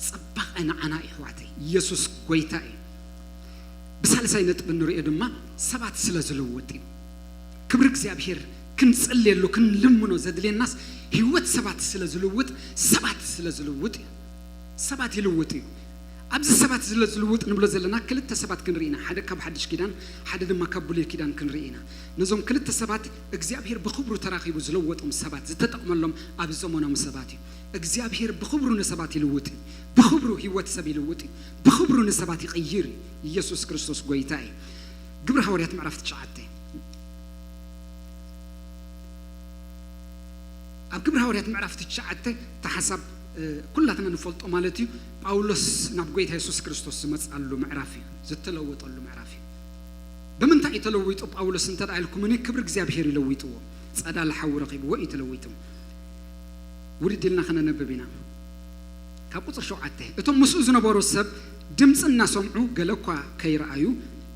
ጽባቐ ንዓና እዩ፣ ኣሕዋተይ። ኢየሱስ ጎይታ እዩ። ብሳልሳይ ነጥቢ እንሪኦ ድማ ሰባት ስለ ዝልውጥ እዩ። ክብሪ እግዚኣብሔር ክንጽልየሉ፣ ክንልምኖ ዘድልየናስ ህይወት ሰባት ስለ ዝልውጥ፣ ሰባት ስለ ዝልውጥ እዩ። ሰባት ይልውጥ እዩ። ኣብዚ ሰባት ስለ ዝልውጥ ንብሎ ዘለና ክልተ ሰባት ክንርኢ ኢና። ሓደ ካብ ሓድሽ ኪዳን፣ ሓደ ድማ ካብ ብሉይ ኪዳን ክንርኢ ኢና። ነዞም ክልተ ሰባት እግዚኣብሔር ብኽብሩ ተራኺቡ ዝለወጦም ሰባት፣ ዝተጠቕመሎም ኣብ ዘመኖም ሰባት እዩ። እግዚኣብሔር ብኽብሩ ንሰባት ይልውጥ እዩ። ብኽብሩ ህይወት ሰብ ይልውጥ እዩ። ብኽብሩ ንሰባት ይቕይር እዩ። ኢየሱስ ክርስቶስ ጎይታ እዩ። ግብሪ ሃዋርያት ምዕራፍ ትሽዓተ። ኣብ ግብሪ ሃዋርያት ምዕራፍ ትሽዓተ፣ እቲ ሓሳብ፣ እ፣ ኩላትና ንፈልጦ ማለት እዩ። ጳውሎስ ናብ ጎይታ የሱስ ክርስቶስ ዝመጽኣሉ ምዕራፍ እዩ፣ ዝተለወጠሉ ምዕራፍ እዩ። ብምንታይ እዩ ተለዊጡ ጳውሎስ እንተ ደኣ ኢልኩምኒ፣ ክብሪ እግዚኣብሔር እዩ ለዊጥዎ። ጸዳል ሓዊ ረኺብዎ እዩ ተለዊጡ። ውርድ ኢልና ከነነብብ ኢና። ካብ ቁጽሪ ሸውዓተ፣ "እቶም ምስኡ ዝነበሩ ሰብ ድምጺ እናሰምዑ ገለ እኳ ከይረኣዩ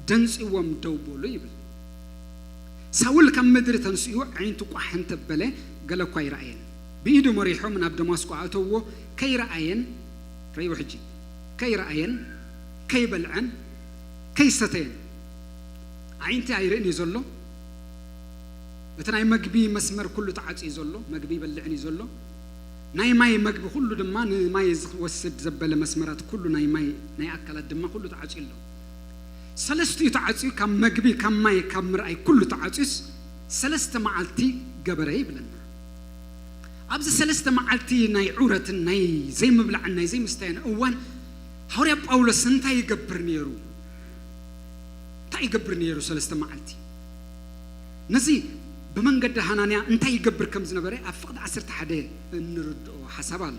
ደንጺዎም ደው በሉ" ይብል። ሳውል ካብ ምድሪ ተንሲኡ ኣዒንቱ ቋሕ እንተበለ ገለ እኳ ኣይረኣየን። ብኢዱ መሪሖም ናብ ደማስቆ ኣእተውዎ፣ ከይረኣየን፣ ረእይዎ ሕጂ፣ ከይረኣየን፣ ከይበልዐን፣ ከይሰተየን። ኣዒንቲ ኣይርእን እዩ ዘሎ። እቲ ናይ መግቢ መስመር ኩሉ ተዓጽዩ ዘሎ፣ መግቢ ይበልዕን እዩ ዘሎ። ናይ ማይ መግቢ ኩሉ ድማ ንማይ ዝወስድ ዘበለ መስመራት ኩሉ ናይ ማይ ናይ ኣካላት ድማ ኩሉ ተዓጽዩ ኣሎ። ሰለስቲኡ ተዓጽዩ፣ ካብ መግቢ፣ ካብ ማይ፣ ካብ ምርኣይ ኩሉ ተዓጽዩስ ሰለስተ መዓልቲ ገበረ ይብለና። ኣብዚ ሰለስተ መዓልቲ ናይ ዑረትን ናይ ዘይምብላዕን ናይ ዘይምስታይን እዋን ሃዋርያ ጳውሎስ እንታይ ይገብር ነይሩ? እንታይ ይገብር ነይሩ ሰለስተ መዓልቲ? ነዚ ብመንገዲ ሃናንያ እንታይ ይገብር ከም ዝነበረ ኣብ ፍቕዲ ዓሰርተ ሓደ እንርድኦ ሓሳብ ኣሎ።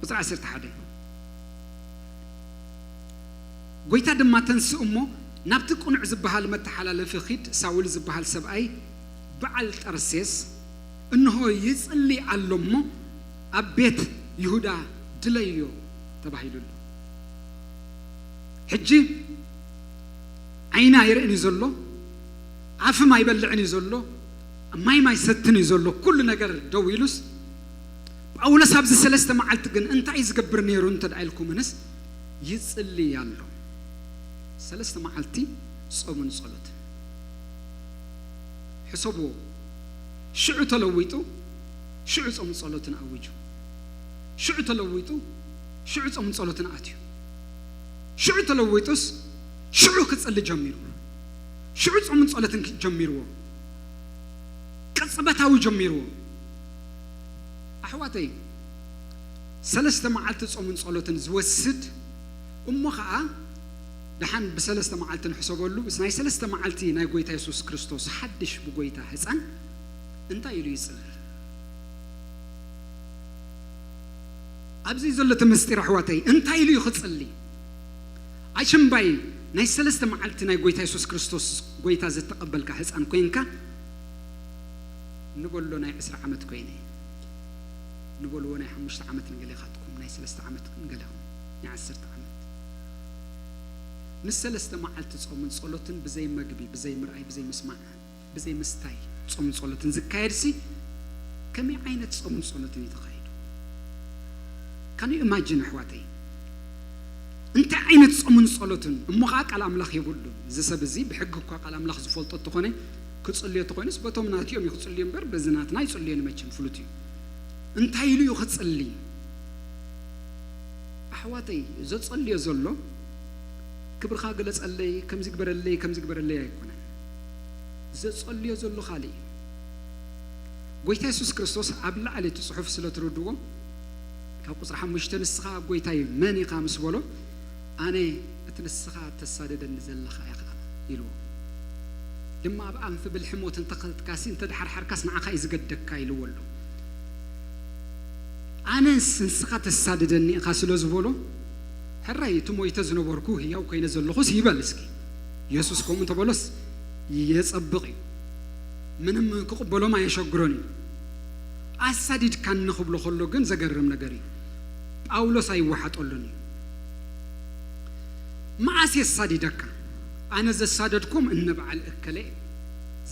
ቁጽሪ ዓሰርተ ሓደ፣ "ጎይታ ድማ ተንስእ እሞ ናብቲ ቅኑዕ ዝበሃል መተሓላለፊ ኺድ፣ ሳውል ዝበሃል ሰብኣይ በዓል ጠርሴስ፣ እንሆ ይጽሊ ኣሎ እሞ ኣብ ቤት ይሁዳ ድለዮ" ተባሂሉ ኣሎ። ሕጂ ዓይኒ ኣይርእን እዩ ዘሎ፣ ኣፍም ኣይበልዕን እዩ ዘሎ፣ ማይም ኣይሰትን እዩ ዘሎ። ኩሉ ነገር ደው ኢሉስ፣ ጳውሎስ ኣብዚ ሰለስተ መዓልቲ ግን እንታይ እዩ ዝገብር ነይሩ እንተ ደኣ ኢልኩምንስ፣ ይጽልይ ኣሎ። ሰለስተ መዓልቲ ጾምን ጸሎትን። ሕሰብዎ። ሽዑ ተለዊጡ፣ ሽዑ ጾምን ጸሎትን ኣዊጁ። ሽዑ ተለዊጡ፣ ሽዑ ጾምን ጸሎትን ኣትዩ። ሽዑ ተለዊጡስ፣ ሽዑ ክጽሊ ጀሚሩ። ሽዑ ጾምን ጸሎትን ጀሚርዎ። ቅጽበታዊ ጀሚርዎ። ኣሕዋተይ፣ ሰለስተ መዓልቲ ጾምን ጸሎትን ዝወስድ እሞ ኸኣ፣ ደሓን ብሰለስተ መዓልቲ ንሕሰበሉ፣ ምስ ናይ ሰለስተ መዓልቲ ናይ ጎይታ የሱስ ክርስቶስ ሓድሽ ብጎይታ ህጻን እንታይ ኢሉ ይጽሊ? ኣብዚ ዘሎ እቲ ምስጢር ኣሕዋተይ፣ እንታይ ኢሉ እዩ ክጽሊ? ኣሽምባይ ናይ ሰለስተ መዓልቲ ናይ ጎይታ የሱስ ክርስቶስ ጎይታ ዘተቐበልካ ህጻን ኮይንካ፣ ንበሎ ናይ ዕስራ ዓመት ኮይነ፣ ንበልዎ ናይ ሓሙሽተ ዓመት ንገሌኻትኩም፣ ናይ ሰለስተ ዓመት ንገሌኹም፣ ናይ ዓሰርተ ዓመት። ንሰለስተ መዓልቲ ጾምን ጸሎትን ብዘይ መግቢ፣ ብዘይ ምርኣይ፣ ብዘይ ምስማዕ፣ ብዘይ ምስታይ ጾምን ጸሎትን ዝካየድሲ፣ ከመይ ዓይነት ጾምን ጸሎትን እዩ ተኻይዱ? Can you imagine ኣሕዋተይ? እንታይ ዓይነት ጾምን ጸሎትን? እሞ ኸዓ ቃል ኣምላኽ የብሉን። እዚ ሰብ እዚ ብሕጊ እኳ ቃል ኣምላኽ ዝፈልጦ እንተኾነ፣ ክጽልዮ እንተኾይኑስ በቶም ናትኦም እዩ ክጽልዮ እምበር፣ በዚ ናትና ኣይጽልዮን መቸም፣ ፍሉጥ እዩ። እንታይ ኢሉ እዩ ክጽሊ? ኣሕዋተይ፣ ዘጸልዮ ዘሎ፣ ክብርኻ ግለጸለይ፣ ከምዚ ግበረለይ፣ ከምዚ ግበረለይ ኣይኮነን። ዘጸልዮ ዘሎ ካልእ እዩ። ጎይታ የሱስ ክርስቶስ ኣብ ላዕሊ እቲ ጽሑፍ ስለ ትርድዎ፣ ካብ ቁጽሪ ሓሙሽተ፣ "ንስኻ ጎይታይ መን ኢኻ?" ምስ በሎ፣ "ኣነ እቲ ንስኻ ተሳድደኒ ዘለኻ ኢኻ" ኢልዎ። "ድማ ኣብ ኣንፊ ብልሒ ሞት እንተኸትካሲ፣ እንተደሓርሓርካስ ንዓኻ እዩ ዝገደካ" ኢልዎ ኣሎ። "ኣነስ ንስኻ ተሳድደኒ ኢኻ" ስለ ዝበሎ፣ "ሕራይ እቲ ሞይተ ዝነበርኩ ህያው ኮይነ ዘለኹስ ይበል እስኪ። የሱስ ከምኡ እንተበሎስ የጸብቕ እዩ። ምንም ክቕበሎም ኣየሸግሮን እዩ። ኣሳዲድካኒ" ክብሎ ከሎ ግን ዘገርም ነገር እዩ። ጳውሎስ ኣይወሓጠሉን እዩ። "መዓስ የሳዲደካ? ኣነ ዘሳደድኩም እነ በዓል እከለ እዮም።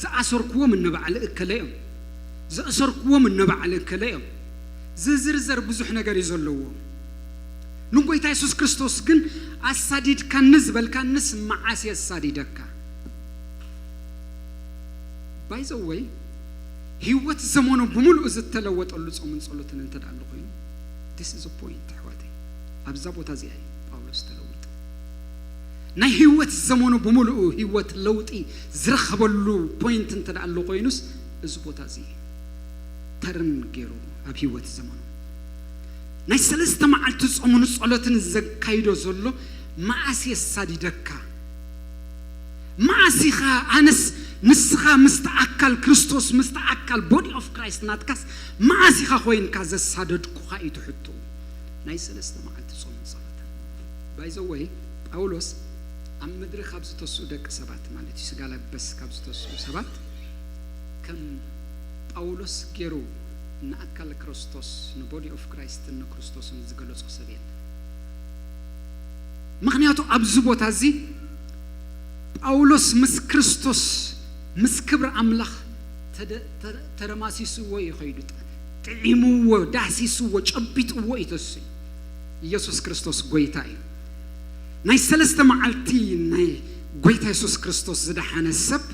ዝኣሰርኩዎም እነ በዓል እከለ እዮም። ዘእሰርኩዎም እነ በዓል እከለ እዮም።" ዝዝርዘር ብዙሕ ነገር እዩ ዘለዎ። ንጎይታ የሱስ ክርስቶስ ግን፣ "ኣሳዲድካኒ ዝበልካንስ መዓስ የሳዲደካ?" By the way፣ ህይወት ዘመኑ ብምሉኡ ዝተለወጠሉ ጾምን ጸሎትን እንተ ደኣ ኣሎ ኮይኑ፣ this is a point ኣሕዋተይ። ኣብዛ ቦታ እዚኣ እዩ ጳውሎስ ተለዊጡ። ናይ ህይወት ዘመኑ ብምሉኡ ህይወት ለውጢ ዝረኸበሉ ፖይንት እንተ ደኣ ኣሎ ኮይኑስ፣ እዚ ቦታ እዚ እዩ። ተርን ገይሩ ኣብ ህይወት ዘመኑ ናይ ሰለስተ መዓልቲ ጾምን ጸሎትን ዘካይዶ ዘሎ፣ መዓስ የሳዲደካ? መዓስ ኢኻ ኣነስ ንስኻ ምስቲ ኣካል ክርስቶስ፣ ምስቲ ኣካል ቦዲ ኦፍ ክራይስት ናትካስ መዓስ ኢኻ ኮይንካ ዘሳደድኩኻ እዩ እቲ ሕቶ። ናይ ሰለስተ መዓልቲ ጾምን ጸሎትን። By the way፣ ጳውሎስ ኣብ ምድሪ ካብ ዝተስኡ ደቂ ሰባት ማለት እዩ፣ ስጋ ለበስ ካብ ዝተስኡ ሰባት፣ ከም ጳውሎስ ገይሩ ንኣካል ክርስቶስ፣ ንቦዲ ኦፍ ክራይስትን ንክርስቶስን ዝገለጾ ሰብ የለን። ምኽንያቱ ኣብዚ ቦታ እዚ ጳውሎስ ምስ ክርስቶስ፣ ምስ ክብሪ ኣምላኽ ተደ-፣ ተ-፣ ተረማሲስዎ እዩ ኸይዱ። ጠ-፣ ጥዒምዎ፣ ዳህሲስዎ፣ ጨቢጥዎ እዩ ተስኡ። ኢየሱስ ክርስቶስ ጎይታ እዩ። ናይ ሰለስተ መዓልቲ ናይ ጎይታ የሱስ ክርስቶስ ዝደሓነ ሰብ፣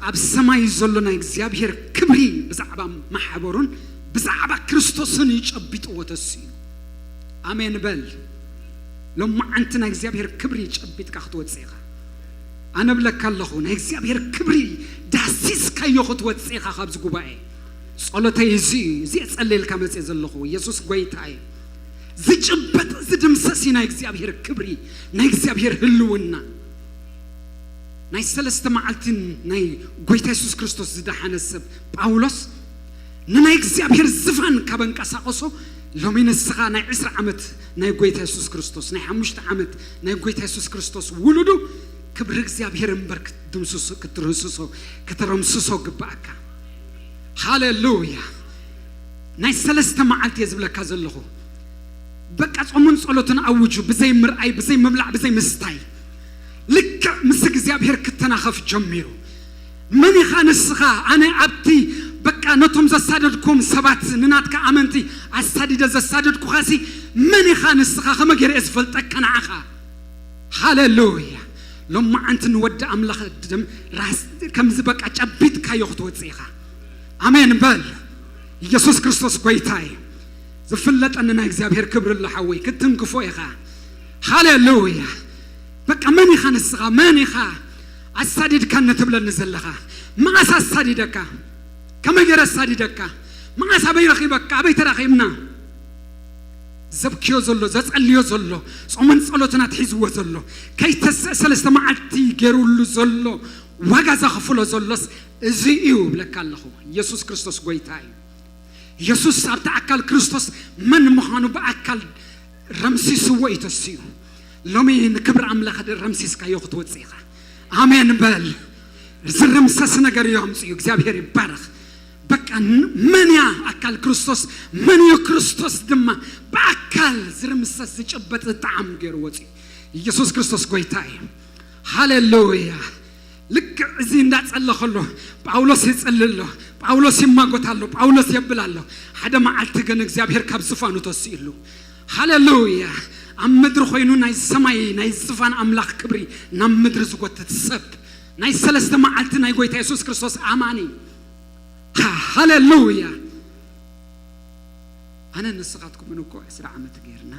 ኣብ ሰማይ ዘሎ ናይ እግዚኣብሔር ክብሪ ብዛዕባ ማሕበሩን ብዛዕባ ክርስቶስን እዩ ጨቢጥዎ ተስኡ። ኣሜን በል። ሎማዓንቲ ናይ እግዚኣብሔር ክብሪ ጨቢጥካ ክትወጽእ ኢኻ። ኣነ እብለካ ኣለኹ፣ ናይ እግዚኣብሔር ክብሪ ዳሲስካዮ ክትወጽእ ኢኻ ካብዚ ጉባኤ። ጸሎተይ እዚ እዩ። እዚ እየ ጸልየልካ መጽየ ዘለኹ። ኢየሱስ ጎይታ እዩ። ዝጭበጥ ዝድምሰስ እዩ ናይ እግዚኣብሔር ክብሪ፣ ናይ እግዚኣብሔር ህልውና። ናይ ሰለስተ መዓልትን ናይ ጎይታ የሱስ ክርስቶስ ዝደሓነ ሰብ ጳውሎስ፣ ንናይ እግዚኣብሔር ዝፋን ካብ ኣንቀሳቐሶ፣ ሎሚ ንስኻ ናይ ዕስራ ዓመት ናይ ጎይታ የሱስ ክርስቶስ፣ ናይ ሓሙሽተ ዓመት ናይ ጎይታ የሱስ ክርስቶስ ውሉዱ፣ ክብሪ እግዚኣብሔር እምበር ክትድምስሶ፣ ክትርህስሶ፣ ከተረምስሶ ግባኣካ። ሃሌሉያ። ናይ ሰለስተ መዓልቲ እየ ዝብለካ ዘለኹ። በቃ ጾምን ጸሎትን ኣውጁ፣ ብዘይ ምርኣይ፣ ብዘይ ምብላዕ፣ ብዘይ ምስታይ። ልክዕ ምስ እግዚኣብሔር ክተናኸፍ ጀሚሩ። መን ኢኻ ንስኻ? ኣነ ኣብቲ በቃ ነቶም ዘሳደድኩም ሰባት፣ ንናትካ ኣመንቲ ኣሳዲደ ዘሳደድኩኻሲ፣ መን ኢኻ ንስኻ? ከመ ገይረ እየ ዝፈልጠካ ንዓኻ? ሃሌሉያ። ሎማዓንቲ ንወዲ ኣምላኽ ድም ራስ ከምዚ በቃ ጨቢጥካዮ ክትወፅእ ኢኻ። ኣሜን በል። ኢየሱስ ክርስቶስ ጎይታ እዩ። ዝፍለጠኒ ናይ እግዚኣብሔር ክብሪ ኣሎ ሓወይ፣ ክትንክፎ ኢኻ። ሃሌሉያ። በቃ መን ኢኻ ንስኻ? መን ኢኻ ኣሳዲድካኒ ትብለኒ ዘለኻ? መዓስ ኣሳዲደካ? ከመይ ገይረ ኣሳዲደካ? መዓስ ኣበይ ረኺበካ? ኣበይ ተራኺብና? ዘብክዮ ዘሎ፣ ዘጸልዮ ዘሎ፣ ጾምን ጸሎትን ኣትሒዝዎ ዘሎ፣ ከይተስእ ሰለስተ መዓልቲ ገይሩሉ ዘሎ፣ ዋጋ ዘኽፍሎ ዘሎስ እዚ እዩ እብለካ ኣለኹ። ኢየሱስ ክርስቶስ ጎይታ እዩ። ኢየሱስ ኣብቲ ኣካል ክርስቶስ መን ምዃኑ ብኣካል ረምሲስዎ እዩ ተስኡ። ሎሚ ንክብሪ ኣምላኽ ድ-፣ ረምሲስካዮ ክትወጽእ ኢኻ። ኣሜን በል። ዝርምሰስ ነገር እዩ ኣምጽኡ። እግዚኣብሔር ይባረኽ። በቃ ን-፣ መን እያ ኣካል ክርስቶስ? መን እዩ ክርስቶስ ድማ ብኣካል ዝርምሰስ ዝጭበጥ ዝጠዓም ገይሩ ወጽኡ? ኢየሱስ ክርስቶስ ጎይታ እዩ። ሃሌሉያ። ልክዕ እዚ እንዳጸለ ከሎ ጳውሎስ ይጽሊ ኣሎ፣ ጳውሎስ ይማጎት ኣሎ፣ ጳውሎስ የብል ኣሎ። ሓደ መዓልቲ ግን እግዚኣብሔር ካብ ዝፋኑ ተስኡ ኣሎ። ሃሌሉያ። ኣብ ምድሪ ኮይኑ ናይ ሰማይ ናይ ዝፋን ኣምላኽ ክብሪ ናብ ምድሪ ዝጎትት ሰብ፣ ናይ ሰለስተ መዓልቲ ናይ ጎይታ የሱስ ክርስቶስ ኣማኒ። ሃ-፣ ሃሌሉያ። ኣነ ንስኻትኩምን እኮ ዕስራ ዓመት ጌርና፣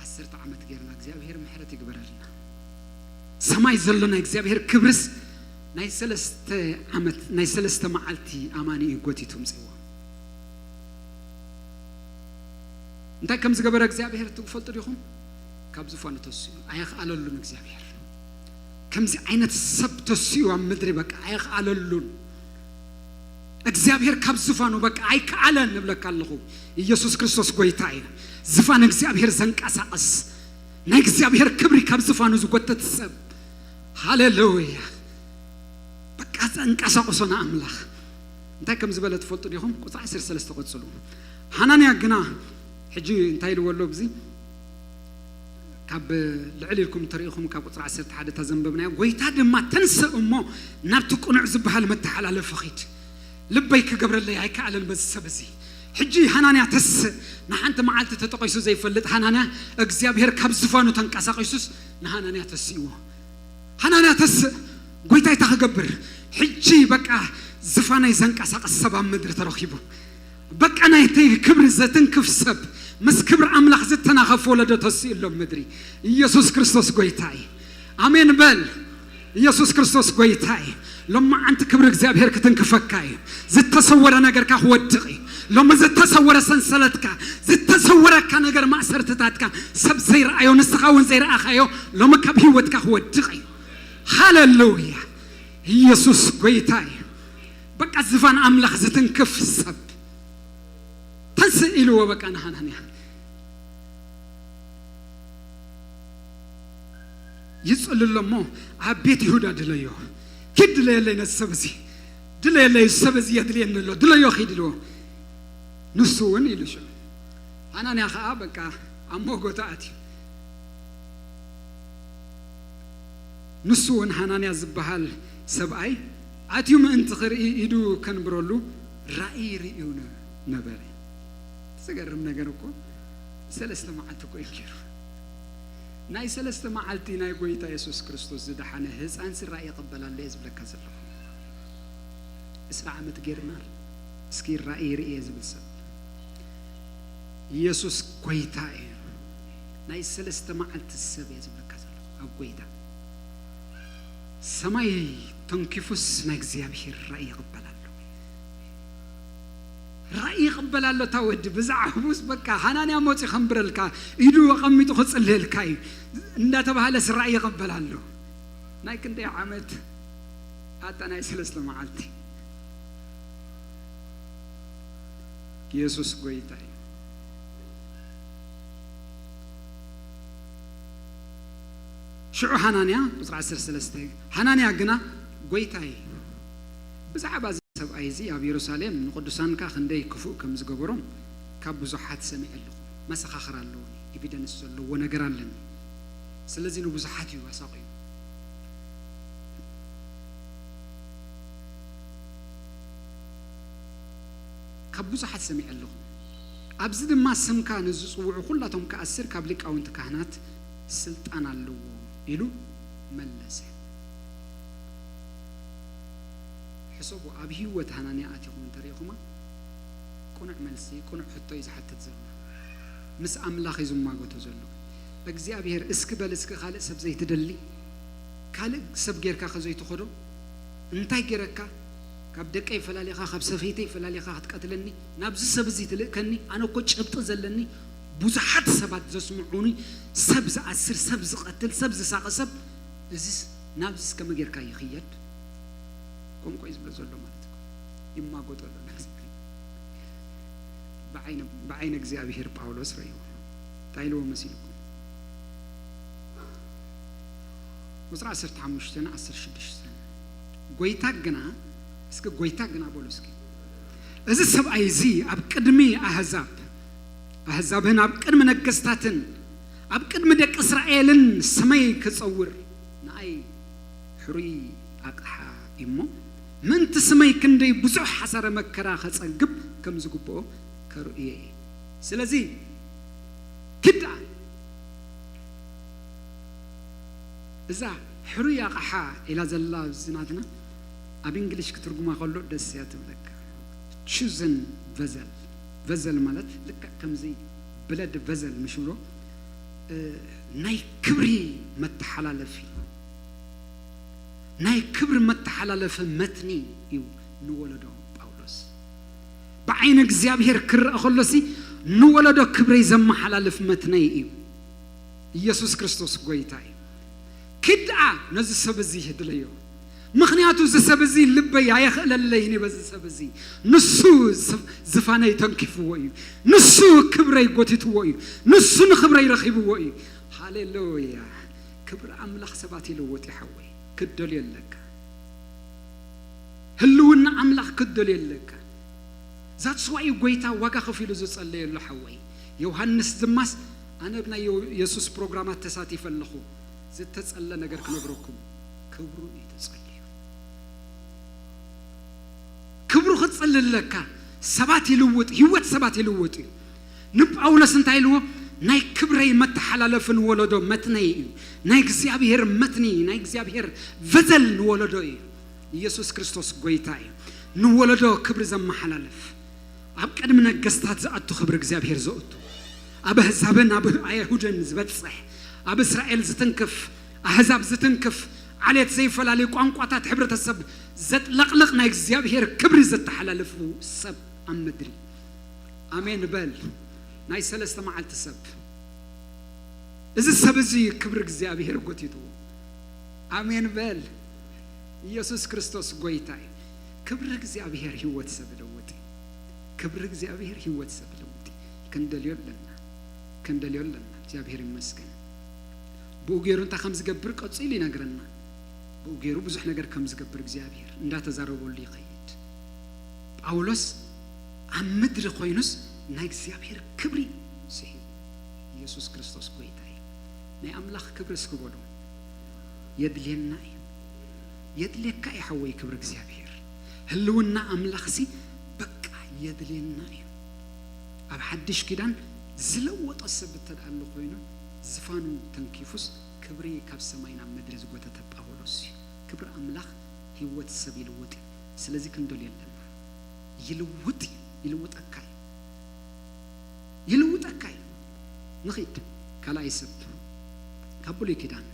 ዓሰርተ ዓመት ጌርና፣ እግዚኣብሔር ምሕረት ይግበረልና። ሰማይ ዘሎ ናይ እግዚኣብሔር ክብርስ ናይ ሰለስተ ዓመት፣ ናይ ሰለስተ መዓልቲ ኣማኒ እዩ ጎቲቱ ምጽእዎ። እንታይ ከም ዝገበረ እግዚኣብሔር ትፈልጡ ዲኹም? ካብ ዝፋኑ ተስኡ። ኣየኽኣለሉን እግዚኣብሔር። ከምዚ ዓይነት ሰብ ተስኡ ኣብ ምድሪ በቃ ኣየኽኣለሉን። እግዚኣብሔር ካብ ዝፋኑ በቃ ኣይከኣለን እብለካ ኣለኹ። ኢየሱስ ክርስቶስ ጎይታ እዩ። ዝፋን እግዚኣብሔር ዘንቀሳቕስ፣ ናይ እግዚኣብሔር ክብሪ ካብ ዝፋኑ ዝጎተት ሰብ። ሃሌሉያ። በቃ ዘንቀሳቕሶ ንኣምላኽ። እንታይ ከም ዝበለ ትፈልጡ ዲኹም? ቁጽሪ ዓሰርተ ሰለስተ ቀጽሉ። ሃናንያ ግና፣ ሕጂ እንታይ ኢልዎ ኣሎ ኣብዚ? ካብ ልዕል ኢልኩም ተሪኢኹም፣ ካብ ቁጽሪ ዓሰርተ ሓደ እታ ዘንበብናዮ፣ ጎይታ ድማ፣ "ተንስእ እሞ ናብቲ ቅኑዕ ዝበሃል መተሓላለፊ ኺድ፣ ልበይ ክገብረለይ ኣይከኣለን በዚ ሰብ እዚ." ሕጂ ሃናንያ ተስእ፣ ንሓንቲ መዓልቲ ተጠቒሱ ዘይፈልጥ ሃናንያ፣ እግዚኣብሔር ካብ ዝፋኑ ተንቀሳቒሱስ ንሃናንያ ተስእዎ። ሃናንያ ተስእ፣ ጎይታ እንታይ ክገብር? ሕጂ በቃ ዝፋነይ ዘንቀሳቕስ ሰብ ኣብ ምድሪ ተረኺቡ። በቃ ናይቲ ክብሪ ዘትንክፍ ሰብ፣ ምስ ክብሪ ኣምላኽ ዝተናኸፍ ወለዶ ተስኡ ኣሎ ኣብ ምድሪ። ኢየሱስ ክርስቶስ ጎይታ እዩ። ኣሜን በል። ኢየሱስ ክርስቶስ ጎይታ እዩ። ሎማዓንቲ ክብሪ እግዚኣብሔር ክትንክፈካ እዩ። ዝተሰወረ ነገርካ ክወድቕ እዩ። ሎሚ ዝተሰወረ ሰንሰለትካ፣ ዝተሰወረካ ነገር፣ ማእሰርትታትካ ሰብ ዘይረኣዮ፣ ንስኻ እውን ዘይረኣኻዮ፣ ሎሚ ካብ ህይወትካ ክወድቕ እዩ። ሃሌሉያ። ኢየሱስ ጎይታ እዩ። በቃ ዝፋን ኣምላኽ ዝትንክፍ ሰብ። ተንስእ ኢልዎ በቃ ንሃናንያ። ይጽሊ ኣሎ እሞ፣ ኣብ ቤት ይሁዳ ድለዮ። ኪድ ድለየለይ ነዚ ሰብ እዚ። ድለየለይ፣ እዚ ሰብ እዚ የድልየኒ ኣሎ። ድለዮ ኪድ ኢልዎ። ንሱ እውን ኢሉ ሽዑ። ሃናንያ ኸኣ በቃ ኣብ ሞጎተ ኣትዩ። ንሱ እውን ሃናንያ ዝበሃል ሰብኣይ ኣትዩ ምእንቲ ክርኢ ኢዱ ከንብረሉ ራእይ ርእዩ ነ-፣ ነበረ። ዘገርም ነገር እኮ፣ ሰለስተ መዓልቲ እኮ እዩ ገይሩ። ናይ ሰለስተ መዓልቲ ናይ ጎይታ የሱስ ክርስቶስ ዝደሓነ ህፃንሲ ራእይ ይቕበል ኣሎ እየ ዝብለካ ዘለኹ። ዕስራ ዓመት ጌርና፣ እስኪ ራእይ ርእየ ዝብል ሰብ። ኢየሱስ ጎይታ እዩ። ናይ ሰለስተ መዓልቲ ሰብ እየ ዝብለካ ዘለኹ፣ ኣብ ጎይታ። ሰማይ ተንኪፉስ ናይ እግዚኣብሔር ራእይ ይቕበል ኣሎ። ራእይ ይቕበል ኣሎ እታ ወዲ፣ ብዛዕባኡስ በቃ ሃናንያ መፂኡ ከንብረልካ፣ ኢዱ ኣቐሚጡ ክጽልየልካ እዩ እንዳተባህለስ ራእይ ይቕበል ኣሎ። ናይ ክንደይ ዓመት ኣታ ናይ ሰለስተ መዓልቲ። ኢየሱስ ጎይታ እዩ። ሽዑ ሃናንያ፣ ቁጽሪ ዓሰርተ ሰለስተ፣ ሃናንያ ግና፣ "ጎይታይ፣ ብዛዕባ እዚ ሰብኣይ እዚ ኣብ የሩሳሌም ንቅዱሳንካ ክንደይ ክፉእ ከም ዝገበሮም ካብ ብዙሓት ሰሚዐ ኣለኹ። መሰኻኽር ኣለዉኒ፣ ኤቪደንስ ዘለዎ ነገር ኣለኒ። ስለዚ ንብዙሓት እዩ ኣሳቕዩ። ካብ ብዙሓት ሰሚዐ ኣለኹ። ኣብዚ ድማ ስምካ ንዝጽውዑ ኩላቶም ክኣስር ካብ ሊቃውንቲ ካህናት ስልጣን ኣለዎ ኢሉ መለሰ። ሕሰቡ፣ ኣብ ህይወት ሃናንያ ኣቲኹም እንተሪኢኹማ፣ ቅኑዕ መልሲ፣ ቅኑዕ ሕቶ እዩ ዝሓትት ዘሎ። ምስ ኣምላኽ እዩ ዝማጎቶ ዘሎ። እግዚኣብሔር፣ እስኪ በል፣ እስኪ ካልእ ሰብ ዘይትደሊ፣ ካልእ ሰብ ጌርካ ከዘይትኸዶ፣ እንታይ ጌረካ? ካብ ደቀይ ፈላሊኻ፣ ካብ ሰበይተይ ፈላሊኻ ክትቀትለኒ፣ ናብዚ ሰብ እዚ ትልእከኒ? ኣነ እኮ ጭብጢ ዘለኒ፣ ብዙሓት ሰባት ዘስምዑኒ፣ ሰብ ዝኣስር፣ ሰብ ዝቐትል፣ ሰብ ዝሳቐ ሰብ፣ እዚስ ናብዚስ ከመይ ጌርካ ይኽየድ? ከምኡ እዩ ዝብሎ ዘሎ ማለት እዩ። ይማጎጦ ኣሎ። ብዓይነ ብዓይነ እግዚኣብሔር ጳውሎስ ረእይዎ። እንታይ ኢልዎ መሲልኩም? ቁጽሪ ዓሰርተ ሓሙሽተን ዓሰርተ ሽዱሽተን፣ ጎይታ ግና፣ እስኪ ጎይታ ግና በሉ እስኪ። እዚ ሰብኣይ እዚ ኣብ ቅድሚ ኣህዛብ ኣህዛብን ኣብ ቅድሚ ነገስታትን ኣብ ቅድሚ ደቂ እስራኤልን ስመይ ክጸውር ንኣይ ሕሩይ ኣቕሓ እሞ፣ ምእንቲ ስመይ ክንደይ ብዙሕ ሓሳረ መከራ ከጸግብ ከም ዝግብኦ ከርእዮ እየ። ስለዚ ኪድ ደኣ እዛ ሕሩይ ኣቕሓ ኢላ ዘላ ኣብዚ ናትና፣ ኣብ እንግሊሽ ክትርጉማ ከሎ ደስ እያ ትብለካ። ቹዝን ቨዘል። ቨዘል ማለት ልክዕ ከምዚ ብለድ ቨዘል ምሽ ብሎ፣ እ፣ ናይ ክብሪ መተሓላለፊ፣ ናይ ክብሪ መተሓላለፊ መትኒ እዩ ንወለዶ ጳውሎስ። ብዓይኒ እግዚኣብሔር ክረአ ከሎሲ ንወለዶ ክብረይ ዘመሓላልፍ መትነይ እዩ። ኢየሱስ ክርስቶስ ጎይታ እዩ። ኪድ ደኣ ነዚ ሰብ እዚ ይድለዮ። ምኽንያቱ እዚ ሰብ እዚ ልበይ ኣየኽእለለይን እዩ። በዚ ሰብ እዚ፣ ንሱ ዝፍ-፣ ዝፋነይ ተንኪፍዎ እዩ። ንሱ ክብረይ ጎቲትዎ እዩ። ንሱ ንክብረይ ረኺብዎ እዩ። ሃሌሉያ! ክብሪ ኣምላኽ ሰባት ይልውጥ እዩ ሓወይ። ክደልዮ ኣለካ። ህልውና ኣምላኽ ክደልዮ ኣለካ። ዛትስ ዋይ እዩ ጎይታ ዋጋ ከፊሉ ዝጸለየሉ ሓወይ። ዮሃንስ ድማስ ኣነ ብናይ ዮ-፣ የሱስ ፕሮግራማት ተሳቲፈ ኣለኹ። ዝተጸለ ነገር ክነግረኩም፣ ክብሩ እዩ ተጸልዩ። ክብሩ ክትጽሊ ኣለካ። ሰባት ይልውጥ፣ ህይወት ሰባት ይልውጥ እዩ። ንጳውሎስ እንታይ ኢልዎ? ናይ ክብረይ መተሓላለፊ ንወለዶ መትነይ እዩ። ናይ እግዚኣብሔር መትኒ፣ ናይ እግዚኣብሔር ቨዘል ንወለዶ እዩ። ኢየሱስ ክርስቶስ ጎይታ እዩ። ንወለዶ ክብሪ ዘመሓላልፍ፣ ኣብ ቅድሚ ነገስታት ዝኣቱ ክብሪ እግዚኣብሔር ዘእቱ፣ ኣብ ኣህዛብን ኣብ ኣይሁድን ዝበጽሕ፣ ኣብ እስራኤል ዝትንክፍ፣ ኣህዛብ ዝትንክፍ፣ ዓሌት ዘይፈላለዩ ቋንቋታት ሕብረተሰብ ዘጥለቕልቕ ናይ እግዚኣብሔር ክብሪ ዘተሓላልፉ ሰብ ኣብ ምድሪ። ኣሜን በል። ናይ ሰለስተ መዓልቲ ሰብ። እዚ ሰብ እዚ ክብሪ እግዚኣብሔር ጎቲትዎ። ኣሜን በል። ኢየሱስ ክርስቶስ ጎይታ እዩ። ክብሪ እግዚኣብሔር ህይወት ሰብ ይለውጥ እዩ። ክብሪ እግዚኣብሔር ህይወት ሰብ ይለውጥ እዩ። ክንደልዮ ኣለና። ክንደልዮ ኣለና። እግዚኣብሔር ይመስገን። ብኡ ገይሩ እንታይ ከም ዝገብር ቀጺሉ ይነግረና። ብኡ ገይሩ ብዙሕ ነገር ከም ዝገብር እግዚኣብሔር እንዳተዛረበሉ ይኸይድ። ጳውሎስ ኣብ ምድሪ ኮይኑስ ናይ እግዚኣብሔር ክብሪ ስሒቡ። ኢየሱስ ክርስቶስ ጎይታ እዩ። ናይ ኣምላኽ ክብሪ እስኪ በሉ። የድልየና እዩ። የድልየካ እዩ ሓወይ ክብሪ እግዚኣብሔር። ህልውና ኣምላኽሲ በቃ የድልየና እዩ። ኣብ ሓድሽ ኪዳን ዝለወጦ ሰብ እንተ ደኣ ኣሎ ኮይኑ፣ ዝፋኑ ተንኪፉስ ክብሪ ካብ ሰማይ ናብ ምድሪ ዝጎተተ ጳውሎስ እዩ። ክብሪ ኣምላኽ ህይወት ሰብ ይልውጥ እዩ። ስለዚ ክንደልዮ ኣለና። ይልውጥ እዩ። ይልውጠካ እዩ። ይልውጠካ እዩ። ንኺድ ካልኣይ ሰብ ካብ ብሉይ ኪዳን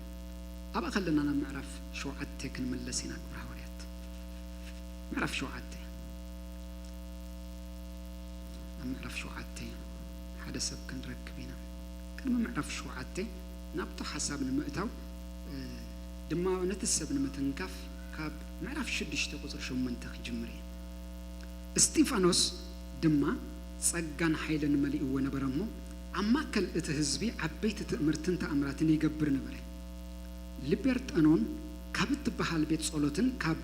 ኣብኣ ከለና ናብ ምዕራፍ ሸውዓተ ክንምለስ ኢና። ግብረ ሃዋርያት ምዕራፍ ሸውዓተ። ኣብ ምዕራፍ ሸውዓተ ሓደ ሰብ ክንረክብ ኢና። ቅድሚ ምዕራፍ ሸውዓተ ናብቲ ሓሳብ ንምእታው፣ እ፣ ድማ ነቲ ሰብ ንምትንካፍ ካብ ምዕራፍ ሽዱሽተ ቁጽሪ ሸሞንተ ክጅምር እየ። እስጢፋኖስ ድማ ጸጋን ሓይልን መሊእዎ ነበረ እሞ፣ ኣብ ማእከል እቲ ህዝቢ ዓበይቲ ትእምርትን ተኣምራትን ይገብር ነበረ። ሊቤርጠኖን ካብ እትበሃል ቤት ጸሎትን ካብ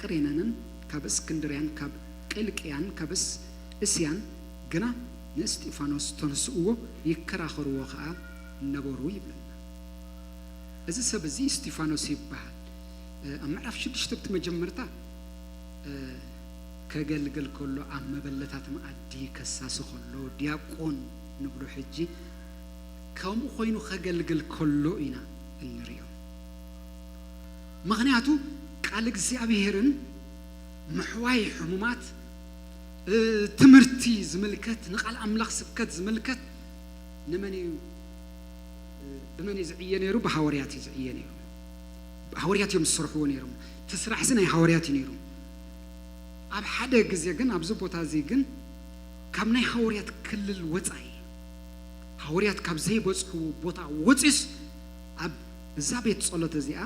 ቅሬነንን ካብ እስክንድርያን ካብ ቂልቅያን ካብ እስ-፣ እስያን ግና ንእስጢፋኖስ ተንስእዎ ይከራኸርዎ ኸኣ ነበሩ ይብለና። እዚ ሰብ እዚ እስጢፋኖስ ይበሃል። እ፣ ኣብ ምዕራፍ ሽዱሽተ ብቲ መጀመርታ፣ እ፣ ከገልግል ከሎ፣ ኣብ መበለታት መኣዲ ከሳሲ ከሎ፣ ዲያቆን ንብሎ ሕጂ፣ ከምኡ ኮይኑ ከገልግል ከሎ ኢና እንሪኦ። ምኽንያቱ ቃል እግዚኣብሔርን ምሕዋይ ሕሙማት፣ እ፣ ትምህርቲ ዝምልከት፣ ንቃል ኣምላኽ ስብከት ዝምልከት ንመን እዩ፣ እ፣ ብመን እዩ ዝዕየ ነይሩ? ብሃዋርያት እዩ ዝዕየ ነይሩ። ሃዋርያት እዮም ዝሰርሕዎ ነይሮም። እቲ ስራሕ እዚ ናይ ሃዋርያት እዩ ነይሩ። ኣብ ሓደ ግዜ ግን ኣብዚ ቦታ እዚ ግን ካብ ናይ ሃዋርያት ክልል ወጻኢ፣ ሃዋርያት ካብ ዘይበጽሕዎ ቦታ ወጺኡስ ኣብ እዛ ቤት ጸሎት እዚኣ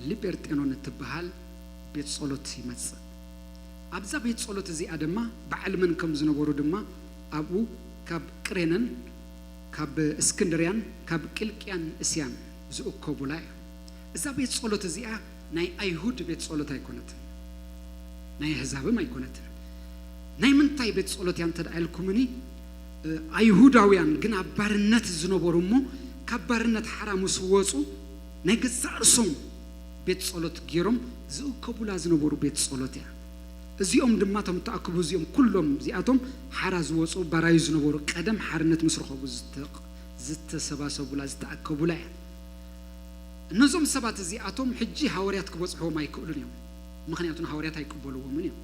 ሊቤርጤኖን እትበሃል ቤት ጸሎት ይመጽእ። ኣብዛ ቤት ጸሎት እዚኣ ድማ በዓል መን ከም ዝነበሩ ድማ ኣብኡ ካብ ቅሬነን ካብ እስክንድርያን ካብ ቂልቅያን እስያን ዝእከቡላ እያ። እዛ ቤት ጸሎት እዚኣ ናይ ኣይሁድ ቤት ጸሎት ኣይኮነትን፣ ናይ ኣህዛብም ኣይኮነትን። ናይ ምንታይ ቤት ጸሎት እያ እንተ ደኣ ኢልኩምኒ፣ እ፣ ኣይሁዳውያን ግን ኣብ ባርነት ዝነበሩ እሞ ካብ ባርነት ሓራ ምስ ወጹ ናይ ገዛእ ርእሶም ቤት ጸሎት ገይሮም ዝእከቡላ ዝነበሩ ቤት ጸሎት እያ። እዚኦም ድማ እቶም ተኣክቡ እዚኦም ኩሎም እዚኣቶም ሓራ ዝወጹ ባራዩ ዝነበሩ ቀደም ሓርነት ምስ ረኸቡ ዝተ-፣ ዝተሰባሰቡላ ዝተኣከቡላ እያ። እነዞም ሰባት እዚኣቶም ሕጂ ሃዋርያት ክበጽሕዎም ኣይክእሉን እዮም። ምኽንያቱ ንሃዋርያት ኣይቅበልዎምን እዮም።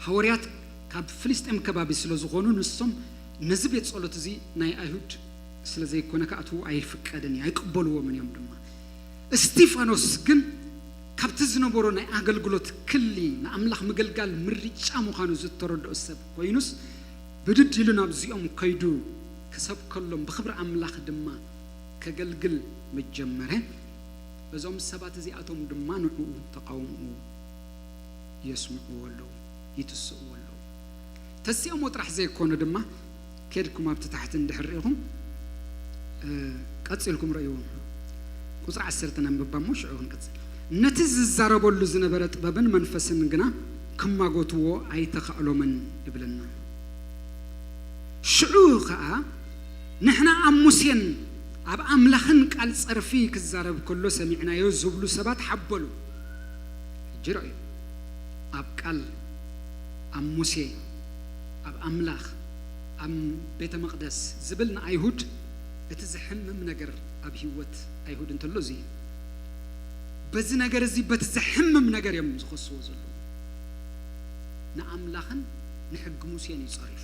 ሃዋርያት ካብ ፍልስጤም ከባቢ ስለ ዝኾኑ ንሶም ነዚ ቤት ጸሎት እዚ ናይ ኣይሁድ ስለ ዘይኮነ ክኣትዉ ኣይፍቀድን እዩ፣ ኣይቅበልዎምን እዮም ድማ። እስጢፋኖስ ግን ካብቲ ዝነበሮ ናይ ኣገልግሎት ክሊ ንኣምላኽ ምግልጋል ምርጫ ምዃኑ ዝተረድኦ ሰብ ኮይኑስ ብድድ ኢሉ ናብዚኦም ከይዱ ክሰብከሎም ብኽብሪ ኣምላኽ ድማ ከገልግል መጀመረ። እዞም ሰባት እዚኣቶም ድማ ንዕኡ ተቓውምኡ የስምዕዎ ኣለዉ፣ ይትስእዎ ኣለዉ። ተሲኦሞ ጥራሕ ዘይኮነ ድማ ኬድኩም ኣብቲ ታሕቲ እንድሕር ርኢኹም፣ እ፣ ቀጺልኩም ረእይዎም። ቁጽሪ ዓሰርተ ነንብባ እሞ ሽዑ ክንቀጽል። ነቲ ዝዛረበሉ ዝነበረ ጥበብን መንፈስን ግና ክማጎትዎ ኣይተኻእሎምን ይብለና። ሽዑ ኸኣ ንሕና ኣብ ሙሴን ኣብ ኣምላኽን ቃል ጸርፊ ክዛረብ ከሎ ሰሚዕናዮ ዝብሉ ሰባት ሓበሉ። ሕጂ ረእዩ። ኣብ ቃል፣ ኣብ ሙሴ፣ ኣብ ኣምላኽ፣ ኣብ ቤተ መቕደስ ዝብል ንኣይሁድ እቲ ዘሕምም ነገር ኣብ ህይወት ኣይሁድ እንተሎ እዚ እዩ። በዚ ነገር እዚ፣ በቲ ዘሕምም ነገር እዮም ዝኸስዎ ዘለዉ። ንኣምላኽን ንሕጊ ሙሴን እዩ ጸሪፉ።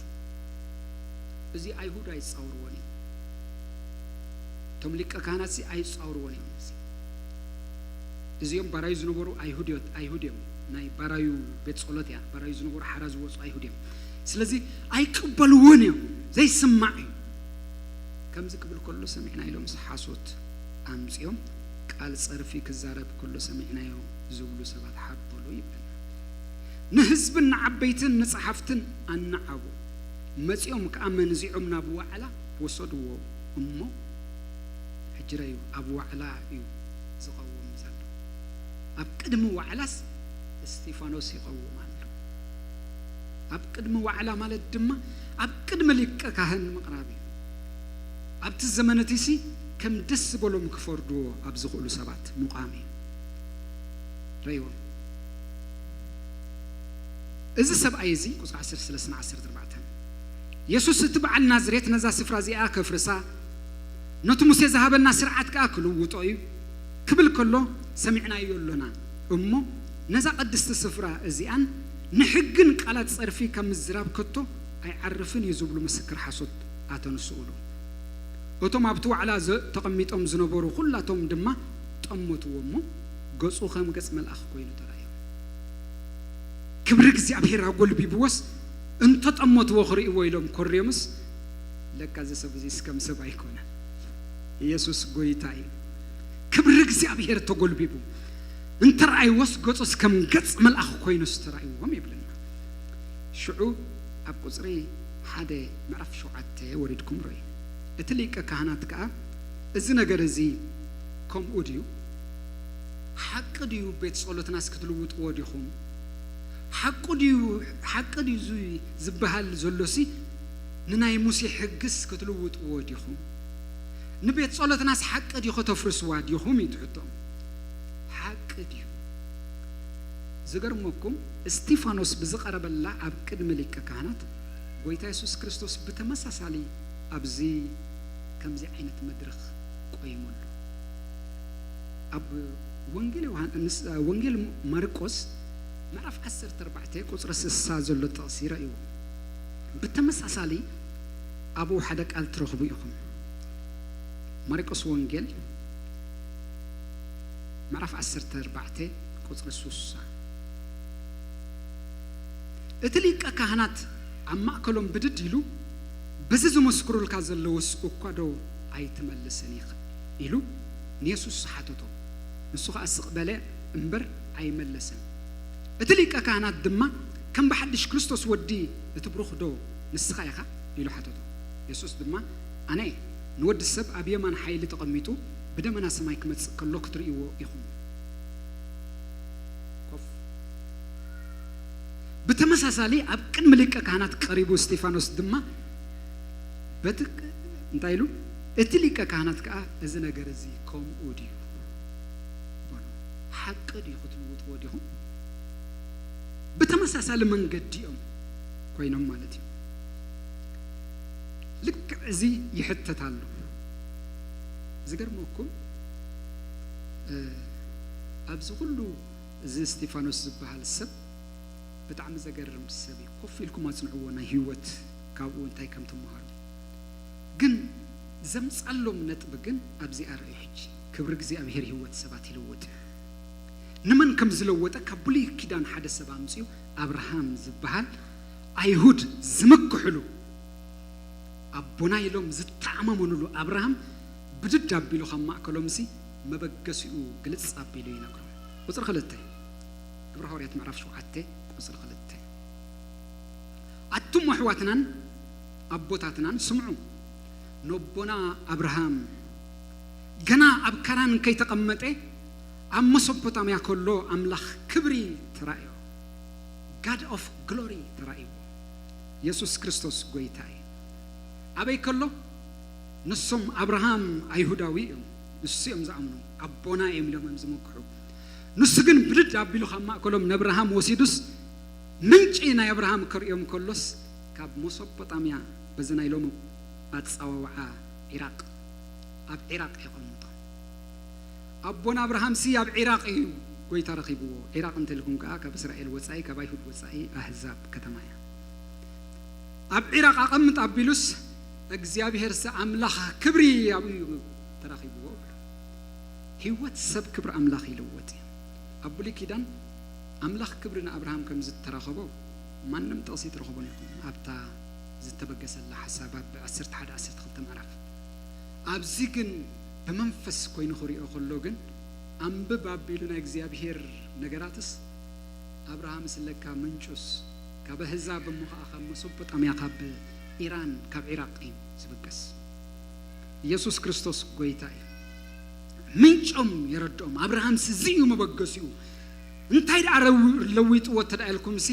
እዚ ኣይሁድ ኣይጻወርዎን እዮም። እቶም ሊቀ ካህናት ሲ ኣይጻወርዎን እዮም። እዚ እዚኦም ባራዩ ዝነበሩ ኣይሁድ እዮ-፣ ኣይሁድ እዮም። ናይ ባራዩ ቤት ጸሎት እያ። ባራዩ ዝነበሩ ሓራ ዝወጹ ኣይሁድ እዮም። ስለዚ ኣይቅበልዎን እዮም። ዘይስማዕ እዩ። ከምዚ ክብል ከሎ ሰሚዕና ኢሎም ሓሶት ኣምጺኦም ቃል ጸርፊ ክዛረብ ከሎ ሰሚዕናዮ ዝብሉ ሰባት ሓበሉ ይብለና። ንህዝብን ንዓበይትን ንጸሓፍትን ኣነዓቡ። መጺኦም ከኣ መንዚዖም ናብ ዋዕላ ወሰድዎ እሞ፣ ሕጂ ረዩ ኣብ ዋዕላ እዩ ዝቐውም ዘሎ። ኣብ ቅድሚ ዋዕላስ እስጢፋኖስ ይቐውም ኣሎ። ኣብ ቅድሚ ዋዕላ ማለት ድማ ኣብ ቅድሚ ሊቀ ካህን ምቕራብ እዩ። ኣብቲ ዘመን እቲ ሲ ከም ደስ ዝበሎም ክፈርድዎ ኣብ ዝኽእሉ ሰባት ምቋም እዩ። ረይዎም። እዚ ሰብኣይ እዚ፣ ቁጽሪ ዓሰርተ ሰለስተ ዓሰርተ ኣርባዕተ፣ የሱስ እቲ በዓል ናዝሬት ነዛ ስፍራ እዚኣ ከፍርሳ፣ ነቲ ሙሴ ዝሃበና ስርዓት ከኣ ክልውጦ እዩ ክብል ከሎ ሰሚዕናዮ ኣሎና። እሞ ነዛ ቅድስቲ ስፍራ እዚኣን ንሕግን ቃላት ጸርፊ ካብ ምዝራብ ከቶ ኣይዓርፍን እዩ ዝብሉ ምስክር ሓሶት ኣተንስኡሉ። እቶም ኣብቲ ዋዕላ ዘ-፣ ተቐሚጦም ዝነበሩ ኩላቶም ድማ ጠመትዎ እሞ ገጹ ከም ገጽ መልኣኽ ኮይኑ ተራእዮም። ክብሪ እግዚኣብሔር ኣጎልቢብዎስ እንተጠመትዎ ክርእይዎ ኢሎም ኮርዮምስ፣ ለካ እዚ ሰብ እዚስ ከም ሰብ ኣይኮነን። ኢየሱስ ጎይታ እዩ። ክብሪ እግዚኣብሔር ተጎልቢቡ እንተረኣይዎስ ገጹስ ከም ገጽ መልኣኽ ኮይኑስ ተራእይዎም ይብለና። ሽዑ ኣብ ቁጽሪ ሓደ ምዕራፍ ሸውዓተ ወሪድኩም ርእዩ። እቲ ሊቀ ካህናት ከኣ፣ "እዚ ነገር እዚ ከምኡ ድዩ? ሓቂ ድዩ ቤት ጸሎትናስ ክትልውጥዎ ዲኹም? ሓቁ ድዩ፣ ሓቂ ድዩ እዚ ዝበሃል ዘሎሲ ንናይ ሙሴ ሕግስ ክትልውጥዎ ዲኹም? ንቤት ጸሎትናስ ሓቂ ድዩ ከተፍርስዋ ዲኹም?" እዩ እቲ ሕቶ። ሓቂ ድዩ? ዝገርመኩም፣ እስጢፋኖስ ብዝቐረበላ ኣብ ቅድሚ ሊቀ ካህናት፣ ጎይታ የሱስ ክርስቶስ ብተመሳሳሊ ኣብዚ ከምዚ ዓይነት መድረኽ ቆይሙ ኣሎ። ኣብ ወንጌል ዮሃንስ፣ ወንጌል ማርቆስ ምዕራፍ ዓሰርተ ኣርባዕተ ቁጽሪ ስሳ ዘሎ ጥቕሲ ረእይዎ። ብተመሳሳሊ ኣብኡ ሓደ ቃል ትረኽቡ ኢኹም። ማርቆስ ወንጌል ምዕራፍ ዓሰርተ ኣርባዕተ ቁጽሪ ስሳ። እቲ ሊቀ ካህናት ኣብ ማእከሎም ብድድ ኢሉ፣ "በዚ ዝመስክሩልካ ዘለውስ እኳ ዶ ኣይትመልስን ኢኻ?" ኢሉ ንየሱስ ሓተቶ። ንሱ ኸኣ ስቕ በለ እምበር ኣይመለሰን። እቲ ሊቀ ካህናት ድማ፣ "ከም ብሓድሽ ክርስቶስ ወዲ እቲ ብሩኽ ዶ ንስኻ ኢኻ?" ኢሉ ሓተቶ። የሱስ ድማ፣ "ኣነ እየ። ንወዲ ሰብ ኣብ የማን ሓይሊ ተቐሚጡ ብደመና ሰማይ ክመጽእ ከሎ ክትርእይዎ ኢኹም." ኮፍ። ብተመሳሳሊ ኣብ ቅድሚ ሊቀ ካህናት ቀሪቡ እስጢፋኖስ ድማ በቲ ቅ-፣ እንታይ ኢሉ? "እቲ ሊቀ ካህናት ከኣ እዚ ነገር እዚ ከምኡ ድዩ?" በሎ። ሓቂ ድዩ ክትልውጥዎ ዲኹም? ብተመሳሳሊ መንገዲ እዮም ኮይኖም ማለት እዩ። ልክዕ እዚ ይሕተት ኣሎ። ዝገርመኩም፣ እ፣ ኣብዚ ኩሉ እዚ እስጢፋኖስ ዝበሃል ሰብ ብጣዕሚ ዘገርም ሰብ እዩ። ኮፍ ኢልኩም ኣጽንዕዎ፣ ናይ ህይወት ካብኡ እንታይ ከም ትመሃሩ። ግን ዘምጻሎም ነጥቢ ግን ኣብዚኣ ርኣዩ። ሕጂ ክብሪ እግዚኣብሔር ህይወት ሰባት ይልውጥ እዩ። ንመን ከም ዝለወጠ ካብ ብሉይ ኪዳን ሓደ ሰብ ኣምጺኡ፣ ኣብርሃም ዝበሃል ኣይሁድ ዝምክሕሉ፣ ኣቦና ኢሎም ዝተኣማመኑሉ ኣብርሃም ብድድ ኣቢሉ ካብ ማእከሎምሲ መበገሲኡ ግልጽ ኣቢሉ ይነግሮም። ቁጽሪ ክልተ፣ ግብረ ሃዋርያት ምዕራፍ ሸውዓተ ቁጽሪ ክልተ። ኣቱም ኣሕዋትናን ኣቦታትናን ስምዑ፣ ነቦና ኣብርሃም ገና ኣብ ካራን ከይተቐመጠ ኣብ መሶፖታምያ ከሎ ኣምላኽ ክብሪ ተራእዮ፣ God of glory ተራእይዎ። የሱስ ክርስቶስ ጎይታ እዩ። ኣበይ ከሎ? ንሶም ኣብርሃም ኣይሁዳዊ እዮም፣ ንሱ እዮም ዝኣምኑ፣ ኣቦና እዮም ኢሎም እዮም ዝምክሑ። ንሱ ግን ብድድ ኣቢሉ ካብ ማእከሎም ንኣብርሃም ወሲዱስ፣ ምንጪ ናይ ኣብርሃም ከርእዮም ከሎስ፣ ካብ መሶፖጣምያ በዚ ናይ ሎሚ ኣጸዋውዓ ዒራቕ፣ ኣብ ዒራቕ የቐምጦ። ኣቦና ኣብርሃምሲ ኣብ ዒራቕ እዩ ጎይታ ረኺብዎ። ዒራቕ እንተልኩም ከኣ ካብ እስራኤል ወጻኢ፣ ካብ ኣይሁድ ወጻኢ ኣህዛብ ከተማ እያ። ኣብ ዒራቕ ኣቐምጥ ኣቢሉስ፣ እግዚኣብሄርሲ ኣምላኽ ክብሪ ኣብኡ እዩ ተራኺብዎ። ህይወት ሰብ ክብሪ ኣምላኽ ይልውጥ እዩ። ኣብ ብሉይ ኪዳን ኣምላኽ ክብሪ ንኣብርሃም ከም ዝተራኸቦ ማንም ጥቕሲ ትረኽቡን ኢኹም። ኣብታ ዝተበገሰላ ሓሳብ ኣብ ዓሰርተ ሓደ ዓሰርተ ክልተ ምዕራፍ። ኣብዚ ግን ብመንፈስ ኮይኑ ክሪኦ ከሎ ግን ኣንብብ ኣቢሉ ናይ እግዚኣብሄር ነገራትስ ኣብርሃምስ ለካ ምንጩስ ካብ ኣህዛብ እሞ ኸዓ ካብ መሶፖጣምያ ካብ ኢራን ካብ ዒራቕ እዩ ዝብገስ። ኢየሱስ ክርስቶስ ጎይታ እዩ። ምንጮም የረድኦም። ኣብርሃምስ እዚ እዩ መበገሲኡ። እንታይ ደኣ ረው-፣ ለዊጥዎ እንተ ደኣ ኢልኩምሲ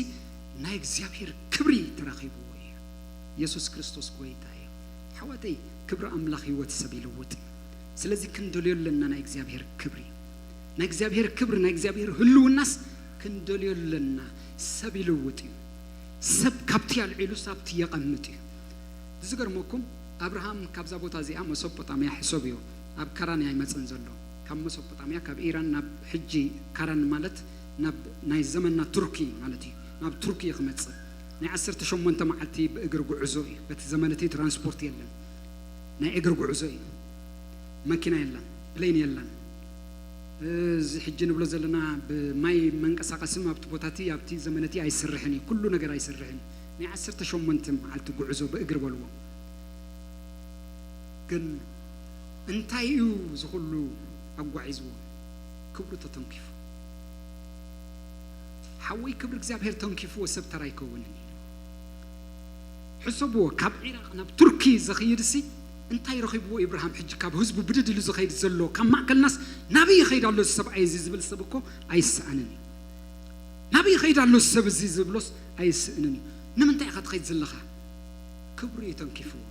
ናይ እግዚኣብሄር ክብሪ ተራኺብዎ እዩ። ኢየሱስ ክርስቶስ ጎይታ እዩ። ሓወተይ ክብሪ ኣምላኽ ህይወት ሰብ ይልውጥ እዩ። ስለዚ ክንደልዮ ኣለና ናይ እግዚኣብሄር ክብሪ። ናይ እግዚኣብሄር ክብሪ፣ ናይ እግዚኣብሄር ህልውናስ ክንደልዮ ኣለና። ሰብ ይልውጥ እዩ። ሰብ ካብቲ ኣልዒሉ ሳብቲ የቐምጥ እዩ። ዝገርመኩም ኣብርሃም ካብዛ ቦታ እዚኣ መሶፖጣምያ ሕሰብዮ ኣብ ካራን እያ ይመጽእን ዘሎ። ካብ መሶፖጣምያ ካብ ኢራን ናብ ሕጂ ካራን ማለት ናብ ናይ ዘመንና ቱርኪ ማለት እዩ። ናብ ቱርኪ እዩ ክመጽእ። ናይ ዓሰርተ ሸሞንተ መዓልቲ ብእግሪ ጉዕዞ እዩ። በቲ ዘመን እቲ ትራንስፖርት የለን። ናይ እግሪ ጉዕዞ እዩ። መኪና የለን፣ ፕሌን የለን። እዚ ሕጂ ንብሎ ዘለና ብማይ መንቀሳቐሲ ኣብቲ ቦታ እቲ ኣብቲ ዘመን እቲ ኣይስርሕን እዩ። ኩሉ ነገር ኣይስርሕን። ናይ ዓሰርተ ሸሞንተ መዓልቲ ጉዕዞ ብእግሪ በልዎ። ግን እንታይ እዩ እዚ ኩሉ ኣጓዒዝዎ? ክብሩ ተተንኪፉ። ሓወይ ክብሪ እግዚኣብሔር ተንኪፍዎ ሰብ ተራ ኣይከውንን እዩ። ሕሰብዎ፣ ካብ ዒራቕ ናብ ቱርኪ ዘኽይድሲ እንታይ ረኺብዎ ኢብራሃም? ሕጂ ካብ ህዝቡ ብድድ ኢሉ ዝኸይድ ዘሎ ካብ ማእከልናስ ናበይ ይኸይድ ኣሎ እዚ ሰብኣይ እዚ ዝብል ሰብ እኮ ኣይሰኣንን እዩ። ናበይ ይኸይድ ኣሎ እዚ ሰብ እዚ ዝብሎስ ኣይስእንን እዩ። ንምንታይ ኢኻ ትኸይድ ዘለኻ? ክብሩ እዩ ተንኪፍዎ።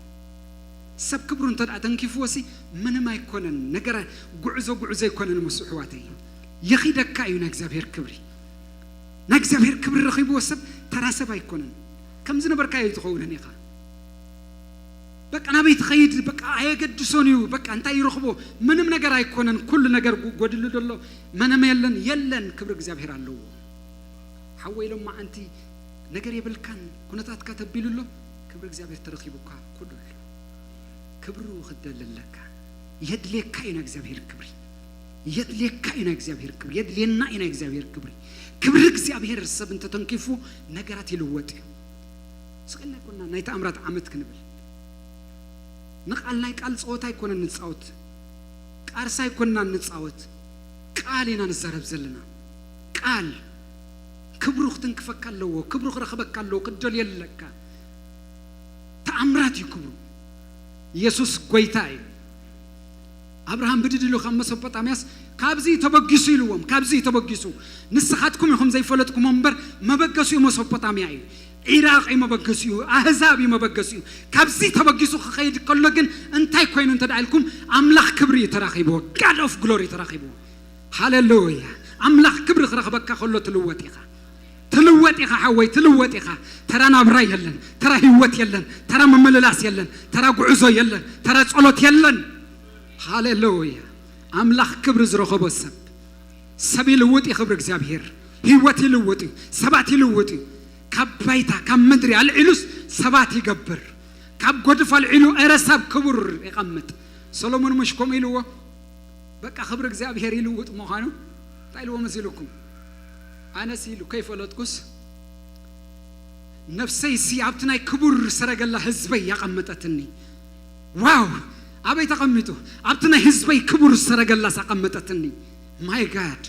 ሰብ ክብሩ እንተ ደኣ ተንኪፍዎ ሲ ምንም ኣይኮነን። ነገረ ጉዕዞ ጉዕዞ ኣይኮነን ምስ ኣሕዋተይ። የኺደካ እዩ ናይ እግዚኣብሔር ክብሪ። ናይ እግዚኣብሔር ክብሪ ረኺብዎ ሰብ ተራ ሰብ ኣይኮነን። ከም ዝነበርካዮ ትኸውንን ኢኻ። በቃ ናበይ ትኸይድ በቃ ኣየገድሶን እዩ። በቃ እንታይ ይረኽቦ ምንም ነገር ኣይኮነን። ኩሉ ነገር ጎድሉ ደሎ ምንም የለን የለን። ክብሪ እግዚኣብሔር ኣለዎ። ሓወይ ሎማዓንቲ ነገር የብልካን ኩነታትካ ተቢሉ ኣሎ። ክብሪ እግዚኣብሔር ተረኺቡካ ኩሉ ኣሎ። ክብሩ ክደለለካ የድልየካ እዩ ናይ እግዚኣብሔር ክብሪ። የድልየካ እዩ ናይ እግዚኣብሔር ክብሪ። የድልየና እዩ ናይ እግዚኣብሔር ክብሪ። ክብሪ እግዚኣብሔር ሰብ እንተተንኪፉ ነገራት ይልወጥ እዩ። ስቀልና ይኮና ናይ ተኣምራት ዓመት ክንብል ንቓል ናይ ቃል ፀወታ ኣይኮነን ንፃወት። ቃርሳ ኣይኮንና ንፃወት። ቃል ኢና ንዛረብ ዘለና። ቃል ክብሩ ክትንክፈካ ኣለዎ። ክብሩ ክረኽበካ ኣለዎ። ክደልዮ ኣለካ። ተኣምራት እዩ ክብሩ። ኢየሱስ ጎይታ እዩ። ኣብርሃም ብድድ ኢሉ ካብ መሶፖጣምያስ ካብዚ ተበጊሱ ኢልዎም። ካብዚ ተበጊሱ ንስኻትኩም ኢኹም ዘይፈለጥኩም እምበር መበገሲኡ መሶፖጣምያ እዩ። ኢራቕ እዩ መበገሲኡ። ኣህዛብ እዩ መበገሲኡ። ካብዚ ተበጊሱ ክኸይድ ከሎ ግን እንታይ ኮይኑ እንተ ኢልኩም ኣምላኽ ክብሪ እዩ ተራኺብዎ። God of glory ተራኺብዎ። ሃሌሉያ። ኣምላኽ ክብሪ ክረኽበካ ከሎ ትልወጥ ኢኻ። ትልወጥ ኢኻ ሓወይ ትልወጥ ኢኻ። ተራ ናብራ የለን። ተራ ህይወት የለን። ተራ ምምልላስ የለን። ተራ ጉዕዞ የለን። ተራ ጸሎት የለን። ሃሌሉያ። ኣምላኽ ክብሪ ዝረኸቦ ሰብ ሰብ ይልውጥ እዩ። ክብሪ እግዚኣብሔር ህይወት ይልውጥ እዩ። ሰባት ይልውጥ እዩ። ካብ ባይታ ካብ ምድሪ ኣልዒሉስ ሰባት ይገብር። ካብ ጎድፍ ኣልዒሉ እረ ሰብ ክቡር ይቐምጥ። ሰሎሞን ምሽ ከምኡ ኢልዎ። በቃ ክብሪ እግዚኣብሔር ይልውጥ ምዃኑ እንታይ ኢልዎ መሲልኩም? ኣነስ ኢሉ ከይፈለጥኩስ ነፍሰይሲ ኣብቲ ናይ ክቡር ሰረገላ ህዝበይ ያቐመጠትኒ። ዋው! ኣበይ ተቐሚጡ? ኣብቲ ናይ ህዝበይ ክቡር ሰረገላስ ኣቐመጠትኒ። My God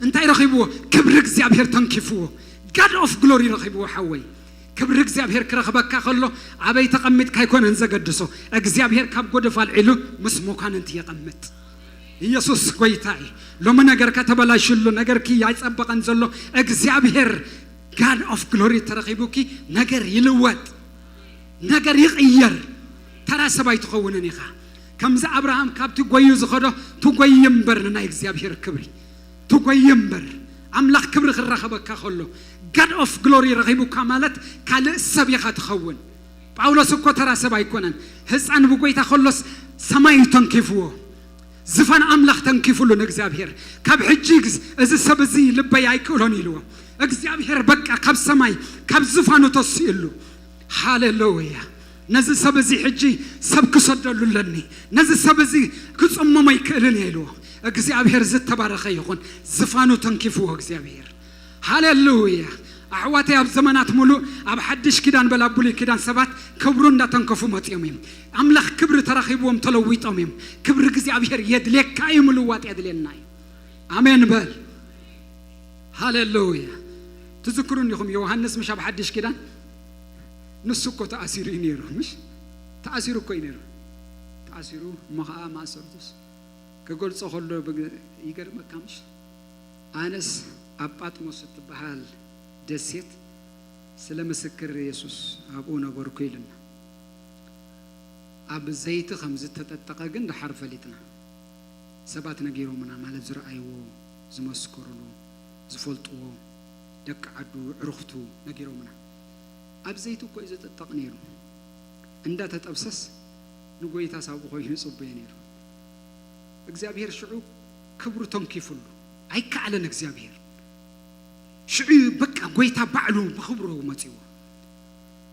እንታይ ረኺብዎ? ክብሪ እግዚኣብሔር ተንኪፍዎ። God of glory ረኺብዎ ሓወይ። ክብሪ እግዚኣብሔር ክረኽበካ ከሎ ኣበይ ተቐሚጥካ ኣይኮነን ዘገድሶ። እግዚኣብሔር ካብ ጎደፍ ኣልዒሉ ምስ መኳንንቲ የቐምጥ። ኢየሱስ ጎይታ እዩ። ሎሚ ነገርካ ተበላሽሉ ነገርኪ ኣይጸበቐን ዘሎ። እግዚኣብሔር God of glory ተረኺቡኪ ነገር ይልወጥ። ነገር ይቕየር። ተራ ሰብ ኣይትኸውንን ኢኻ። ከምዚ ኣብርሃም ካብቲ ጎዩ ዝኸዶ ትጎይ እምበር ንናይ እግዚኣብሔር ክብሪ ትጎይ እምበር ኣምላኽ ክብሪ ክረኸበካ ከሎ God of glory ረኺቡካ ማለት ካልእ ሰብ ኢኻ ትኸውን። ጳውሎስ እኮ ተራ ሰብ ኣይኮነን። ህፃን ብጎይታ ከሎስ ሰማይ እዩ ተንኪፍዎ። ዝፋን ኣምላኽ ተንኪፉሉ ንእግዚኣብሔር። ካብ ሕጂ ግዝ- እዚ ሰብ እዚ ልበይ ኣይክእሎን ኢልዎ። እግዚኣብሔር በቃ ካብ ሰማይ ካብ ዝፋኑ ተሲእሉ። ሃሌሉያ። ነዚ ሰብ እዚ ሕጂ ሰብ ክሰደሉ ኣለኒ። ነዚ ሰብ እዚ ክጽመሞ ኣይክእልን እየ ኢልዎ። እግዚኣብሔር ዝተባረኸ ይኹን። ዝፋኑ ተንኪፍዎ እግዚኣብሔር። ሃሌሉያ። ኣሕዋተይ ኣብ ዘመናት ሙሉእ ኣብ ሓድሽ ኪዳን በላ ብሉይ ኪዳን ሰባት ክብሩ እንዳተንከፉ መፂኦም እዮም። ኣምላኽ ክብሪ ተራኺብዎም ተለዊጦም እዮም። ክብሪ እግዚኣብሔር የድልየካ እዩ፣ ምልዋጥ የድልየና እዩ። ኣሜን በል። ሃሌሉያ። ትዝክሩ እንዲኹም ዮሃንስ ምሽ ኣብ ሓድሽ ኪዳን ንሱ እኮ ተኣሲሩ እዩ ነይሩ። ምሽ ተኣሲሩ እኮ እዩ ነይሩ። ተኣሲሩ እሞ ኸዓ ማእሰርቱስ ክገልጾ ከሎ ብግ- ይገርመካ ምሽ ኣነስ ኣብ ጳጥሞስ እትበሃል ደሴት ስለ ምስክር የሱስ ኣብኡ ነበርኩ ኢልና። ኣብ ዘይቲ ከም ዝተጠጠቐ ግን ደሓር ፈሊጥና። ሰባት ነጊሮምና፣ ማለት ዝረኣይዎ፣ ዝመስከሩሉ፣ ዝፈልጥዎ፣ ደቂ ዓዱ፣ ዕርኽቱ ነጊሮምና። ኣብ ዘይቲ እኮ እዩ ዝጥጠቕ ነይሩ። እንዳተጠብሰስ ንጎይታ ሳብኡ ኮይኑ ይጽበዮ ነይሩ። እግዚኣብሔር ሽዑ ክብሩ ተንኪፉሉ ኣይከኣለን እግዚኣብሔር። ሽዑ በቃ ጎይታ ባዕሉ ብኽብሩ መጺዎ።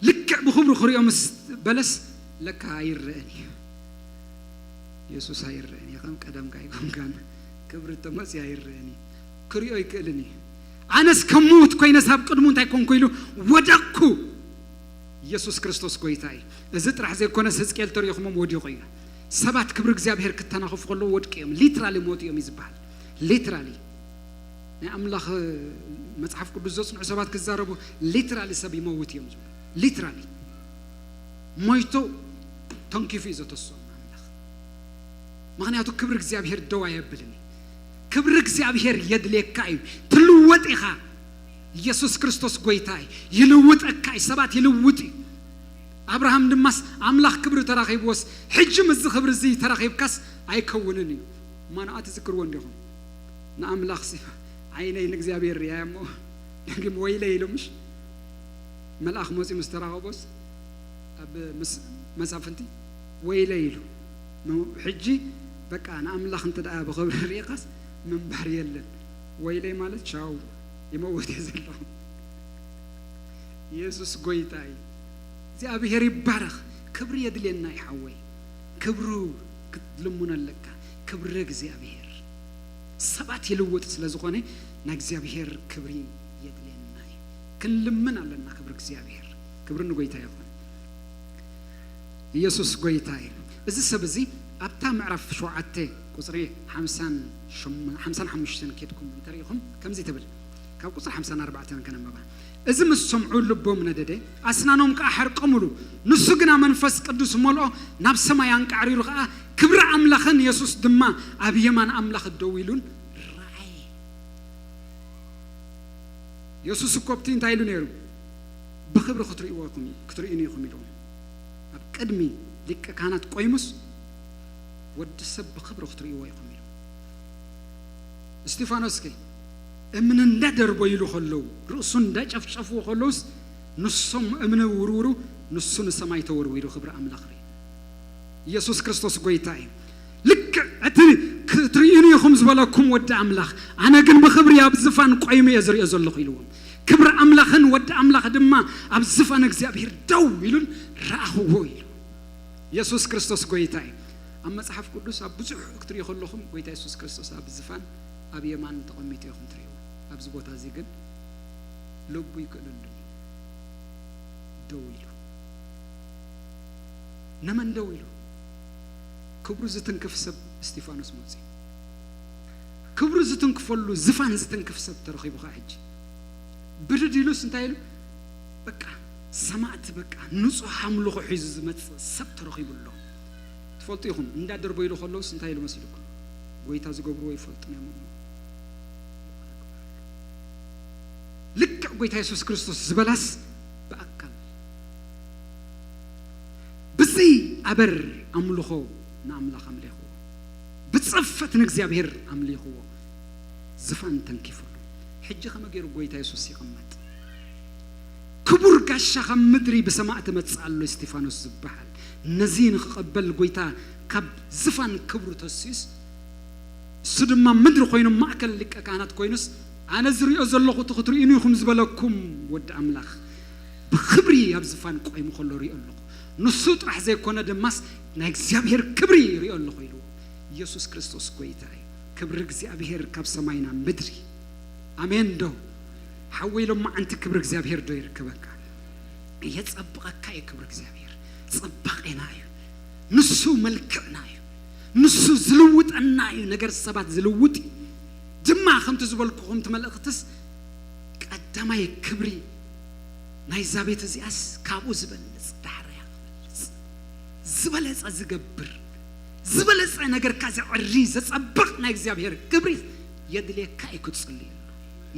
ልክዕ ብኽብሩ ክሪኦ ምስ በለስ ለካ ኣይረአን እዩ። የሱስ ኣይረአን እዩ። ከም ቀደምካ ኣይኮንካን። ክብሪ ተመጽዮ ኣይረአን እዩ። ክሪኦ ኣይክእልን እዩ። ኣነስ ከም ምዉት ኮይነስ ኣብ ቅድሙ እንታይ ኮንኩ ኢሉ ወደቅኩ። ኢየሱስ ክርስቶስ ጎይታ እዩ። እዚ ጥራሕ ዘይኮነስ ህዝቅኤል ተሪእኹሞም ወዲቑ እዩ። ሰባት ክብሪ እግዚኣብሔር ክተናኸፉ ከለዉ ወድቂ እዮም። ሊትራሊ ሞት እዮም እዩ ዝበሃል። ሊትራሊ ናይ ኣምላኽ መጽሓፍ ቅዱስ ዘጽንዑ ሰባት ክዛረቡ ሊትራሊ ሰብ ይመውት እዮም ዝብሉ። ሊትራሊ ሞይቶ ተንኪፉ እዩ ዘተስኦም ኣምላኽ። ምኽንያቱ ክብሪ እግዚኣብሔር ደው ኣየብልን እዩ። ክብሪ እግዚኣብሔር የድልየካ እዩ። ትልወጥ ኢኻ። ኢየሱስ ክርስቶስ ጎይታ እዩ። ይልውጠካ እዩ። ሰባት ይልውጥ እዩ። ኣብርሃም ድማስ ኣምላኽ ክብሪ ተራኺብዎስ ሕጂ ምስዚ ክብሪ እዚ ተራኺብካስ ኣይከውንን እዩ። እማ ንኣ ትዝክርዎ እንዲኹም ንኣምላኽ ሲ ዓይነይ ንእግዚኣብሔር ርያ እሞ ግን ወይለ ኢሉ ምሽ መልኣኽ መፂኡ ምስ ተራኸቦስ ኣብ ምስ መሳፍንቲ ወይለ ኢሉ ም- ሕጂ በቃ ንኣምላኽ እንተ ደኣ ብኽብሪ ርኢኻስ ምንባር የለን። ወይለይ ማለት ቻው ይመውት እየ ዘለኹ። ኢየሱስ ጎይታ እዩ። እግዚኣብሔር ይባረኽ። ክብሪ የድልየና እዩ ሓወይ። ክብሩ ክትልምኖ ኣለካ። ክብሪ እግዚኣብሔር ሰባት ይልውጥ ስለ ዝኾነ ናይ እግዚኣብሔር ክብሪ የድልየና እዩ። ክንልምን ኣለና። ክብሪ እግዚኣብሔር። ክብሪ ንጎይታ ይኹን። ኢየሱስ ጎይታ እዩ። እዚ ሰብ እዚ ኣብታ ምዕራፍ ሸውዓተ ቁፅሪ ሓምሳን ሓሙሽተን ኬድኩም እንተሪኢኹም ከምዚ ትብል። ካብ ቁፅሪ ሓምሳን ኣርባዕተን ከነንበባ። እዚ ምስ ሰምዑ ልቦም ነደደ፣ ኣስናኖም ከዓ ሓርቀሙሉ። ንሱ ግና መንፈስ ቅዱስ መልኦ፣ ናብ ሰማይ ኣንቃዕሪሩ ከዓ ክብሪ ኣምላኽን የሱስ ድማ ኣብ የማን ኣምላኽ ደው ኢሉን ረኣየ። የሱስ እኮ ኣብቲ እንታይ ኢሉ ነይሩ? ብኽብሪ ክትርእይዎ ኢኹም ክትርእዩኒ ኢኹም ኢልዎም። ኣብ ቅድሚ ሊቀ ካህናት ቆይሙስ ወዲ ሰብ ብኽብሪ ክትርእይዎ ኢኹም ኢሉ። እስጢፋኖስ ከ እምኒ እንዳደርበይሉ ከለዉ ርእሱ እንዳጨፍጨፍዎ ከለውስ ንሶም እምኒ ውርውሩ ንሱ ንሰማይ ተወርዊሩ ክብሪ ኣምላኽ ርኢ። ኢየሱስ ክርስቶስ ጎይታ እዩ። ልክዕ እቲ ክትርእዩኒ ኢኹም ዝበለኩም ወዲ ኣምላኽ ኣነ ግን ብኽብሪ ኣብ ዝፋን ቆይሙ እየ ዝርእዮ ዘለኹ ኢልዎም። ክብሪ ኣምላኽን ወዲ ኣምላኽ ድማ ኣብ ዝፋን እግዚኣብሔር ደው ኢሉን ረኣኽዎ ኢሉ። ኢየሱስ ክርስቶስ ጎይታ እዩ። ኣብ መጽሓፍ ቅዱስ ኣብ ብዙሕ ክትርእዩ ከለኹም ጎይታ ኢየሱስ ክርስቶስ ኣብ ዝፋን ኣብ የማን ተቐሚጡ ኢኹም ትርእይዎ። ኣብዚ ቦታ እዚ ግን ልቡ ይክእለሉ እዩ። ደው ኢሉ ነመን ደው ኢሉ ክብሩ ዝትንክፍ ሰብ እስጢፋኖስ መፅዩ። ክብሩ ዝትንክፈሉ ዝፋን ዝትንክፍ ሰብ ተረኺቡ ከዓ ሕጂ ብድድ ኢሉስ እንታይ ኢሉ በቃ ሰማዕቲ በቃ ንፁህ ኣምልኾ ሒዙ ዝመፅእ ሰብ ተረኺቡ ኣሎ። ትፈልጡ ኢኹም እንዳደርበይሉ ከለውስ እንታይ ኢሉ መሲልኩም? ጎይታ ዝገብርዎ ይፈልጡ እዮም እሞ። ልክዕ ጎይታ የሱስ ክርስቶስ ዝበላስ ብኣካል ብዘይ ኣበር ኣምልኾ ንኣምላኽ ኣምሊኽዎ፣ ብፅፈት ንእግዚኣብሔር ኣምሊኽዎ ዝፋን ተንኪፉሉ። ሕጂ ከመ ገይሩ ጎይታ የሱስ ይቕመጥ? ክቡር ጋሻ ካብ ምድሪ ብሰማእቲ መጽእ ኣሎ እስጢፋኖስ ዝበሃል። ነዚ ንኽቐበል ጎይታ ካብ ዝፋን ክብሩ ተሲኡስ እሱ ድማ ምድሪ ኮይኑ ማእከል ሊቀ ካህናት ኮይኑስ ኣነ ዝሪኦ ዘለኹ እቲ ክትርእዩኒ ኢኹም ዝበለኩም ወዲ ኣምላኽ ብኽብሪ ኣብ ዝፋን ቆይሙ ከሎ ሪኦ ኣለኹ። ንሱ ጥራሕ ዘይኮነ ድማስ ናይ እግዚኣብሔር ክብሪ ሪኦ ኣለኹ ኢሉ። ኢየሱስ ክርስቶስ ጎይታ እዩ። ክብሪ እግዚኣብሔር ካብ ሰማይ ናብ ምድሪ። ኣሜን ዶ? ሓወይ ሎማዓንቲ ክብሪ እግዚኣብሔር ዶ ይርከበካ? የጸብቐካ እዩ ክብሪ እግዚኣብሔር። ጽባቄና እዩ። ንሱ መልክዕና እዩ። ንሱ ዝልውጠና እዩ። ነገር ሰባት ዝልውጥ እዩ። ድማ ከምቲ ዝበልኩኹም እቲ መልእኽትስ ቀዳማይ ክብሪ ናይዛ ቤት እዚኣስ ካብኡ ዝበልጽ ዳሕረያ ክበልጽ ዝበለጸ ዝገብር ዝበለጸ ነገርካ ዘዕሪ ዘጸብቕ ናይ እግዚኣብሔር ክብሪ የድልየካ እዩ ክትጽልየሉ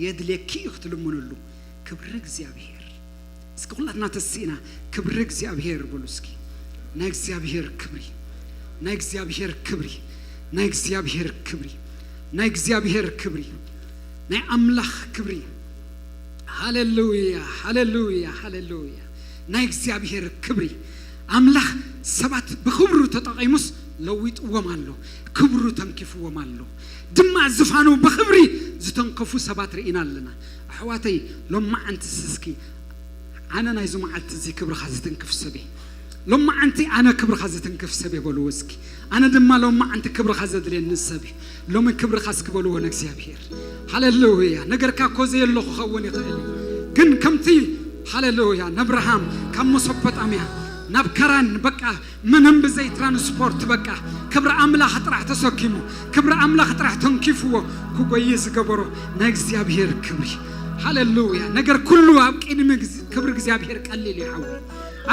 የድልየኪ እዩ ክትልምነሉ። ክብሪ እግዚኣብሔር እስኪ ኩላትና ተሲእና ክብሪ እግዚኣብሔር በሉ እስኪ። ናይ እግዚኣብሔር ክብሪ ናይ እግዚኣብሔር ክብሪ ናይ እግዚኣብሔር ክብሪ ናይ እግዚኣብሔር ክብሪ ናይ ኣምላኽ ክብሪ። ሃሌሉያ ሃሌሉያ ሃሌሉያ። ናይ እግዚኣብሔር ክብሪ ኣምላኽ ሰባት ብክብሩ ተጠቒሙስ ለዊጥዎም ኣሎ። ክብሩ ተንኪፍዎም ኣሎ። ድማ ዝፋኑ ብክብሪ ዝተንከፉ ሰባት ርኢና ኣለና። ኣሕዋተይ ሎማዓንቲ እስኪ ኣነ ናይዚ መዓልቲ እዚ ክብርኻ ዝትንክፍ ሰብ እየ። ሎማዓንቲ ኣነ ክብርኻ ዝትንክፍ ሰብ እየ በልዎ እስኪ። ኣነ ድማ ሎማዓንቲ ክብርኻ ዘድልየኒ ሰብ እየ። ሎሚ ክብርኻ እስኪ በልዎ ንእግዚኣብሔር። ሃሌሉያ። ነገርካ እኮ ዘየሎ ክኸውን ይኽእል እዩ። ግን ከምቲ ሃሌሉያ ንኣብርሃም ካብ መሶፖጣምያ ናብ ከራን በቃ ምንም ብዘይ ትራንስፖርት በቃ ክብሪ ኣምላኽ ጥራሕ ተሰኪሙ ክብሪ ኣምላኽ ጥራሕ ተንኪፍዎ ክጎይ ዝገበሮ ናይ እግዚኣብሔር ክብሪ። ሃሌሉያ። ነገር ኩሉ ኣብ ቅድሚ ግዝ- ክብሪ እግዚኣብሔር ቀሊል እዩ ሓወይ።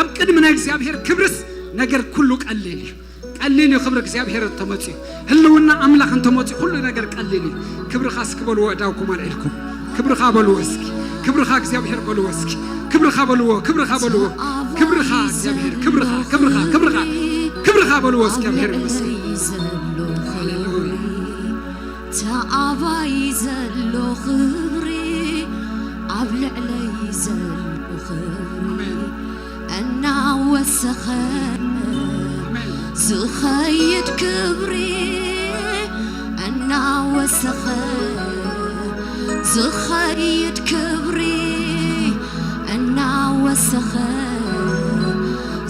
ኣብ ቅድሚ ናይ እግዚኣብሔር ክብርስ ነገር ኩሉ ቀሊል እዩ። ቀሊል እዩ ክብሪ እግዚኣብሔር እንተመፅዩ ህልውና ኣምላኽ እንተመፅዩ ኩሉ ነገር ቀሊል እዩ። ክብርኻ እስኪ በልዎ እዳውኩም ኣልዒልኩም ክብርኻ በልዎ እስኪ። ክብርኻ እግዚኣብሔር በልዎ እስኪ። ክብርኻ በልዎ ክብርኻ በልዎ ክብርኻ እግዚኣብሔር ክብርኻ ክብርኻ ክብርኻ ክብርኻ በልዎ እስኪ። እግዚኣብሔር ይመስገን። ሃሌሉያ። ተኣባይ ዘሎ ክብሪ ኣብ ልዕለይ ዘሎ ክብሪ እናወሰኸ ዝኸይድ ክብሪ እናወሰኸ ዝኸይድ ክብሪ እናወሰኸ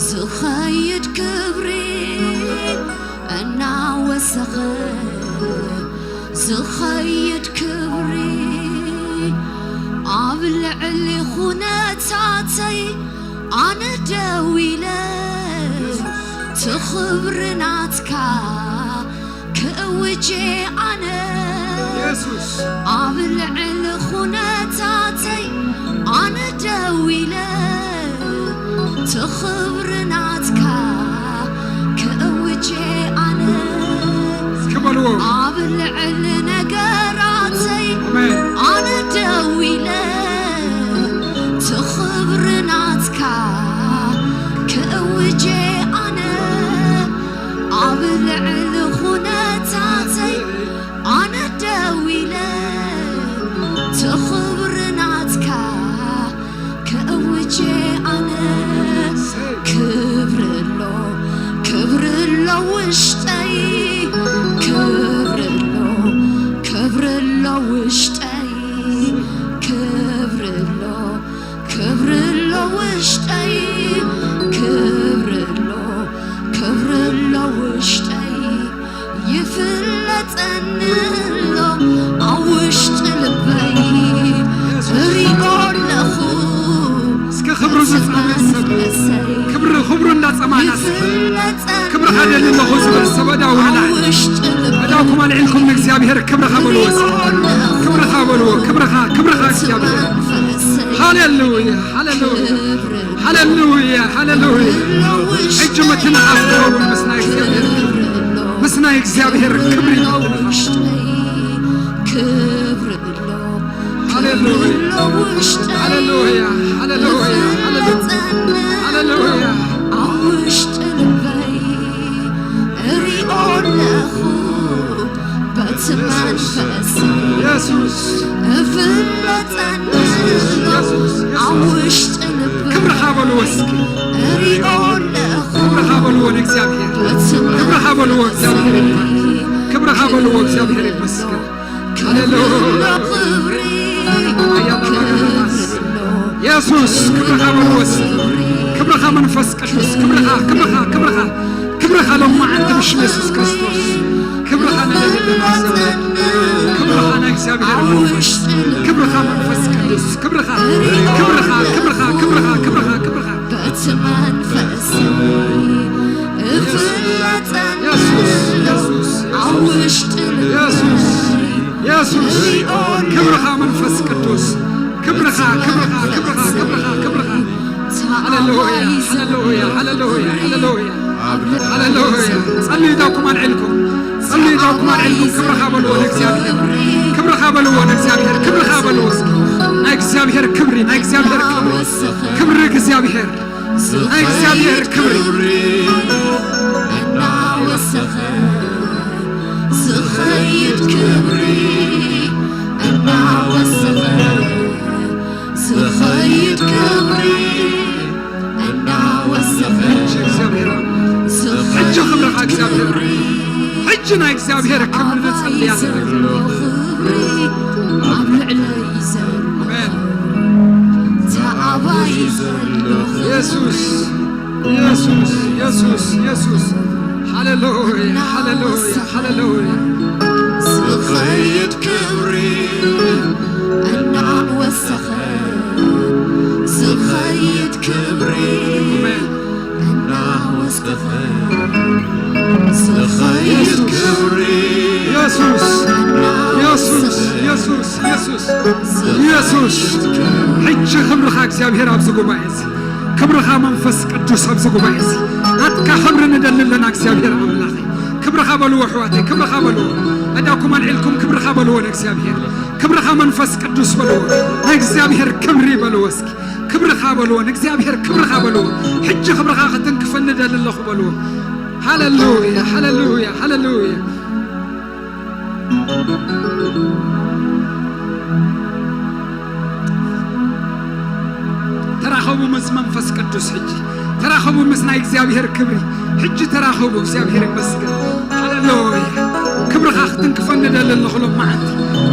ዝኸይድ ክብሪ እናወሰኸ ዝኸይድ ክብሪ ኣብ ልዕሊ ኩነታተይ ኣነ ደው ኢለ ትኽብሪ ናትካ ክእውጄ ኣነ የሱስ ኣብ ልዕሊ ኩነታተይ ኣነ ደው ኢለ ትኽብሪ ናትካ ክእውጄ ኣነ እስኪ በልዎ። ኣብ ልዕሊ ነገራተይ ኣሜን። ኣነ ደው ኢለ ትኽብሪ ናትካ ክእውጄ ኣነ ኣብ ልዕሊ ኩነታተይ ኣነ ደው ኢለ ትኽብሪ ናትካ ክእውጄ ኣነ ክብሪ ኣሎ ክብሪ ኣሎ ውሽጠይ ክብሪ ኣሎ ክብሪ ኣሎ ውሽጠይ ክብሪ ኣሎ ክብሪ ኣሎ ውሽጠይ ክብሪ ኣሎ ክብሪ ኣሎ ውሽጠይ ይፍለጠኒ ኣሎ ኣብ ውሽጢ ልበይ እሪኦ ኣለኹ እስከ ክብሩ ዝጸመ ሰብ ክብሪ ክብሩ እንዳጸማና ሰብ ክብርኻ ደሊ ኣለኹ ዝብል ሰብ እዳው ንላዕሊ እዳውኩም ኣልዒልኩም ንእግዚኣብሔር ክብርኻ በልዎ እስኪ ክብርኻ በልዎ ክብርኻ ክብርኻ እግዚኣብሔር ሃሌሉያ ሃሌሉያ ሃሌሉያ ሃሌሉያ ሕጂ ምትንኻፍ ክኸውን ምስ ናይ እግዚኣብሔር ክብሪ ምስ ናይ እግዚኣብሔር ክብሪ ምትንኻፍ ክብሪ ሃሌሉያ ሃሌሉያ ሃሌሉያ ሃሌሉያ ሃሌሉያ ኣብ ውሽጢ ልበይ እሪኦ ኣለኹ በቲ መንፈስ የሱስ እፍለጠኒ የሱስ ኣብ ውሽጢ ልበይ ክብርኻ በልዎ እስኪ እሪኦ ኣለኹ ክብርኻ በልዎ ንእግዚኣብሔር በቲ ክብርኻ በልዎ መንፈስ እግዚኣብሔር ይባል ክብርኻ በልዎ እግዚኣብሔር ይመስገን ሃሌሉያ የሱስ ክብርኻ በልዎ እስኪ ክብርኻ መንፈስ ቅዱስ ክብርኻ ክብርኻ ክብርኻ ክብርኻ ሎማዓንቲ ብሽም የሱስ ክርስቶስ ክብርኻ ንደልየና ክብርኻ ናይ እግዚኣብሔር ክብርኻ መንፈስ ቅዱስ ክብርኻ ክብርኻ ክብርኻ ክብርኻ ክብርኻ ክብርኻ በቲ መንፈስ እፍለጠኒ የሱስ የሱስ ኣብ ውሽጢ የሱስ የሱስ ክብርኻ መንፈስ ቅዱስ ክብርኻ ክብርኻ ክብርኻ ክብርኻ ክብርኻ ሃሌሉያ ሃሌሉያ ሃሌሉያ ሃሌሉያ ሃሌሉያ ጸልዩ ዳውኩም ኣልዒልኩም ጸልዩ ዳውኩም ኣልዒልኩም ክብርኻ በልዎ ንእግዚኣብሔር ክብርኻ በልዎ ንእግዚኣብሔር ክብርኻ በልዎ እስኪ ናይ እግዚኣብሔር ክብሪ ናይ እግዚኣብሔር ክብሪ ክብሪ እግዚኣብሔር ናይ እግዚኣብሔር ክብሪ እናወሰኸ ዝኸይድ ክብሪ እናወሰኸ ዝኸይድ ክብሪ እናወሰኸ እግዚኣብሔር ሕጂ ክብርኻ እግዚኣብሔር ሕጂ ናይ እግዚኣብሔር ክብሪ ንጽልያ ክብሪ ኣብ ልዕለይ ዘሎ ተኣባይ ዘሎ የሱስ የሱስ የሱስ የሱስ ሃሌሉያ ሃሌሉያ ሃሌሉያ ዝኸይድ ክብሪ እናወሰኸ ዝኸይድ ክብሪ እናወሰኸ ዝኸይድ ክብሪ የሱስ የሱስ የሱስ የሱስ የሱስ ሕጂ ክብርኻ እግዚኣብሔር ኣብዚ ጉባኤ እዚ ክብርኻ መንፈስ ቅዱስ ኣብዚ ጉባኤ እዚ ናትካ ክብሪ ንደሊ ኣለና እግዚኣብሔር ኣምላኸ ክብርኻ በልዎ ኣሕዋተይ ክብርኻ በልዎ ኣዳኩም ኣልዒልኩም ክብርኻ በልዎ ንእግዚኣብሔር ክብርኻ መንፈስ ቅዱስ በልዎ ናይ እግዚኣብሔር ክብሪ በልዎ እስኪ ክብርኻ በልዎ ንእግዚኣብሔር ክብርኻ በልዎ ሕጂ ክብርኻ ክትንክፈኒ ደሊ ኣለኹ በልዎ ሃሌሉያ ሃሌሉያ ሃሌሉያ ተራኸቡ ምስ መንፈስ ቅዱስ ሕጂ። ተራኸቡ ምስ ናይ እግዚኣብሔር ክብሪ። ሕጂ ተራኸቡ። እግዚኣብሔር ይመስገን። ሃሌሉያ። ክብርኻ ክትንክፈኒ ደሊ ኣለኹ ሎማዓንቲ።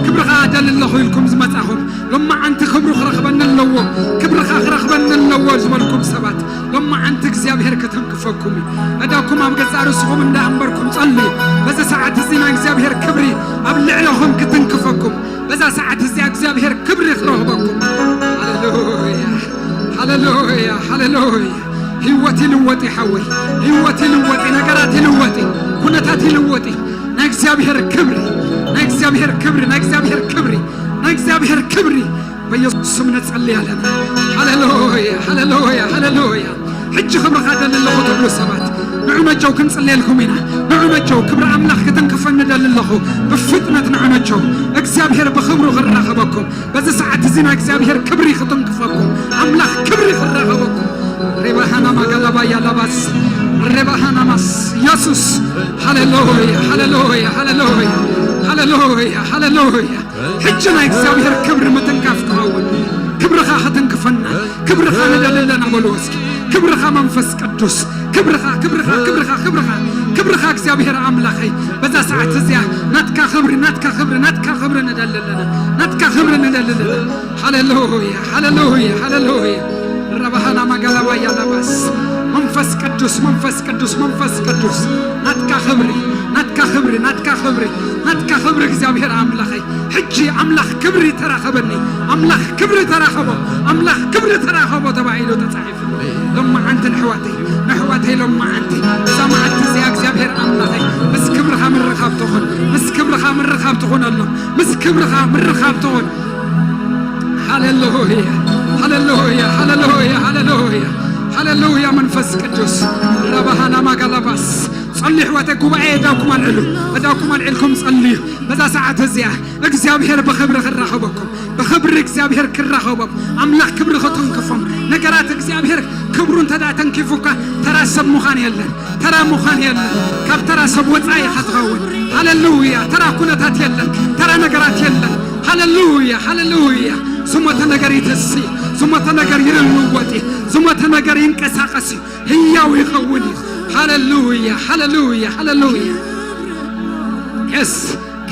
ክብርኻ ደሊ ኣለኹ ኢልኩም ዝመጻኹም። ሎማዓንቲ ክብሩ ክረኽበኒ ኣለዎ። ክብርኻ ክረኽበኒ ኣለዎ ዝበልኩም ሰባት። ሎማዓንቲ እግዚኣብሔር ክትንክፈኩም እዩ። እዳኩም ኣብ ገዛእ ርእስኹም እንዳኣንበርኩም ጸልዩ። በዚ ሰዓት እዚ ናይ እግዚኣብሔር ክብሪ ኣብ ልዕለኹም ክትንክፈኩም። በዛ ሰዓት እዚኣ እግዚኣብሔር ክብሪ ክረኽበኩም። ሃሌሉያ፣ ሃሌሉያ፣ ሃሌሉያ። ህይወት ይልወጥ እዩ ሓወይ፣ ህይወት ይልወጥ እዩ፣ ነገራት ይልወጥ እዩ፣ ኩነታት ይልወጥ እዩ። ናይ እግዚኣብሔር ክብሪ፣ ናይ እግዚኣብሔር ክብሪ፣ ናይ እግዚኣብሔር ክብሪ፣ ናይ እግዚኣብሔር ክብሪ። በኢየሱስ ስም ንጸሊ ኣለና። ሃሌሉያ፣ ሃሌሉያ፣ ሃሌሉያ። ሕጂ ክብርኻ ደሊ ኣለኹ ትብሉ ሰባት፣ ንዑ ነጀው ክንጽልየልኩም ኢና። ንዑ ነጀው ክብሪ ኣምላኽ ክትንክፈኒ ደሊ ኣለኹ። ብፍጥነት ንዑ ነጀው። እግዚኣብሔር ብኽብሩ ክራኸበኩም። በዚ ሰዓት እዚ ናይ እግዚኣብሔር ክብሪ ክትንክፈኩም። ኣምላኽ ክብሪ ክራኸበኩም። ሬባሃና ማጋላባ ያላባስ፣ ሬባሃና ማስ፣ ኢየሱስ። ሃሌሉያ፣ ሃሌሉያ፣ ሃሌሉያ፣ ሃሌሉያ፣ ሃሌሉያ። ሕጂ ናይ እግዚኣብሔር ክብሪ ምትንካፍ ክኸውን። ክብርኻ ክትንክፈና። ክብርኻ ንደሊ ኣለና በልዎ እስኪ። ክብርኻ መንፈስ ቅዱስ። ክብርኻ፣ ክብርኻ፣ ክብርኻ፣ ክብርኻ። ክብርኻ እግዚኣብሔር ኣምላኸይ። በዛ ሰዓት እዚኣ ናትካ ክብሪ፣ ናትካ ክብሪ፣ ናትካ ክብሪ ንደሊ ኣለና። ናትካ ክብሪ ንደሊ ኣለና። ሃሌሉያ፣ ሃሌሉያ፣ ሃሌሉያ። ረባሃና ማጋላባ ያላባስ። መንፈስ ቅዱስ፣ መንፈስ ቅዱስ፣ መንፈስ ቅዱስ። ናትካ ክብሪ፣ ናትካ ክብሪ፣ ናትካ ክብሪ፣ ናትካ ክብሪ እግዚኣብሔር ኣምላኸይ። ሕጂ ኣምላኽ ክብሪ ተራኸበኒ፣ ኣምላኽ ክብሪ ተራኸቦ፣ ኣምላኽ ክብሪ ተራኸቦ ተባሂሉ ተጻሒፉ። ሎማዓንቲ ንሕዋተይ፣ ንሕዋተይ ሎማዓንቲ፣ እዛ መዓልቲ እዚኣ እግዚኣብሔር ኣምላኸይ፣ ምስ ክብርኻ ምርኻብ ትኹን፣ ምስ ክብርኻ ምርኻብ ትኹነሎም፣ ምስ ክብርኻ ምርኻብ ትኹን። ሃሌሉያ፣ ሃሌሉያ፣ ሃሌሉያ፣ ሃሌሉያ፣ ሃሌሉያ። መንፈስ ቅዱስ፣ ረባሃና ማጋላባስ። ጸልዩ ኣሕዋተይ፣ ጉባኤ እዳኩም ኣልዕሉ፣ እዳኩም ኣልዒልኩም ጸልዩ። በዛ ሰዓት እዚኣ እግዚኣብሔር ብኽብሪ ክራኸበኩም፣ ብኽብሪ እግዚኣብሔር ክራኸቦም፣ ኣምላኽ ክብሪ ክትንክፎም። ነገራት እግዚኣብሔር ክብሩ እንተ ደኣ ተንኪፉካ፣ ተራ ሰብ ምዃን የለን፣ ተራ ምዃን የለን። ካብ ተራ ሰብ ወጻኢ ኢኻ ትኸውን። ሃሌሉያ። ተራ ኩነታት የለን፣ ተራ ነገራት የለን። ሃሌሉያ፣ ሃሌሉያ። ዝሞተ ነገር ይትሲ፣ ዝሞተ ነገር ይልወጥ እዩ፣ ዝሞተ ነገር ይንቀሳቐስ እዩ፣ ህያው ይኸውን እዩ። ሃሌሉያ፣ ሃሌሉያ፣ ሃሌሉያ። የስ።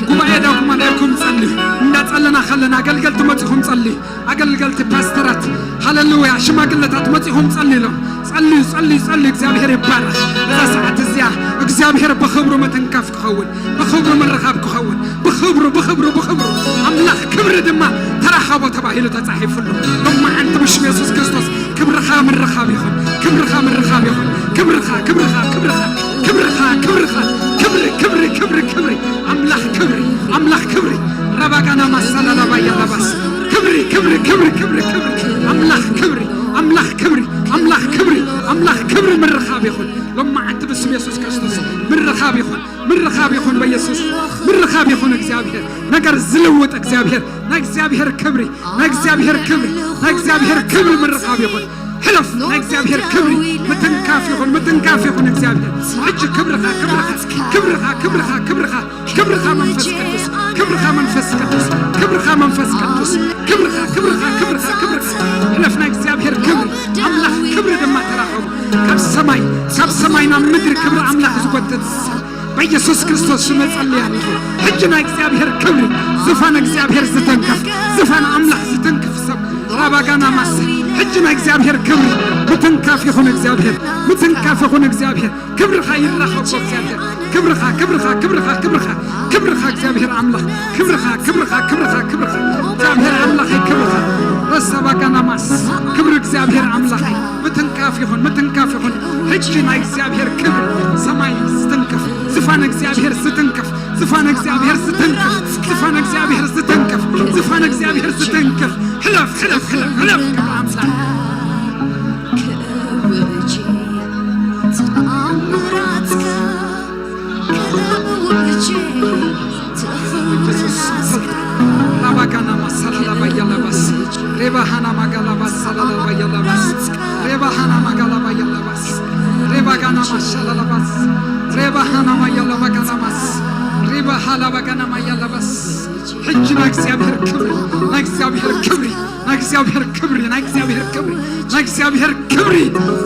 ጉባኤ ዳኩም ኣልዒልኩም ጸልዩ። እንዳጸለና ከለና ኣገልገልቲ መጺኹም ጸልዩ። ኣገልገልቲ ፓስተራት፣ ሃሌሉያ፣ ሽማግለታት መጺኹም ጸልዩ ኢሎም። ጸልዩ፣ ጸልዩ፣ ጸልዩ። እግዚኣብሔር ይባረኽ። በዛ ሰዓት እዚኣ እግዚኣብሔር ብኽብሩ ምትንካፍ ክኸውን፣ ብኽብሩ ምርኻብ ክኸውን፣ ብኽብሩ፣ ብኽብሩ፣ ብኽብሩ ኣምላኽ ክብሪ ድማ ተራኸቦ ተባሂሉ ተጻሒፉሉ። ሎማዓንቲ ብሽም የሱስ ክርስቶስ ክብርኻ ምርኻብ ይኹን፣ ክብርኻ ምርኻብ ይኹን፣ ክብርኻ፣ ክብርኻ፣ ክብርኻ፣ ክብርኻ፣ ክብርኻ፣ ክብሪ፣ ክብሪ፣ ክብሪ፣ ክብሪ፣ ኣምላኽ ክብሪ፣ ኣምላኽ ክብሪ፣ ረባጋና ማሳላላ ባያላባስ፣ ክብሪ፣ ክብሪ፣ ክብሪ፣ ክብሪ፣ ክብሪ፣ ኣምላኽ ክብሪ፣ ኣምላኽ ክብሪ፣ ኣምላኽ ክብሪ፣ ኣምላኽ ክብሪ ምርኻብ ይኹን። ሎማዓንቲ ብስም የሱስ ክርስቶስ ምርኻብ ይኹን፣ ምርኻብ ይኹን፣ በኢየሱስ ምርኻብ ይኹን። እግዚኣብሔር ነገር ዝልውጥ እግዚኣብሔር፣ ናይ እግዚኣብሔር ክብሪ፣ ናይ እግዚኣብሔር ክብሪ፣ ናይ እግዚኣብሔር ክብሪ ምርኻብ ይኹን። ሕለፍ፣ ናይ እግዚኣብሔር ክብሪ ምትንካፍ ይኹን፣ ምትንካፍ ይኹን። እግዚኣብሔር ሕጂ ክብርኻ፣ ክብርኻ፣ ክብርኻ፣ ክብርኻ፣ ክብርኻ፣ ክብርኻ መንፈስ ቅዱስ፣ ክብርኻ መንፈስ ቅዱስ፣ ክብርኻ መንፈስ ቅዱስ፣ ክብርኻ፣ ክብርኻ፣ ክብርኻ፣ ክብርኻ። ሕለፍ፣ ናይ እግዚኣብሔር ክብሪ፣ ኣምላኽ ክብሪ ድማ ተራኸቡ። ካብ ሰማይ፣ ካብ ሰማይ ናብ ምድሪ ክብሪ ኣምላኽ ዝጎትት ሰብ በኢየሱስ ክርስቶስ ስም እጸልይ ኣለኹ። ሕጂ ናይ እግዚኣብሔር ክብሪ፣ ዝፋን እግዚኣብሔር ዝተንከፍ፣ ዝፋን ኣምላኽ ዝተንክፍ ሰብ፣ ራባጋና ማሰ፣ ሕጂ ናይ እግዚኣብሔር ክብሪ ምትንካፍ ይኹን። እግዚኣብሔር ምትንካፍ ይኹን። እግዚኣብሔር ክብርኻ ይራኸቦ። እግዚኣብሔር ክብርኻ፣ ክብርኻ፣ ክብርኻ፣ ክብርኻ፣ ክብርኻ እግዚኣብሔር ኣምላኽ፣ ክብርኻ፣ ክብርኻ፣ ክብርኻ፣ ክብርኻ እግዚኣብሔር ኣምላኸይ፣ ክብርኻ ረሳባጋና ማስ፣ ክብሪ እግዚኣብሔር ኣምላኸይ ምትንካፍ ይኹን፣ ምትንካፍ ይኹን። ሕጂ ናይ እግዚኣብሔር ክብሪ ሰማይ ዝትንከፍ፣ ዝፋን እግዚኣብሔር ዝትንከፍ፣ ዝፋን እግዚኣብሔር ዝትንከፍ፣ ዝፋን እግዚኣብሔር ዝትንከፍ፣ ዝፋን እግዚኣብሔር ዝትንከፍ። ሕለፍ፣ ሕለፍ፣ ሕለፍ፣ ሕለፍ። ክብሪ ኣምላኽ። ክብርጂ ተኣምራትካ፣ ክብርጂ ተኽብራትካ። ራባጋና ማሳላላ ባያላባስ፣ ሬባሃና ማጋላባስ፣ ሳላላ ባያላባስ፣ ሬባሃና ማጋላ ባያላባስ፣ ሬባጋና ማሻላላባስ፣ ሬባሃና ማያላ ባጋላባስ፣ ሬባሃላ ባጋና ማያላባስ። ሕጂ ናይ እግዚኣብሔር ክብሪ፣ ናይ እግዚኣብሔር ክብሪ፣ ናይ እግዚኣብሔር ክብሪ፣ ናይ እግዚኣብሔር ክብሪ፣ ናይ እግዚኣብሔር ክብሪ፣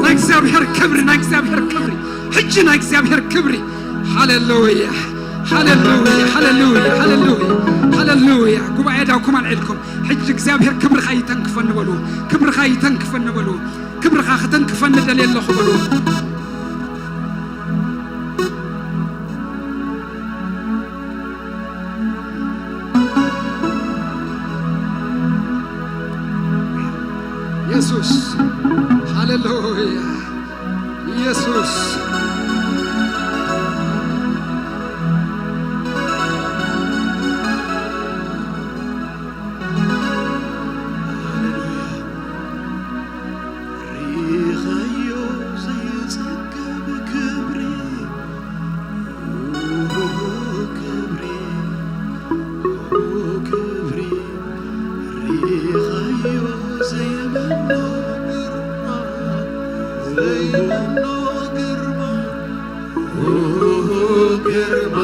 ናይ እግዚኣብሔር ክብሪ፣ ናይ እግዚኣብሔር ክብሪ፣ ሕጂ ናይ እግዚኣብሔር ክብሪ። ሃሌሉያ፣ ሃሌሉያ፣ ሃሌሉያ፣ ሃሌሉያ፣ ሃሌሉያ። ጉባኤ ዳውኩም ኣልዒልኩም ሕጂ እግዚኣብሔር ክብርኻ ይተንክፈኒ በሉ፣ ክብርኻ ይተንክፈኒ በሉ፣ ክብርኻ ከተንክፈኒ ደልየ ኣለኹ በሉ። ኢየሱስ፣ ሃሌሉያ፣ ኢየሱስ። ሃሌሉያ። ሪኻዮ ዘይጸገብ ክብሪ፣ ክብሪ፣ ክብሪ። ሪኻዮ ዘይምኖ ግርማ፣ ዘይምኖ ግርማ፣ ግርማ፣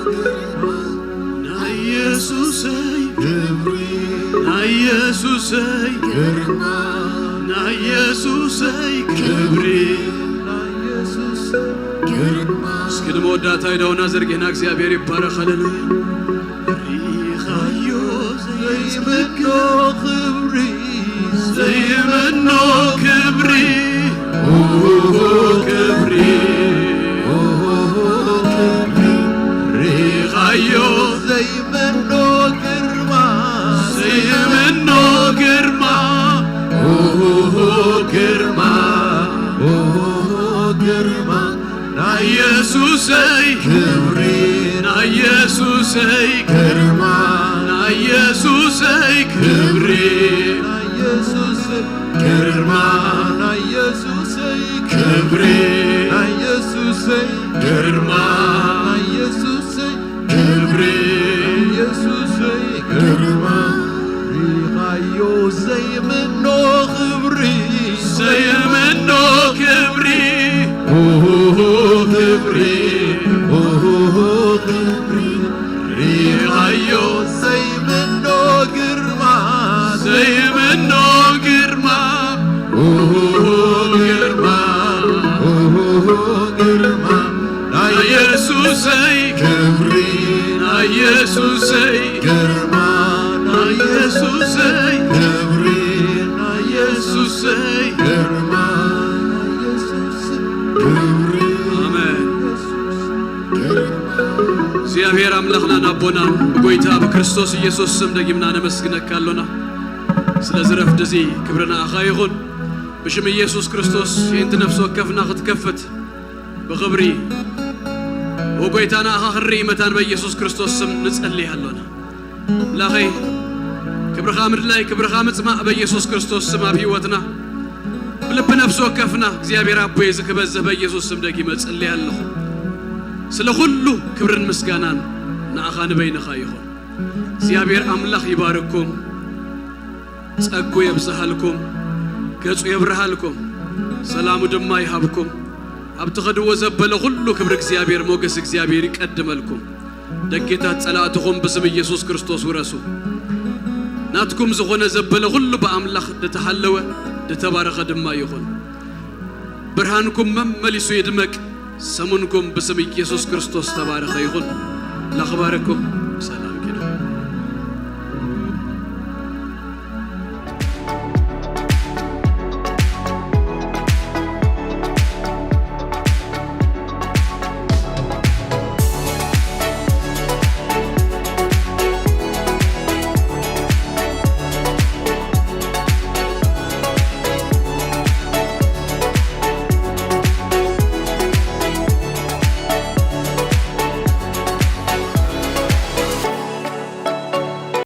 ግርማ። ናይ ኢየሱስይ ክብሪ፣ ናይ ኢየሱስይ ግርማ፣ ናይ ኢየሱስይ ክብሪ፣ ናይ ኢየሱስይ ግርማ። እስኪ ንመወዳእታ ኢዶና ዘርጊሕና እግዚኣብሔር ይባረክ። ሃሌሉያ። ሪኻዮ ዘይምኖ ክብሪ፣ ዘይምኖ ክብሪ፣ ኦ ክብሪ፣ ኦ ክብሪ። ሪኻዮ ዘይምኖ ግርማ፣ ዘይምኖ ግርማ፣ ኦ ግርማ፣ ኦ ግርማ። ናይ ኢየሱሰይ ክብሪ፣ ናይ ኢየሱሰይ ግርማ፣ ናይ ኢየሱሰይ ክብሪ፣ ናይ ኢየሱሰይ ግርማ፣ ናይ ኢየሱሰይ ክብሪ፣ ናይ ኢየሱሰይ ግርማ፣ ናይ ኢየሱሰይ ክብሪ፣ ኢየሱሰይ ግርማ። ሪኻዮ ዘይምኖ ክብሪ፣ ዘይምኖ ክብሪ፣ ኦ ክብሪ፣ ኦ ክብሪ። ሪኻዮ ዘይምኖ ግርማ፣ ዘይምኖ ግርማ፣ ኦ ግርማ፣ ኦ ግርማ። ናይ ኢየሱሰይ ክብሪ፣ ናይ ኢየሱሰይ ግርማ፣ ናይ ኢየሱሰይ ክብሪ፣ ናይ ኢየሱሰይ ግርማ፣ ናይ ኢየሱሰይ ክብሪ። ኣሜን። እግዚኣብሔር ኣምላኽናን ኣቦናን ብጎይታ ብክርስቶስ ኢየሱስ ስም ደጊምና ነመስግነካ ኣሎና። ስለዚ ረፍዲ እዚ ክብሪ ንኣኻ ይኹን። ብሽም ኢየሱስ ክርስቶስ የእንቲ ነፍሲ ወከፍና ክትከፍት ብኽብሪ ወጎይታ ንኣኻ ክንርኢ መታን በኢየሱስ ክርስቶስ ስም ንጸልይ ኣሎና። ኣምላኸይ ክብርኻ ምድላይ ክብርኻ ምጽማእ በኢየሱስ ክርስቶስ ስም ኣብ ህይወትና ብልቢ ነፍሲ ወከፍና እግዚኣብሔር ኣቦይ እዚ ክበዝህ በኢየሱስ ስም ደጊመ እጽልይ ኣለኹ። ስለ ኩሉ ክብርን ምስጋናን ንኣኻ ንበይንኻ ይኹን። እግዚኣብሔር ኣምላኽ ይባርኩም፣ ጸጉ የብዝሃልኩም፣ ገጹ የብርሃልኩም፣ ሰላሙ ድማ ይሃብኩም። ኣብ ትኸድዎ ዘበለ ኩሉ ክብሪ እግዚኣብሔር ሞገስ እግዚኣብሔር ይቀድመልኩም። ደጌታት ጸላእትኹም ብስም ኢየሱስ ክርስቶስ ውረሱ። ናትኩም ዝኾነ ዘበለ ኩሉ ብኣምላኽ ዝተሓለወ ዝተባረኸ ድማ ይኹን። ብርሃንኩም መመሊሱ ይድመቅ። ሰሙንኩም ብስም ኢየሱስ ክርስቶስ ተባረኸ ይኹን። ላኽባረኩም።